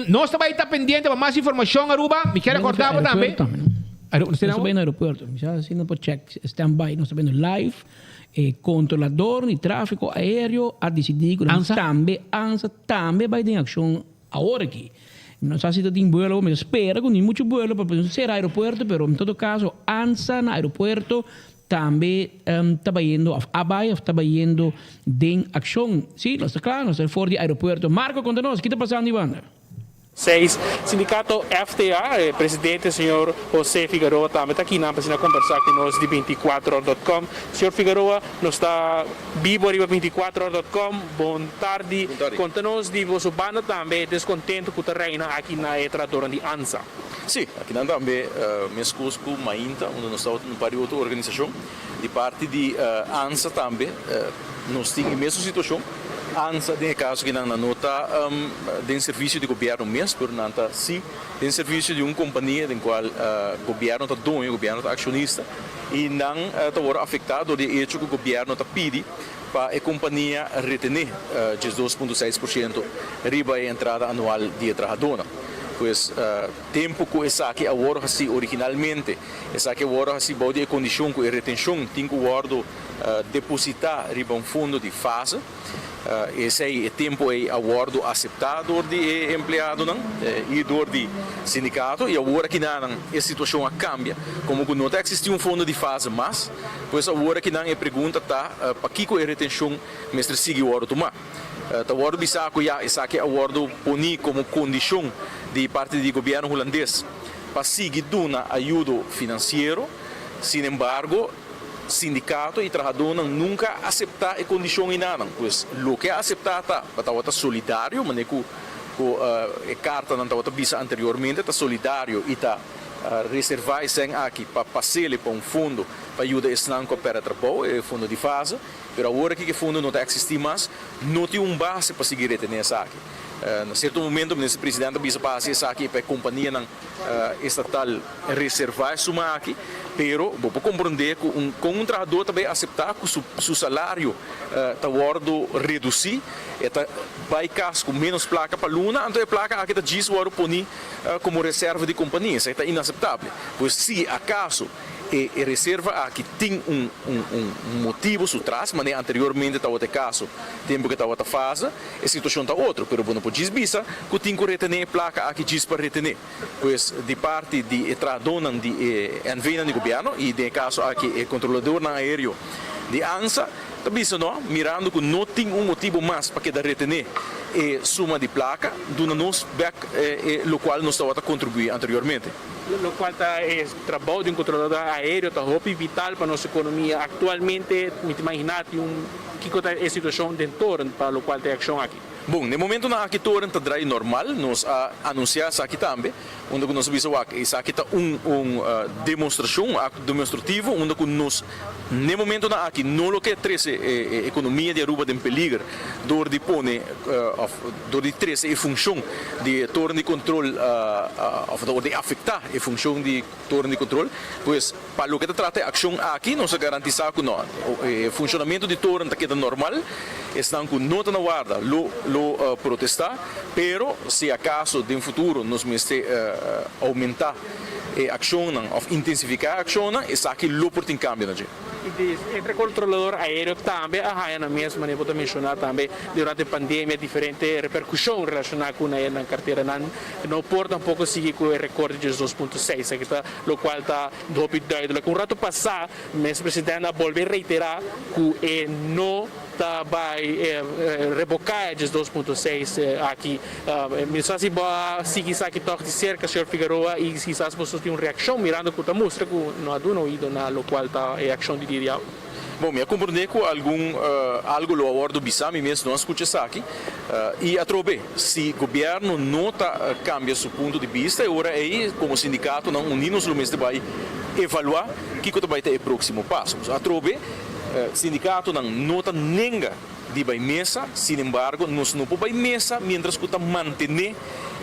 Nos ta bay ta pendiente pa mas informacion Aruba. Mi kier recorda bo tambe. Nos ta bay na aeropuerto. Mi sa si no por check stand by. Nos ta bay na live. E controlador di trafico aereo a dicidi cu nan tambe ANSA tambe bay den accion. Awor aki, mi no sa si ta tin buelo, mi ta spera ku ni muchu buelo pa por sera aeropuerto, pero en todo kaso ansa na aeropuerto tambe ta bayendo òf a bai òf ta bayendo den akshon. Sí, nos ta kla, nos ta for di aeropuerto. Marco, konta nos, ki ta pasando i banda? 6. Sindicato FTA, e presidente señor Jose Figueroa tambe ta akinan pa asina combersa cu nos di binticuatro dot com. Señor Figueroa, nos ta bibo riba binticuatro dot com. Bon tardi. Conta nos di boso banda tambe e descontento cu ta reina aki na e trahadornan di ANSA. Sí, akinan tambe mescos cu Mainta, unda nos tabata un par di otro organisacion. Di parti di ANSA tambe nos tin e mesun situacion. ANSA den e caso aki nan no ta den servicio di gobierno mes, pero nan ta si den servicio di un compania den cual gobierno ta doño, gobierno ta accionista y nan ta worde afecta door di e hecho cu gobierno ta pidi pa e compania retene 12.6% riba e entrada anual di e trahadornan. Pues tempo cu esaki a worde haci originalmente, esaki a worde haci bou di e condicion cu e retencion tin cu wordo deposita riba un fondo di fase. Esei e tempo ei a wordo acepta door di e empleadonan y door di sindicato y awor akinanan e situacion a cambia como cu no ta existi un fondo di fase mas. Pues awor akinan e pregunta ta pakico e retencion mester sigui wordo tuma. Ta wordo bisa cu ya esaki a wordo poni como condicion di parti di gobierno Hulandes pa sigui duna ayudo financiero. Sin embargo, sindicato y trahadornan nunca a acepta e condicion enanan. Pues loke a acepta ta pa tabata solidario, manera cu cu e cartanan tabata bisa anteriormente, ta solidario y ta reserva e cen aki pa pasele pa un fondo pa yuda esnan cu a perde trabou, e fondo di fase. Pero awor aki cu e fondo no ta existi mas, no tin un base pa sigui retene esaki. Na sierto momento Minister President a bisa pa hasi esaki pa e kompanianan estatal reservá e suma aki, pero bo por komprondé ku un kon un trahadó ta bai aseptá ku su su salario ta wòrdu redusí, e ta bai kas ku ménos plaka pa luna, anto e plaka aki ta djis wòrdu poní komo reserva di kompania. Esaki ta inaseptable. Pues si akaso E e reserva aki tin un un un motibo su tras, manera anteriormente tabata e caso tempo cu tabata fase, e situacion ta otro, pero bo no por djis bisa cu tin cu retene e placa aki djis pa retene. Pues di parti di e trahadornan di e NVnan di gobierno y den e caso aki e controladornan aereo di ansa ta bisa no, mirando cu no tin un motibo mas pa keda retene e suma di placa, duna nos bek e locual nos tabata contribui anteriormente. Locual ta e trabou di un controlador aereo ta hopi vital pa nos economia. Actualmente mi ta imagina tin un kico ta e situacion den toren pa locual ta e accion aki. Bon, den momentonan aki toren ta draai normal. Nos a anuncia esaki tambe, unda cu nos a bisa wak esaki ta un un demostracion, un acto demostrativo unda cu nos n'e momentonan aki no lo ke trece e economia di Aruba den peliger door di pone of Dor di trese e funshon di e toren di kontrol òf dor di afektá e funshon di toren di kontrol, pues pa loke ta trata e akshon aki nos a garantisá ku no e funshonamentu di toren ta keda normal, esnan ku no ta na warda lo lo protestá, pero si akaso den futuro nos mester oumentá e akshonnan òf intensifiká e akshonnan esaki lo por tin kambio na dje. Entre controlador aereo tambe a haya nan mes, manera bo ta menciona tambe durante pandemia diferente repercusion relaciona cu nan cartera. Nan no por tampoco sigui cu e record di 12.6 aki ta locual ta hopi duidelijk. Un rato pasa mes president a bolbe reitera cu e no ta bay revoca e 12.6 aki. Mi sa si bo a sigui esaki tòg di serka, señor Figueroa, i kisas boso tin un reakshon mirando ku ta mustra ku no a duna oido na lokual ta e akshon di dia di awe. Bon, mi a komprondé ku algun algu lo a wòrdu bisá, mi mes no a skucha esaki. I atrobe, si gobièrnu no ta kambia su punto di bista, e ora ei komo sindikatonan uní nos lo mester bai evaluá kiko ta bai ta e próksimo paso. Atrobe, sindikatonan no ta nenga. di bai mesa, sin embargo nos no por bai mesa mientras cu ta mantene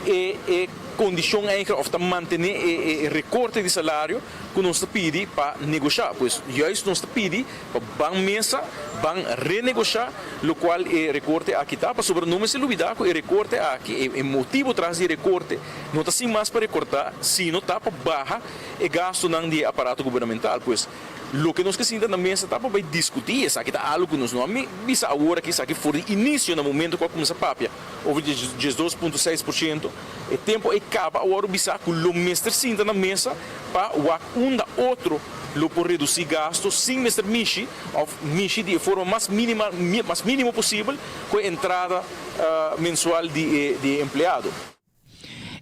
e e condicion eigenlijk of ta mantene e e recorte di salario cu nos ta pidi pa negosha. Pues juist nos ta pidi pa ban mesa, ban renegosha locual e recorte aki ta, pasobra no mester lubida cu e recorte aki, e e motibo tras di e recorte no ta sin mas pa recorta, sino ta pa baha e gastonan di e aparato gubernamental. Pues. Loke nos ke sinta na mesa ta pa bai diskutí esaki ta algu ku nos no a bisa awor aki, esaki for di inisio na momento ku a kuminsá papia over di 12.6%, e tempu ei kaba a wòrdu bisá ku lo mester sinta na mesa pa wak unda otro lo por redusí gasto sin mester mishi òf mishi di e forma mas mínima mas mínimo posibel ku e entrada mensual di e empleado.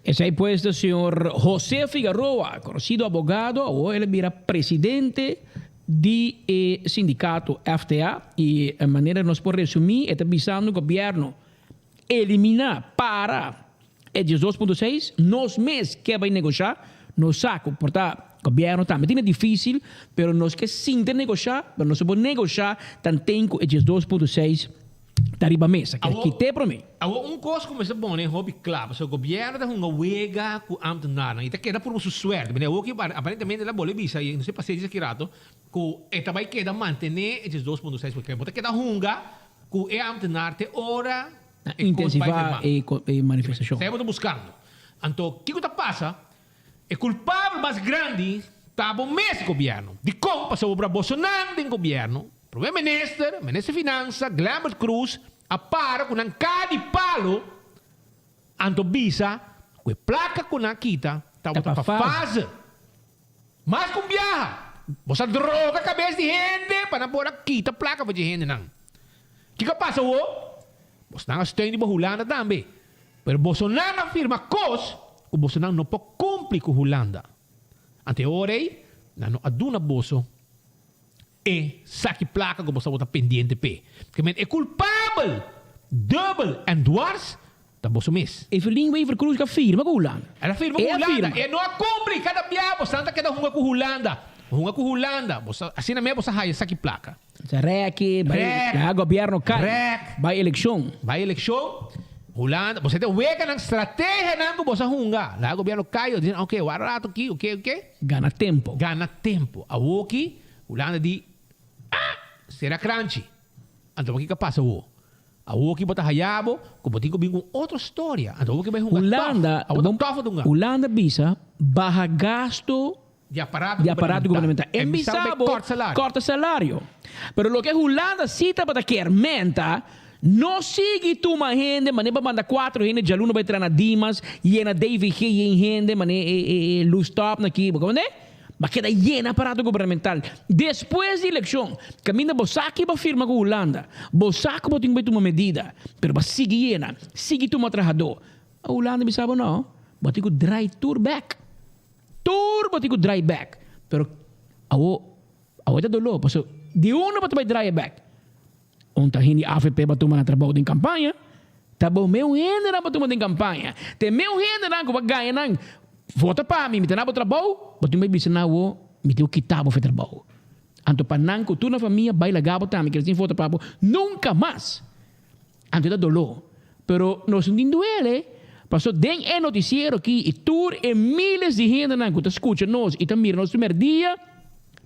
Esei pues ta señor José Figaroa, conocido abogado, awor el a bira presidente di e sindicato FTA y manera nos por resumi e ta bisando gobierno elimina, para e 12.6, nos mes ke bay negosha, nos sa cu por ta gobierno tambe tin e dificil, pero nos ke sinta negosha, pero nos no por negosha tanten cu e 12.6 ta riba mesa. Ke kite prome. Awor un kos ku mester pone hopi kla, pasobra gobièrnu ta hunga wega ku ámtenarnan i ta keda purba su suerte. Mira awor ki aparentemente el a bolbe bisa, i no sé pasé dje aki rato, ku e ta bai keda mantené e 12.6 por ciento. Bo ta keda hunga ku e ámtenar te ora e kos bai Intensivá firmá. e manifestashon. Esei bo ta buskando. Anto kiko ta pasa? E kulpabel mas grandi ta bo mes gobièrnu. Dikon? Pasobra bosonan den gobièrnu, Prome Minister, Minister Finansa, Glenbert Croes a para ku nan ka di palo anto bisa ku e plaka ku nan a kita tabata pa fase. Mas ku un biaha, boso a droga kabes di hende pa nan por a kita plaka for dje hendenan. Kiko a pasa awor? Bosonan a steun riba Hulanda tambe. Pero bosonan a firma kos ku bosonan no por kumpli ku Hulanda. Anto e ora ei nan no a duna boso e saki plaka ku boso tabata pendiente p'e. Ke men e kulpabel dubbel en dwars ta boso mes. Evelyn Wever Croes ka firma ku Hulanda. El a firma ku Hulanda. E no a kumpli. Kada bia bosonan ta keda hunga ku Hulanda. Hunga ku Hulanda. Boso asina mes boso a haya saki plaka. Sa rèk, bai Rèk. laga gobièrnu kai. Rèk. Bai elekshon. Bai elekshon. Hulanda, bo ta weganan, strategianan ku bo sa hunga. Laga gobierno kai, bo dicen, ok, wara rato aki, ok, ok. Gana tempo. Gana tempo. Awoki, Hulanda di, ah, sera kranchi. Anto bo kiko a pasa awo? Awoki bo ta haya bo ku bo tin ku bin ku un otro storia. Anto awoki bai hunga Hulanda, tof. Awo ta tof bo ta hunga. Hulanda bisa, baha gasto Di aparato di aparato gubernamental. E bisa bo corta salario. Pero loke Hulanda si tabata kier menta, no sigui tuma hende mane pa manda cuatro hende djaluna bai traha na Dimas, yena DVG yen hende mane e luz top na ki, bo comprende? Ba keda yena aparato gubernamental. Despues di eleccion, caminda bo sa ki bo firma cu Hulanda, bo sa cu bo tin cu bai tuma medida, pero ba sigui yena, sigui tuma trahador. Hulanda bisa bo no, bo tin cu draai tur bek. Tur bo tin ku draai bek. Pero awo, awo e ta doló, paso di unda bo ta bai draai e bek? Un ta hende avp bo a tuma na trabou den kampaña, ta bo meu hendenan bo tuma den kampaña. Te meu hendenan ku bo a gaña nan, vota pa mi, mi ta na bo trabou, bo tin bai bisa nan awo, mi tin ku kita bo for e trabou. Anto pa nan ku tur nan famia bai laga bo tambe, kere sin vota pa bo nunka mas. Anto e ta doló. Pero nos no tin duele, paso den e noticiero aki y tur e miles di hendenan cu ta scucha nos y ta mira nos primer dia,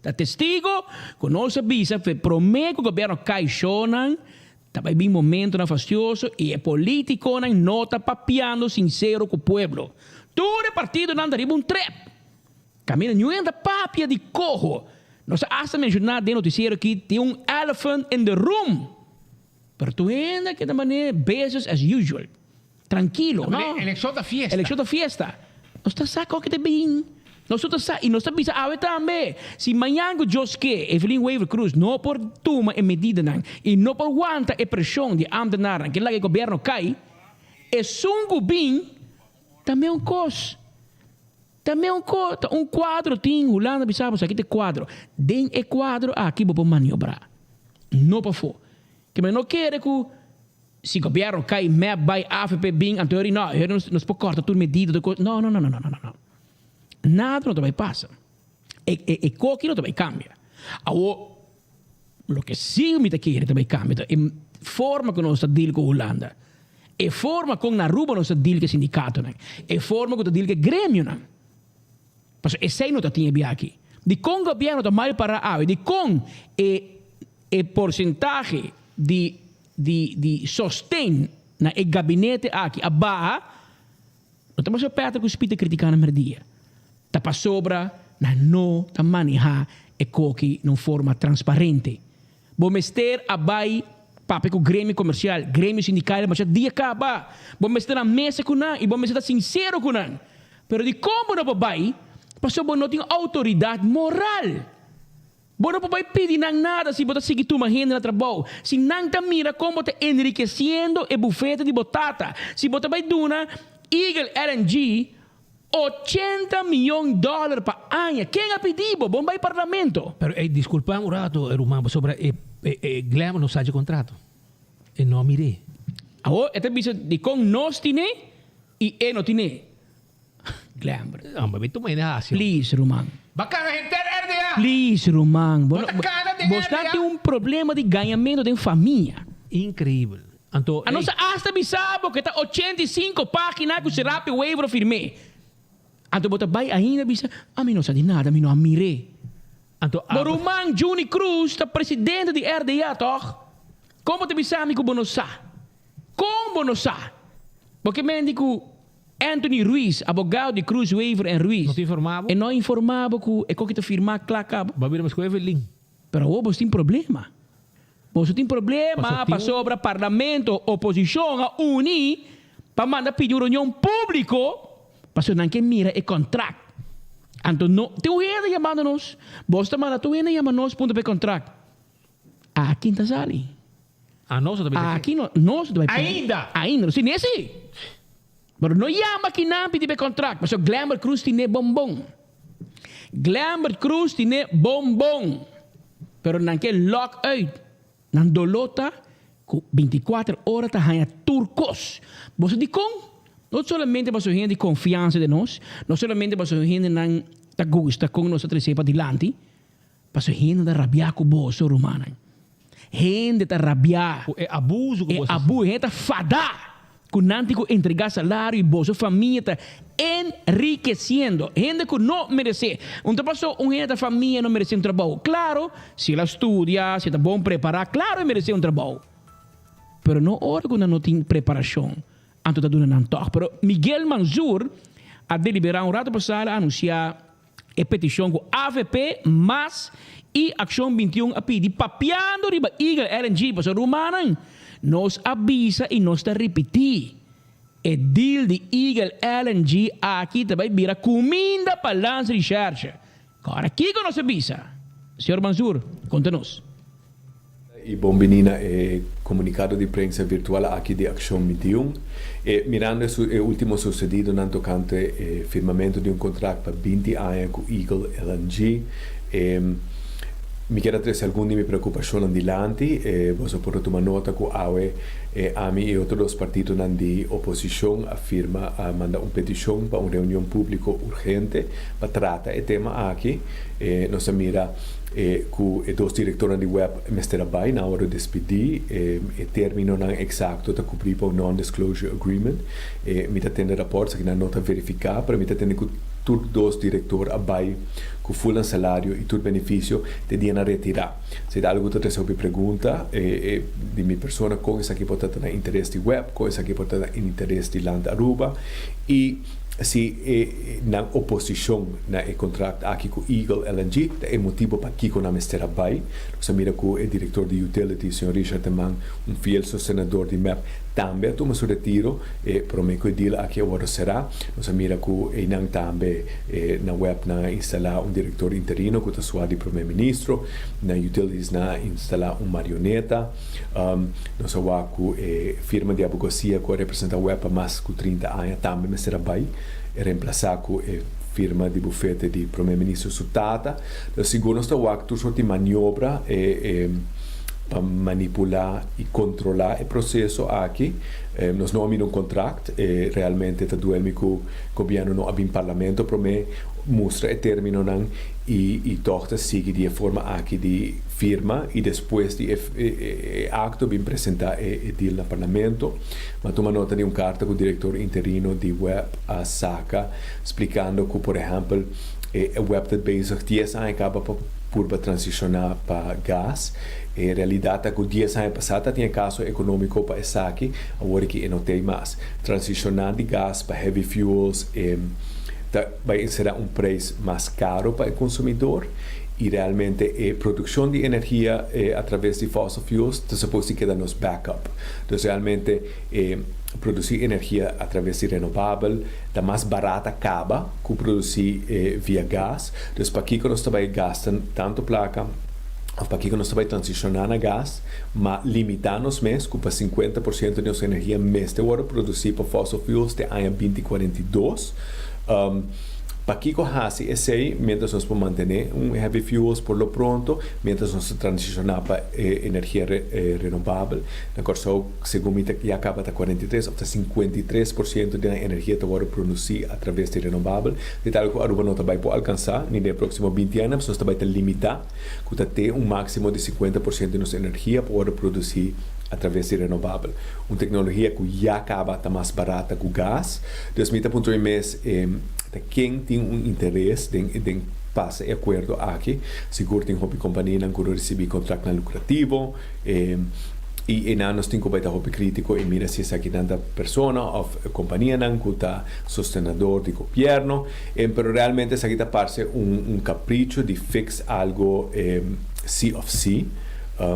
ta testigo cu nos a bisa fe prome cu gobierno cay shownan, ta bay bin momentonan fastioso y e politiconan no ta papiando sincero cu pueblo. Tur e partidonan ta riba un trep. Caminda niun hende ta papia di coho. Nos a hasta menciona den noticiero aki tin un elephant in the room. Pero tur hende a keda manera business as usual. Trankilo, no? Elekshon ta fiesta. Elekshon ta fiesta. Nos ta sa koke ta bin. Nos tur ta sa i nos ta bisa awe tambe. Si mañan ku Dios ke, Evelyn Wever Croes no por tuma e medidanan i no por wanta e preshon di e ambtenarnan ke laga e gobièrnu kai, esun ku bin ta meun kos. Ta meun kos. Ta un kuadro tin Hulanda bisa bo esaki ta e kuadro. Den e kuadro aki bo por maniobrá. No pafó. Ke men no kere ku si gobièrnu kai mep bai avp bin anto heri no heri nos nos por kòrta tur medida tur kos no no no no no no no nada no ta bai pasa e e e koki no ta bai kambia awor loke si mi ta kere ta bai kambia ta e forma ku nos ta deal ku Hulanda e forma kon na Aruba nos ta deal ku e sindikatonan e forma ku ta deal ku e gremionan. Pasobra esei no ta tin e biaha aki. Dikon gobièrnu ta mal pará awe? Dikon e e porsentahe di di di sosten na e gabinete aki a baha? No ta pasobra Patrick ku Speed ta kritiká nan merdia. Ta pasobra nan no ta manehá e koki na un forma transparente. Bo mester a bai papia ku gremio komersial, gremio sindikal masha dia kaba. Bo mester na mesa ku nan i bo mester ta sinsero ku nan. Pero dikon bo no por bai? Pasobra bo no tin outoridat moral. Bo no por bai pidi nan nada si bo ta sigui tuma hende na trabou. Si nan ta mira kon bo ta enrikesiendo e bufete di bo tata. Si bo ta bai duna Eagle LNG 80 miyon dòler pa aña. Ken a pidi bo? Bon bai parlamento. Pero ey disculpa un rato ruman pasobra e e Glamour no sa dje contrato. E no a mir'é. Awor e ta bisa dikon nos tin'é y e no tin'é. Glamour. Amba mi tuma hende haci. Please ruman. Ba cana henter RDA. Please ruman. Bo ta cana den RDA. Bosnan tin un problema di gañamento den famia. Increibel. Anto, A nos a hasta bisa bo ke ta 85 pagina ku Serapi Wever a firm'é. Anto bo ta bai ainda bisa, Ami no sa di nada, mi no a mir'é. Anto Bo ruman Juni Cruz ta presidente di RDA, tòg? Kon bo ta bisa mi ku bo no sa? Kon bo no sa? Bo ke men di ku Anthony Ruiz, abogado di Cruz Wever en Ruiz, No ta informá bo? e no a informá bo ku e koki ta firmá kla kaba? Bo a bira meskos Evelyn. Pero awor bo tin problema. Boso tin problema pasobra parlamento oposicion a uni pa manda pidi un reunion publico pasobra nan ke mira e contract. Anto no tin un hende yamando nos. Boso ta manda tur hende yama nos puntra pa e contract. Aki ta sali. Aki no nos ta bai pidi. Ainda. Ainda nos tine si. Pero no yama kinan pidi pa e contract pasobra Glenbert Cruz tine bonbon. Glenbert Cruz tine bonbon. Pero nan ke lock uit. Nan doló ta ku bintikuater ora ta haña tur kos. Boso dikon? No solamente pasobra hende di konfiansa den nos, no solamente pasobra hendenan ta gusta kon nos ta tresé padilanti, pasobra hende ta rabiá ku boso, rumannan. Hende ta rabiá. Ku e abuso ku E boso abu, hende ta fadá. Ku nan tin ku entregá salario i boso famia ta enrikesiendo. Hende ku no meresé. Un ta pasó un hende ta famia no meresé un trabou. Klaro, si el a studia, si e ta bon prepará, klaro e meresé un trabou. Pero no ora ku nan no tin preparashon, anto ta duna nan tòg. Pero Miguel Manzur a deliberá un rato pasá, el a anunsiá E petishon ku avp, mas i Akshon 21 a pidi papiando riba Eagle LNG pasobra rumannan, nos a bisa i nos ta ripití, e deal di Eagle LNG aki ta bai bira kuminda pa Landsrecherche. Kòrda kiko nos a bisa? Señor Mansur, konta nos. I bon bini na e komunikado di prensa virtual aki di Akshon 21. E mirando e ultimo susedidonan tokante e firmamentu di un kontrakt pa 20 aña ku Eagle LNG, mi kier a trese algun di mi preokupashonnan dilanti. Boso por a tuma nota ku awe ami i otro dos partidonan di oposishon a firma a manda un petishon pa un reunion públiko urgente pa trata e tema aki. Nos a mira. E ku e dos direktornan di web mester a bai, nan a wòrdu despidí. E términonan eksakto ta kubrí pa un non-disclosure agreement. E mi ta tende rapòrt, esaki nan no ta verifiká, pero mi ta tende ku tur dos direktor a bai ku ful nan salario i tur benefisio te dia nan retirá. Esei ta algu ku ta trese hopi pregunta di mi persona kon esaki por ta ta na interes di web, kon esaki por ta na interes di Land Aruba i Si e nan oposicion na e contract aki cu Eagle LNG ta e motibo pakico nan mester a bay. Nos a mira cu e director di Utilities, señor Richard Eman, un fiel sostenedor di mep, tambe a tuma su retiro e prome cu e deal aki a wordo cera. Nos a mira cu eynan tambe na web nan a instala un director interino cu ta sua di prome ministro. Na Utilities nan a instala un marioneta. Nos a wak ku e firma di abogasia ku a representá web pa mas ku 30 aña tambe mester a bai remplasá ku e firma di bufete di Prome Minister su tata. Entonces sigur nos ta wak tur sort di maniobra pa manipulá i kontrolá e proseso aki. Nos no a mira un kontrakt, realmente ta duel mi ku gobièrnu no a bin parlamento promé mustra e términonan i tòg ta sigui di e forma aki di firma i despues di e akto bin presentá e deal na parlamento. Mi a tuma nota di un karta ku direktor interino di web a saka splikando ku por ehèmpel e web ta bezig dies aña kaba pa purba transishoná pa gas. E realidat ta ku dies aña pasá ta tin e kaso ekonómiko pa esaki, awor aki e no t'ei mas. Transishoná di gas pa heavy fuels ta bai enserá un preis mas karo pa e konsumidor. I realmente e produkshon di energia a traves di fossil fuels ta supos di keda nos backup. Dus realmente e produsi energia a traves di renobabel ta mas barata kaba ku produsi via gas. Dus pakiko nos ta bai gasta tantu plaka òf pakiko nos ta bai transishoná na gas ma limitá nos mes ku pa 50% di nos energia mester wòrdu produsí pa fossil fuels te aña 2042. Pakiko hasi esei mientras nos por mantené un heavy fuels por lo pronto, mientras nos ta transishoná pa e energia renobabel? Na Kòrsou, segun mi ta ya kaba ta 43 òf ta 53% di nan energia ta wòrdu produsí a traves di renobabel. Di tal ku Aruba no ta bai por alkansá ni den e próksimo 20 aña, pasobra nos ta bai ta limitá ku ta te un máksimo di 50% di nos energia por wòrdu produsí a traves di renobabel. Un teknologia ku ya kaba ta mas barata ku gas. Dus mi ta puntra mi mes ta ken tin un interes den den pasa e akuerdo aki. Sigur tin hopi kompanianan ku lo risibí kontraktnan lukrativo i einan nos tin ku bai ta hopi kritiko i mira si esakinan ta persona òf kompanianan ku ta sostenador di gobièrnu. Pero realmente esaki ta parse un un kapricho di fix algo si òf si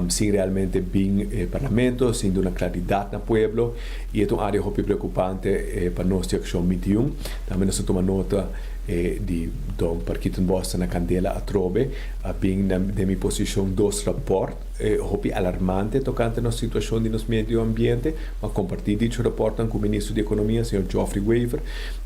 sin realmente bin e parlamento, sin duna klaridat na pueblo. I e ta un área hopi preokupante pa nos di Akshon 21. Tambe nos a tuma nota di Don Parkietenbos ta na kandela atrobe. A bin na den mi posishon dos rapòrt hopi alarmante tokante nos situashon di nos medio ambiente. Mi a kompartí dicho rapòrtnan ku Ministro di Ekonomia, señor Geoffrey Wever.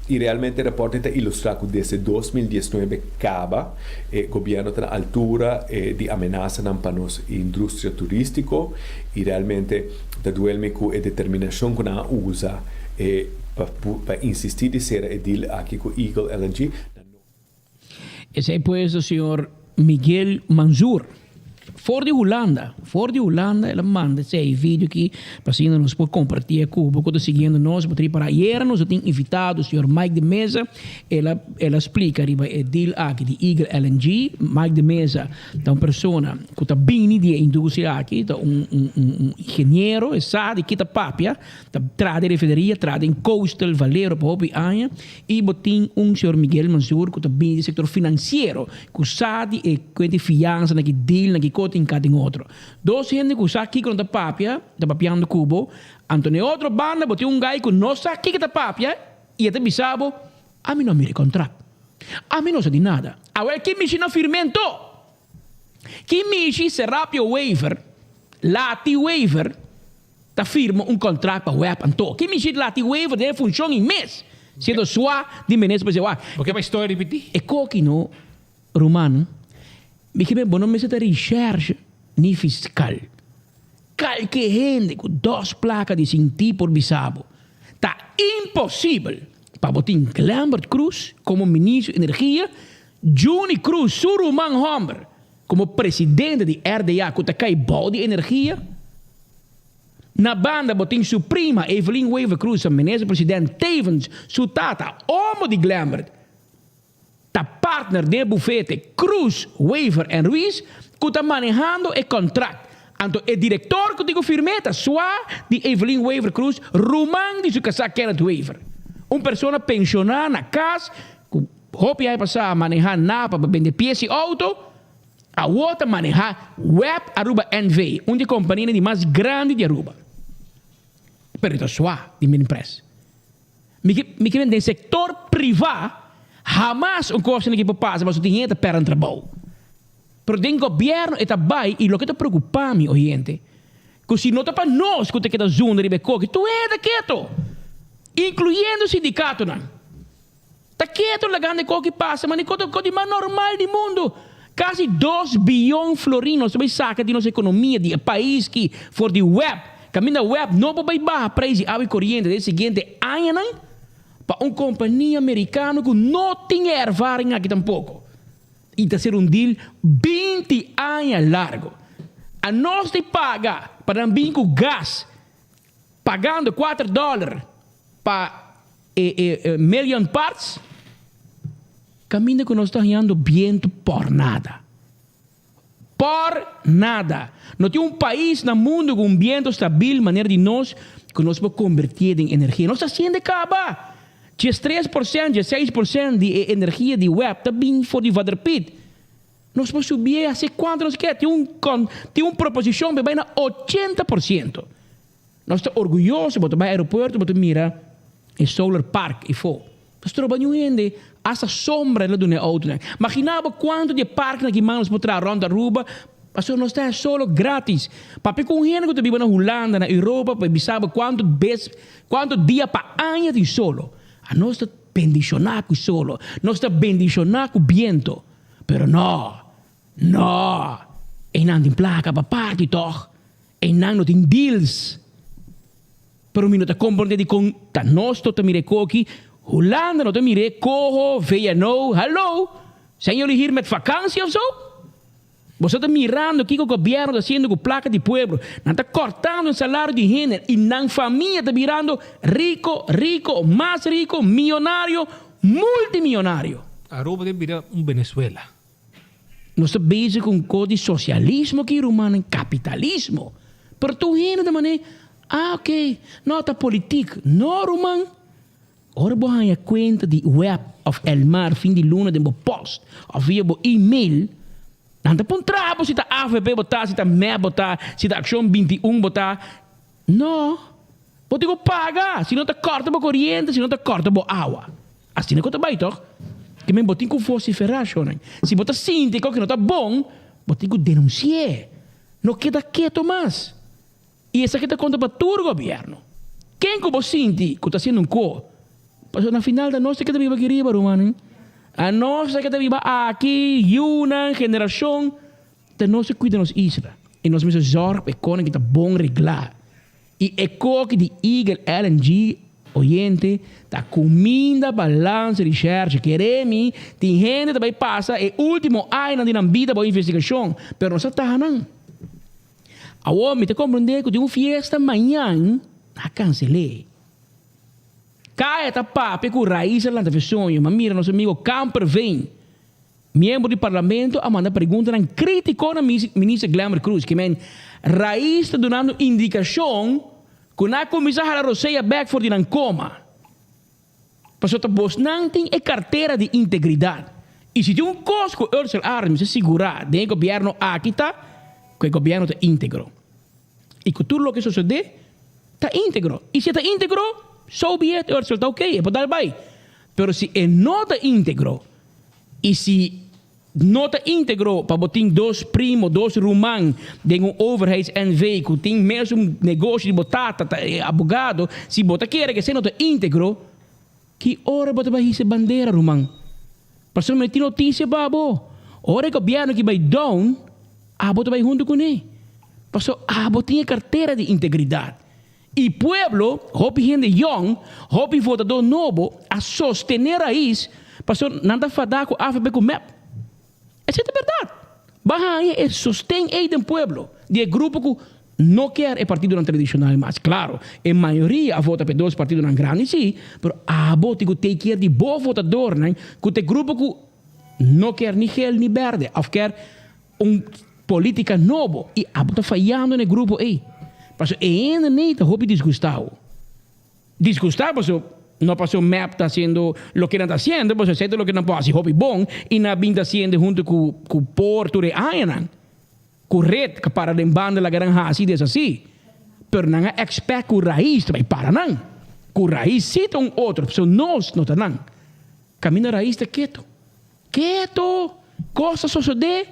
I realmente e rapòrtnan ta ilustrá ku desde 2019 kaba e gobièrnu ta na altura di amenasanan pa nos industria turístiko i realmente Ta duel mi ku e determinashon ku nan a usa pa pa insistí di sera e deal aki ku Eagle LNG, nan no. Esei pues ta señor Miguel Manzur. For di Hulanda, for di Hulanda el a manda esei video aki pa asina nos por comparti e cu bo cu ta siguiendo nos. Bo ta ripara ayera nos a tin invitado señor Mike de Meza, el a el a splica riba e deal aki di Eagle LNG. Mike de Meza ta un persona cu ta bini di e industria aki, ta un un un ingeniero, e sa di ki ta papia, ta traha den refineria, traha den Coastal, Valero pa hopi aña. I bo tin un señor Miguel Mansur ku ta bini di sektor finansiero ku sa di e kuenta di fiansa na ki deal na ki kos tin ka den otro. Dos hende ku sa kiko nan ta papia ta papiando ku bo, anto na e otro banda bo tin un guy ku no sa kiko ta papia i e ta bisa bo, ami no a mira e kontrakt, ami no sa di nada. Awel ki mishi no firm'é anto? Ki mishi Serapio Wever, Lati Wever, ta firma un contract pa web anto? Ki mishi Lati Wever den e funcion i mes siendo swa di minister pa wak? Bo ke pa historia ripiti? E koki no, ruman, mi ke bo no mester ta recherche ni fiscal. Kalke hende ku dos plaka di sinti por bisa bo, ta imposibel pa bo tin Glenbert Croes komo ministro di energia Juni Cruz, su ruman hòmber, komo presidente di RDA ku ta kai bou di energia. Na banda bo tin su prima Evelyn Wever Croes, minister president tevens su tata, omo di Glenbert, ta partner den e bufete Cruz, Wever en Ruiz ku ta manehando e kontrakt. Anto e direktor ku tin ku firm'é ta swa di Evelyn Wever Croes, ruman di su kasá Kenneth Wever, un persona penshoná na kas ku Hopi aña pasá a manehá Napa pa bende pies i outo, awor ta manehá Web Aruba NV, un di e kompanianan di mas grandi di Aruba. Pero e ta swa di Minpres. Mi ke mi ke men den sektor privá hamas un kos asina por pasa pasobra tin hende ta pèrdè nan trabou. Pero den gobièrnu e ta bai i loke ta preokupá mi oyente ku si no ta pa nos ku ta keda zunda riba e koki tur hende ta keto, inkluyendo sindikatonan. Ta keto lagando e koki pasa, ma di koto di mas normal di mundo. Kasi dos biyon florin nos ta bai saka di nos ekonomia di e pais ki for di web. Kaminda web no por bai baha preis di awa i koriente den e siguiente añanan pa un kompania merikano ku no tin e ervaring aki tampoko. I ta ser un deal 20 aña largo. Anos ta paga pa nan bin ku gas Pagando kuater dòler pa e e million parts, kaminda ku nos ta hañando bientu por nada. Por nada. No tin un pais na mundu ku un bientu stabil manera di nos ku nos por kombertié den energia. Nos ta hasiendo kaba. 13%, 16% di e energia di web ta bin for di Vaderpiet. Nos por subié hasi kuantu nos ke. Tin un tin un proposishon pa e bai na 80%. Nos ta orguyoso, bo ta bai aeropuerto bo ta mira e solar park efo. Ta stroba niun hende, hasta sombra el a duna e autonan. Magina bo kuantu di e parknan ki man nos por traha rònt Aruba, pasobra nos ta haña solo gratis. Papia ku un hende ku ta biba na Hulanda, na Europa, pa e bisa bo kuantu bes, kuantu dia pa aña tin solo. Anos ta bendishoná ku solo, nos ta bendishoná ku biento. Pero no, no, einan tin plaka pa parti tòg, einan no tin deals. Pero mi no ta komprondé dikon ta nos no ta mira e koki, Hulanda no ta mira e koho, VNO, hallo, zijn jullie hier met vakantie of zo? Boso ta mirando kiko gobièrnu ta hasiendo ku plaka di pueblo, nan ta kòrtando e salario di hende i nan famia ta birando riko, riko, mas riko, miyonario, multimiyonario. Aruba ta bira un Venezuela. Nos ta bezig ku un kos di sosialismo aki rumannan, kapitalismo. Pero tur hende ta manera, ah oke, no ta politik. No ruman, Ora bo haña kuenta di web òf Elmar fin di luna den bo pòst òf via bo e-mail, nan ta puntra bo si ta avp bo ta, si ta mep bo ta, si ta Akshon 21 bo ta. No, bo tin ku paga, si no ta kòrta bo koriente, si no ta kòrta bo awa. Asina ku ta bai tòg? Ke men bo tin ku vosiferá shownan. Si bo ta sinti ku no ta bon, bo tin ku denunsi'é. No keda keto mas. I esaki ta konta pa tur gobièrnu. Ken ku bo sinti ku ta hasiendo un ko? Pasobra na final ta nos ta keda biba aki riba, rumannan. Anos ta keda biba aki, yunan, generashon. Ta nos ta kuida nos isla. I nos mester zòrg pa e konan ki ta bon reglá. I e koki di Eagle LNG. Oyente, ta cuminda pa lansa recherche. Kere mi, tin hende ta bay pasa e ultimo añanan di nan bida bao investigacion, pero no sa taha nan. Awor mi ta comprende cu tin un fiesta mañan, a cancele. Caya ta papia cu Raiza lanta fe soño, ma mira nos amigo Kamperveen, miembro di parlamento a manda preguntanan critico na Minister Glenbert Croes, ke men Raiz ta dunando indicacion cu nan a cuminsa hala rosea bek for di nan coma. Pasobra ta bosnan tin e cartera di integridad. Y si tin un cos cu Ursel Arends mester sigura den e gobierno aki ta cu e gobierno ta integro. Y cu tur loke sosode ta integro. Y si e ta integro, so be it, Ursel ta ok, e por dal bay. Pero si e no ta integro y si No ta integro pa bo tin dos primo, dos ruman den un overheids NV ku tin mesun negoshi di bo tata ta e abogado, si bo ta kere ku esei no ta integro, ki ora bo ta bai hisa e bandera ruman? Pasobra mi tin notisia pa bo, ora e gobièrnu ki bai down, abo ta bai huntu kuné, pasobra abo tin e kartera di integridat. I pueblo, hopi hende yòn, hopi votadó nobo a sostené Raiz pasobra nan ta fadá ku avp ku mep. Esei ta bèrdat. Bo a haña e sosten ei den pueblo di e grupo ku no kier e partidonan tradishonal mas. Klaro, e mayoria a vota pa e dos partidonan grandi sí, pero abo tin ku take kier di bo votadornan ku ta e grupo ku no kier ni gel ni bèrdè òf kier Un politica nobo y abo ta fayando na e grupo ey. Paso e hende ney ta hopi disgustao. Disgusta paso no paso mep ta haciendo loke nan ta haciendo paso esey ta loke nan por haci hopi bon y nan a bin ta haciendo hunto cu cu por tur e añanan. Cu red ca para den banda laga nan haci y deshaci. Pero nan a expect cu Raiz ta bay para nan. Cu Raiz si ta un otro paso nos no ta nan. Caminda Raiz ta keto. Keto! Kos ta sosodé,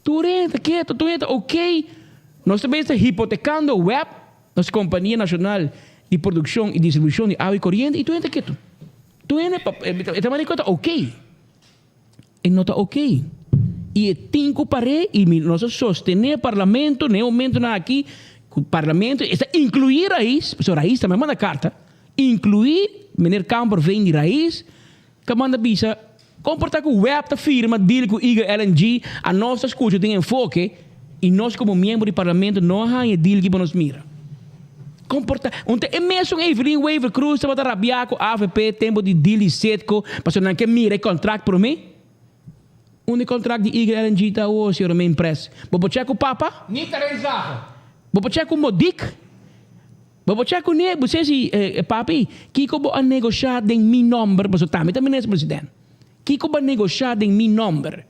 tur hende ta keto, tur hende ta ok. Nos ta bes ta hipotekando web, nos kompania nashonal di produkshon i distribushon di awa i koriente, i tur hende ta keto. Tur hende e ta manera ku ta ok. E no ta ok. I e tin ku par'é i mi nos a sostené parlamento na e momentonan aki ku parlamento e ta inkluí Raiz, pasobra Raiz tambe a manda karta, inkluí meneer Kamperveen di Raiz, Ta manda bisa, Kon por ta ku web ta firma deal ku Eagle LNG, anos ta skucha den enfoke i nos komo miembro di parlamento no a haña e deal ki pa nos mira? Kon por ta? Un ta e mesun Evelyn Wever Croes tabata rabiá ku avp tempu di deal di Citgo pasobra nan ke mira e kontrakt promé? Unda e kontrakt di Eagle LNG ta awor, señor Romain Press? Bo por chèk ku papa? Niet erin slagen. Bo por chèk ku Modic? Bo por chek kuné, bo sesi, Papi, kiko bo a negoshá den mi nòmber? Pasobra tambe ta minister president. Kiko bo a negoshá den mi nòmber?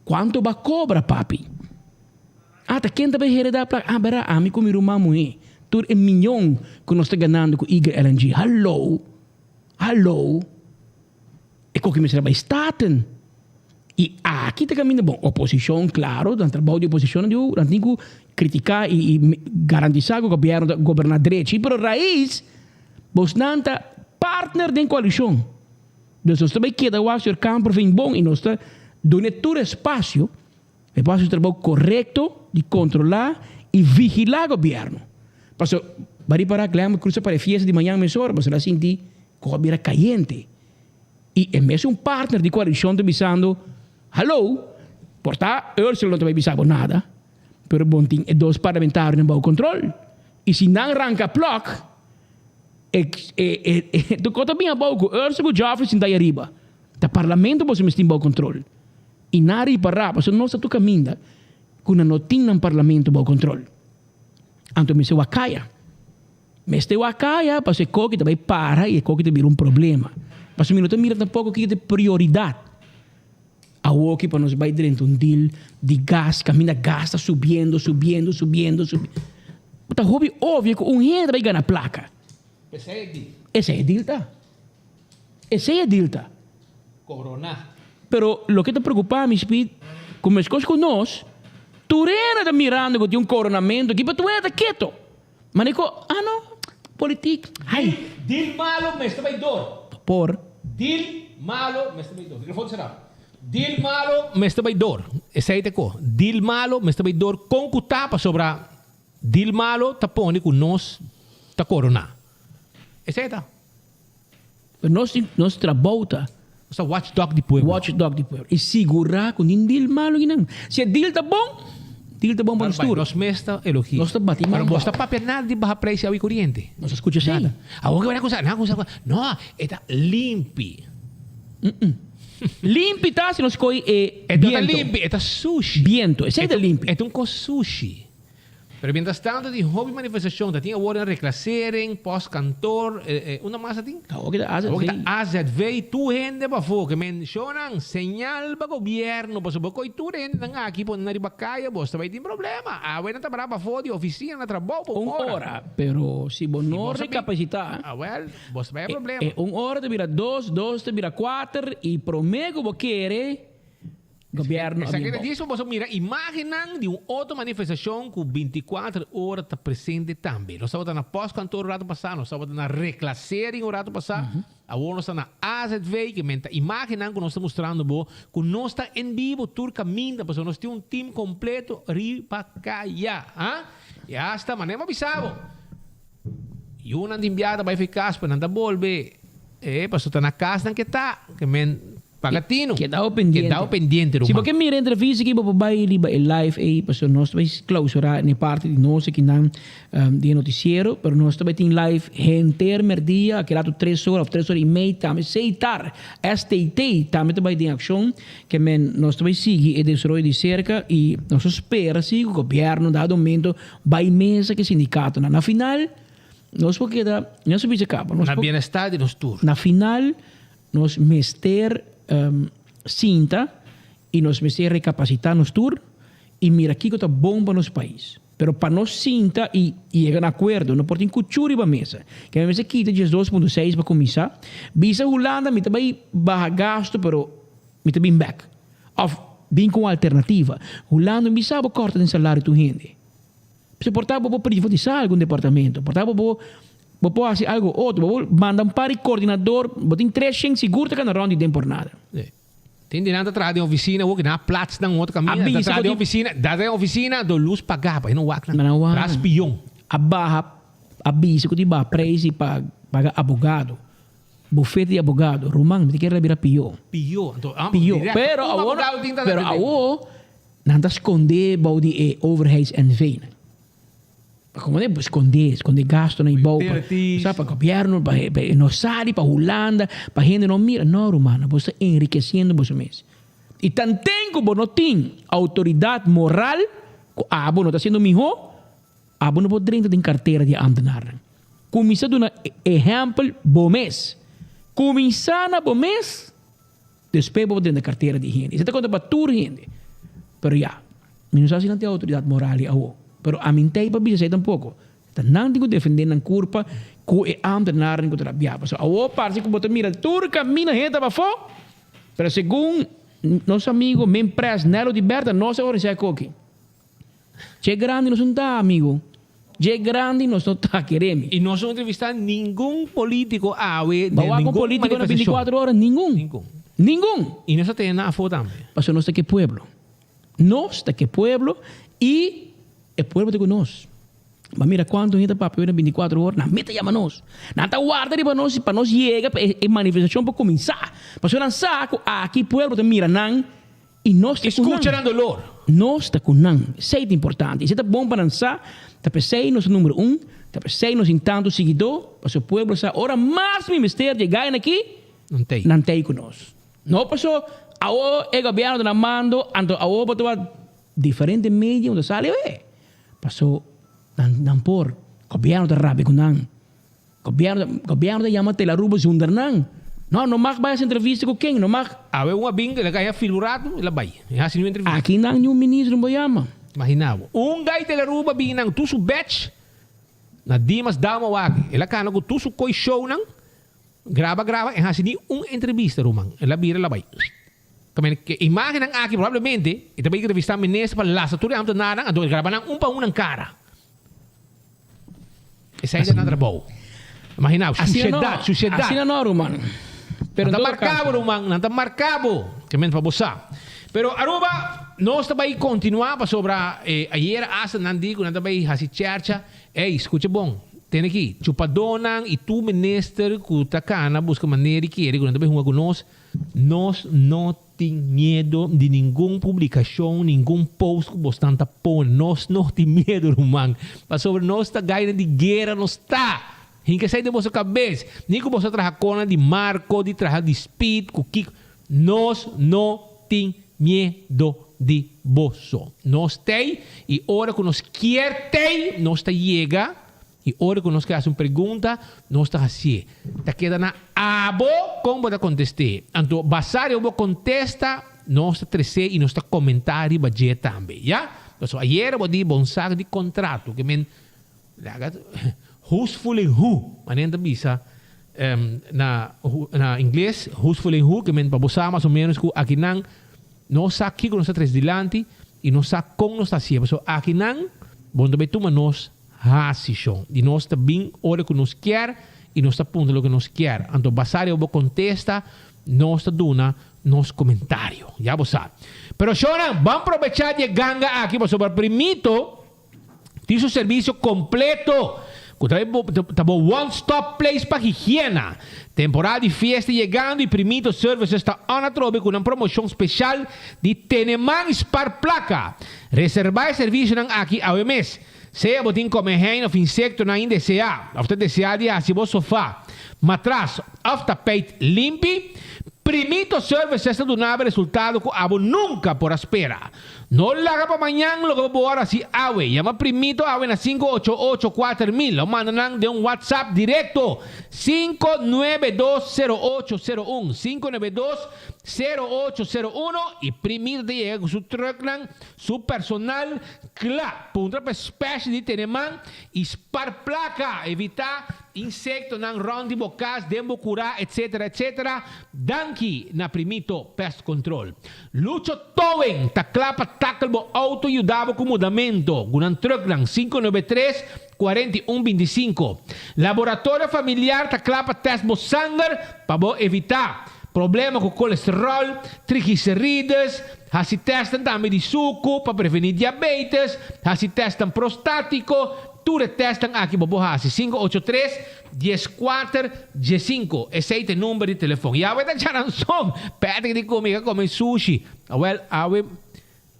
Kuantu bo a kobra, papi? Ah, ta ken ta bai heredá plaka? Ah, bèrda, ami ku mi ruman muhé. Tur e miyon ku nos ta ganando ku Eagle LNG. Hallo! Hallo! E koki mester a bai Staten. I aki ta kaminda bon. Oposishon, klaro, nan trabou di oposishon nan diu, nan tin ku kritiká i i garantisá ku gobièrnu ta goberná drechi. Pero rais, bosnan ta partner den koalishon. Dus nos ta bai keda wak señor Kamperveen bon i nos ta dun'e tur espasio pa e por hasi su trabou korekto di kontrolá i vigilá gobièrnu. Pasobra, bo a ripará Glenn Cruz a para e fiesta di mañan mesora, pasobra el a sinti ku a bira kayente. I e mesun partner di koalishon ta bisando, Hallo, por ta Ursula no ta bai bisa bo nada, pero bon tin e dos parlamentarionan bou kontrol. I si nan ranka plòk, e e tur kos ta bin abou ku Ursula ku Geoffrey sinta ai ariba. Ta parlamento boso mester tin bou kontrol. I nan a ripará pasobra nos ta tur kaminda ku nan no tin nan parlamento bou kontrol. Anto mester wak kaya. Mester wak kaya pasobra e koki ta bai para i e koki ta bira un problema. Pasobra mi no ta mira tampoko kiko ta e prioridat awoki pa nos bai drenta un deal di gas kaminda gas ta subiendo, subiendo, subiendo, subiendo. Ta hopi obvio ku un hende ta bai gana plaka. Esei e deal. Esei e deal ta. Esei e deal ta. Corona. Pero loke ta preocupa mi Speed, cu mescos cu nos, tur hende ta mirando cu tin un coronamento aki, pero tur hende ta keto. Manico, ah no, politiek, hay. Deal malo mester bay door. Por. Deal malo mester bay door. Microfoon cera. Deal malo mester bay door. Esey ta co. Deal malo mester bay door con cu ta pasobra deal malo ta pone cu nos ta corona. Esey ta. Pero nos tin nos trabou ta. Nos ta watchdog di pueblo. Watchdog di pueblo. I sigurá ku nin deal malu kinan. Si e deal ta bon, deal ta bon pa nos tur. Nos mes ta elogiá. Nos ta bati man. Pero bos ta papia nada di baha preis di awa i koriente. Nos a skucha esei. Nada. Awor ke bo nan a kuminsá, nan a kuminsá ku, no, e ta limpi. Limpi ta si nos kohe e E no ta biento. limpi, e ta sushi. Biento, esei ta limpi. E ta un kos sushi. Pero mientras tanto tin hopi manifestacion, ta tin awor den reclassering, postkantoor, unda mas ta tin? Awor ki ta AZV. Awor ki ta AZV, tur hende pafó, ke mencionan señal pa gobierno, pasobra bo koy tur hendenan aki pone nan riba kaya, bos ta bay tin problema. Awe nan ta para pafó di oficina na trabou pa un Un ora. ora, pero si bo no recapacita, Awel, bos ta bay a problema. E un ora ta bira dos, dos ta bira kuater y prome ku bo kere, Gobierno a Esaki bin ta bou. djis pa boso mira imagennan di un otro manifestacion cu binticuater ora ta presente tambe. Nos tabata na postkantoor un rato pasa, nos tabata na reclassering un rato pasa, awor nos ta na AZV, ke men ta imagennan cu nos ta mustrando bo cu nos ta en bibo tur caminda pasobra nos tin un team completo riba caya. Ha? Y hasta manera mi a bisa bo, yunan tin biaha ta bay fi cas pero nan ta bolbe, eh, pasobra ta na cas nan ke ta, ke men Paga tinu. Kedao pendiente. Kedao pendiente, Si ruman. bo ke mira entrevista aki bo por bai riba e live ei pasobra nos ta bai clausura n'e parti di nos akinan di e noticiero pero nos ta bai tin live henter merdia aki rato tres ora of tres ora y mei tambe Seitar, STT, tambe ta bai den accion ke men nos ta bai sigui e desaroyo di cerca y nos ta spera si cu gobierno dado momento bai mesa cu e sindicatonan. Na final nos por keda nos a bisa caba nos Na por bienestar di nos tur. Na final Nos mester sinta y nos mester recapacita nos tur y mira kico ta bon pa nos pais. Pero pa nos sinta y yega na acuerdo no por tin cuchu riba mesa. Ke mi mester kita 12.6 pa cuminsa. Bisa Hulanda mi ta bay baha gasto pero mi ta bin bek. Of bin cu un alternativa. Hulanda no bisa bo corta den salario tur hende. Si por ta bo por privatisa algun departamento, por ta bo por bo por hasi algo otro, bo por manda un par di coordinador, bo tin tres shen sigur ta cana rond di den por nada. Sí. Tin di nan ta traha den oficina awor ki nan a plats nan otro caminda, A ta bisa traha bo den tin oficina, da den oficina do luz paga pa e no wak nan. Nan a wak. Traha spion. A baha, a bisa cu tin baha prijs di pa paga abogado, bufete di abogado, ruman mi ta kere bira pio. Pio, anto Pio, directo pero un awor, abogado tin ta pero awor Nan ta skondé bou di e overheids NV nan. Pa komo den skondé, skondé gastonan i bou pa, sa, pa gobièrnu, pa pa e no sali, pa Hulanda, pa hende no mira. No, rumannan, bo sta enrikesiendo boso mes. I tanten ku bo no tin outoridat moral ku abo no ta hasiendo mihó, abo no por drenta den kartera di e ámtenarnan. Kuminsá duna ehèmpel bo mes. Kuminsá na bo mes. Despues bo por drenta cartera di hende. Esei ta conta pa tur hende. Pero ya, mi no sa si nan tin autoridad moral di awo. Pero ami n'tei pa bisa esei tampoco. Ta nan tin cu defende nan curpa cu e ambtenaren cu ta rabia. Pasobra awo parse cu bo ta mira tur camina hende ta bafo. Pero segun nos amigo men pres Nello di Berta no sa organisa e koki. Dje grandi nos no ta amigo. Dje grandi nos no ta, keremi. Y nos no entrevista ningun politico awe den Bo wak un ningun politico na manifestacion. 24 ora? Ningun. Ningun. Ningun! Y nos ta tene nan afo tambe. Pasobra nos ta ke pueblo. Nos ta ke pueblo y e pueblo ta ku nos. Bo a mira cuanto hende ta papia na 24 ora? Nan meta yama nos. Nan ta warda riba nos pa nos yega pa e manifestacion por cuminsa. Pasobra nan sa cu aki pueblo ta mira nan. I nos ta ku nan. Skucha nan dolor. Nos ta ku nan. Esei ta importante. Esei ta bon pa nan sa. Ta p'esei nos ta numero un. Ta p'esei nos tin tantu siguidó. Pasobra pueblo sa ora mas mi mester dje gaina aki, Nan t'ei. nan t'ei ku nos. No paso awo e gobièrnu ta na mando, anto awo bo ta wak diferente media unda sali awe. Paso nan nan por. Gobièrnu ta rabia ku nan. Gobierno, gobierno ta yama Tel Aruba zonder nan. No, no mag bai hasi entrevista ku ken, no mag. Awe un a bin, el a gaya fil un ratu, el a bai. E hasi niun entrevista. Aki nan niun ministro no por yama. Imagina bo. Un gai Tel Aruba bin nan tur su batch na Dimas Dalma wak. El a kana ku tur su koi shownan, graba graba, e hasi ni un entrevista ruman. El a bira el a bai. Kaminda ke imagennan aki probablemente e ta bai entrevistá minister pa lasa tur e ambtenarnan, anto e graba nan un pa un nan kara. Esei ta nan trabou. Imagina bo, sushedat, sushedat. Asina no, ruman. Pero nan ta marka bo, ruman, nan ta marka bo. Ke pa bo sa. Pero Aruba, nos ta bai kontinuá pasobra ayera hasta nan di ku nan ta bai hasi chercha. Ey, skucha bon. Tene aki, chupadónan i tur minister ku ta kana buska manera di kere ku nan ta bai hunga ku nos, nos no tin miedu di ningun publikashon, ningun post ku bosnan ta pone. Nos no tin miedu, ruman, pasobra nos ta gainan di guera nos ta. Hinka esei den boso kabes. Ni ku boso a traha konan di Marco, di traha di Speed, ku kiko. Nos no tin miedu di boso. Nos t'ei i ora ku nos kier t'ei, nos ta yega, i ora ku nos ke hasi un pregunta, nos ta hasié. Ta keda na abo kon bo ta kontest'é. Anto, basá riba bo kontesta, nos ta tres'é i nos ta komentá riba dje tambe. Ya? Pasobra ayera bo di bo un sak di kontrato, ke men Laga who's fooling who, manera nan ta bisa na na ingles, who's fooling who, ke men pa bo sa mas o menos ku akinan no sa kiko nos ta tres dilanti i no sa kon nos ta hasié. Pasobra akinan bo no ta bai tuma nos hasishon di nos ta bin ora ku nos kier i nos ta puntra loke nos kier. Anto basá riba bo kontesta nos ta duna nos komentario. Ya bo sa. Pero shownan, ban probechá di e ganga aki pasobra primito Tin su servicio completo cu ta ta bo one stop place pa higiena. Temporada di fiesta yegando y Primito Services ta on atrobe cu nan promocion special di tene man y spar placa. Reserva e servicionan aki awe mes. Sea bo tin come hein of insectonan indesea of ta desea di haci bo sofa, matras of tapijt limpi, Primito Services ta duna bo resultado cu abo nunca por a spera. No laga pa mañan loke bo por hasi awe. Yama Primito awe na 588 4000 o manda nan den un WhatsApp directo 592 0801, 592 0801, y Primito ta yega cu su trucknan, su personal cla. Puntra pa e special di tene man y spar placa. Evita Insectonan rond di bo cas, den bo cura, etc. Etc. Danki na Primito Pest Control. Lucho Towing ta cla pa tackle bo auto y yuda bo cu mudamento. Cu nan trucknan 593 41 25. Laboratorio Familiar ta cla pa test bo sanger pa bo evita problema cu colesterol, triglicerides, haci testnan tambe di sucu pa preveni diabetes, haci testnan prostatico, Tur e testnan aki bo por hasi, 583 14 15. Esei ta e number di telefon. I awe ta djaranson. Patrick di ku mi ka kome sushi. Awel, awe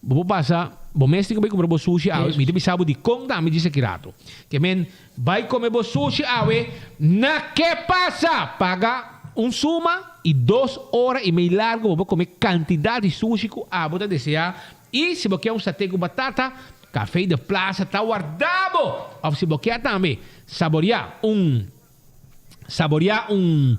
bo por pasa, bo mes tin ku bai kumpra bo sushi awe. Mi ta bisa bo dikon tambe djis aki rato. Ke men bai kome bo sushi awe na Ke Pasa! Paga un suma i dos ora i mei largu bo por kome kantidat di sushi ku abo ta deseá. I si bo ke un saté ku batata, Café de Plaza ta warda bo! Of si bo kier tambe saboreá un saboreá un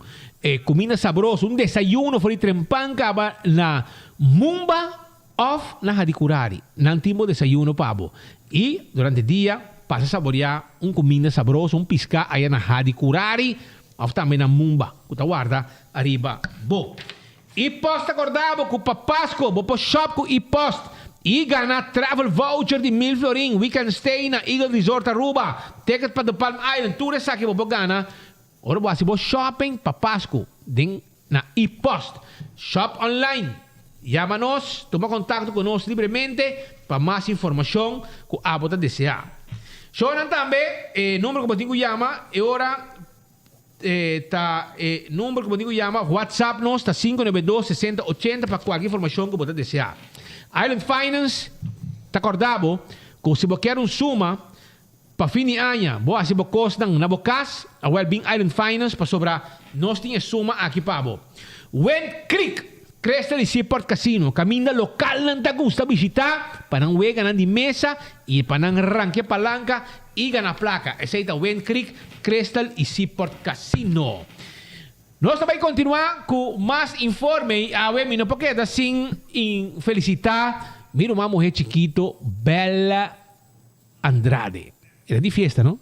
cuminda sabroso, un desayuno for di trempan caba na Mumba of na Hadicurari. Nan tin bo desayuno pa bo. I durante dia pasa saboreá un cuminda sabroso, un pisca aya na Hadicurari of tambe na Mumba cu ta warda ariba bo. E-post ta corda bo cu pa Pasco bo por shop cu E-post y gana travel voucher di mil florin, weekend stay na Eagle Resort Aruba, ticket pa The Palm Island, tur esaki bo por gana ora bo haci bo shopping pa Pasco den na E-post. Shop online, yama nos, tuma contacto cu nos libremente pa mas informacion cu abo ta desea. Shownan tambe e number cu bo tin cu yama e ora. Ta e number ku bo tin ku yama of WhatsApp nos ta 592 60 80 pa kualke informashon ku bo ta deseá. Island Finance ta kòrda bo ku si bo kier un suma pa fin di aña bo hasi bo kosnan na bo kas, awèl bin Island Finance pasobra nos tin e suma aki pa bo. Wind Creek, Cresta di Seaport Casino, kaminda lokalnan ta gusta bishitá pa nan weganan di mesa i pa nan rankia palanka I gana plaka. Esei ta Wind Creek, Crystal i Seaport Casino. Nos ta bai kontinuá ku mas informe i awe mi no por keda sin felisitá mi ruman muhé chikito Bella Andrade. E ta di fiesta no?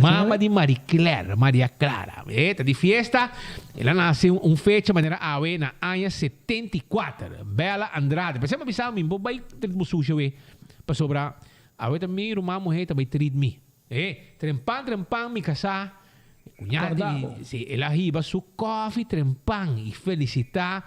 Mama di Marie Claire, Maria Clara. E ta di fiesta. El a nase un fecha manera awe na aña 74. Bella Andrade. P'esei mi a bisa mi bo bai trit bo sushi awe pasobra Awe ta mi ruman muhé ta bai trit mi. E, trempan trempan mi kasá, mi kuñá di, si, el a hiba su kòfi trempan i felisitá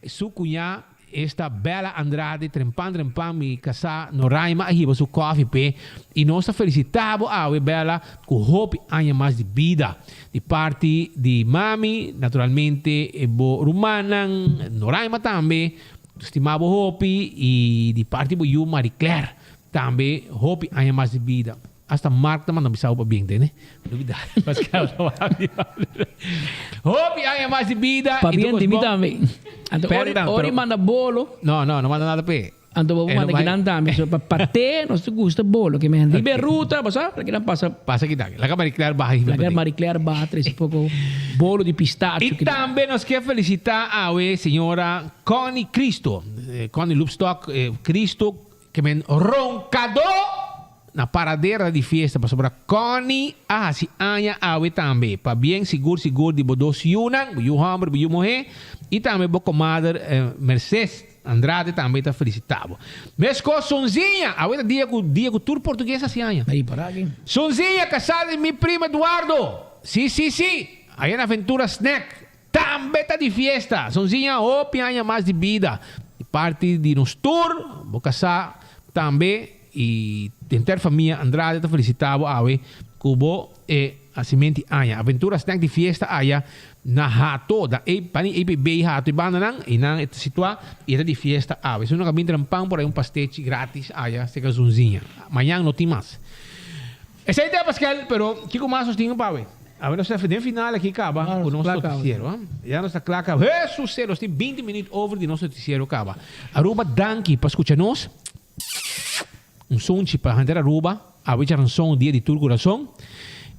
su kuñá. Esta Bella Andrade trempan trempan mi kasá Noraima a hiba su kòfi p'e i nos ta felisitá bo awe Bella ku hopi aña mas di bida di parti di mami naturalmente e bo rumannan Noraima tambe stima bo hopi i di parti bo yu Marie Claire tambe hopi aña mas di bida. Hasta Mark ta manda bisa bo pa bien tene. Lubida. Hopi aña mas di bida. Pa bien di mi tambe. Anto ori, ori manda bolo. No, no, no manda nada p'e. Anto bo manda kinan tambe. So pa pa te nos ta gusta bolo. Ke men riba e ruta, bo sa, kinan pasa. Pasa kinan. Laga Marie Claire baha hiba Laga Marie Claire baha trese poko bolo di pistacho. I tambe nos ke felisita awe señora Connie Cristo. Connie Loopstok Cristo Ke men ronkadó na paradera di fiesta pasobra Connie a hasi aña awe tambe. Pabien sigur sigur di bo dos yunan, bo yu hòmber, bo yu muhé i tambe bo komader Merces Andrade tambe ta felisitá bo. Meskos Sonzinha, awe ta dia ku dia ku tur portugues hasi aña. Sonzinha kasá di mi primo Eduardo, si si si, aya na Aventura Snack. Tambe ta di fiesta. Sonzinha hopi aña mas di bida. Di parti di nos tur, bo kasá tambe i henter famia Andrade ta felisitá bo awe ku bo e hasimenti aña. Aventura Snack di fiesta aya na Hato, da e pani EPB Hato e bandanan, einan e ta situá i e ta di fiesta awe. Si uno ka bin trempan por ai un pastechi gratis aya serka Sonzinha. Mañan no tin mas. Esei ta Pascal, pero kiko mas nos tin pa awe? Awe nos ta den final aki kaba ku nos noticiero. Ya nos ta kla kaba. Hesus nos tin binti minuut over di nos noticiero kaba. Aruba danki pa skucha nos. Un sunchi pa henter Aruba. Awe djaranson dia di tur kurason.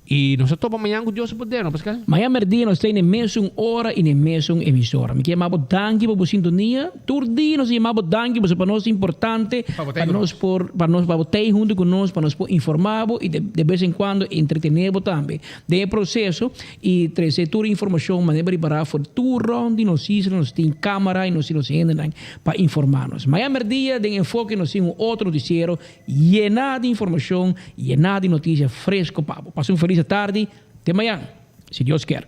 I nos ta topa mañan ku Dios su poder, no Pascal? Mañan merdia nos ta na e mesun ora i na e mesun emisora. Mi ke yama bo danki pa bo sintonia. Tur dia nos ta yama bo danki pasobra pa nos ta importante pa nos por pa nos pa bo tei huntu ku nos pa nos por informa bo i de bes en kuando entretene bo tambe den e proseso i trese tur informashon manera bo ripará for tur rònt di nos isla nos tin kamara i nos tin nos hendenan pa informa nos. Mañan merdia den Enfoke nos tin un otro notisiero yená di informashon yená di notisia fresko pa bo. Pasa un felis atardi te mañan si Dios kier.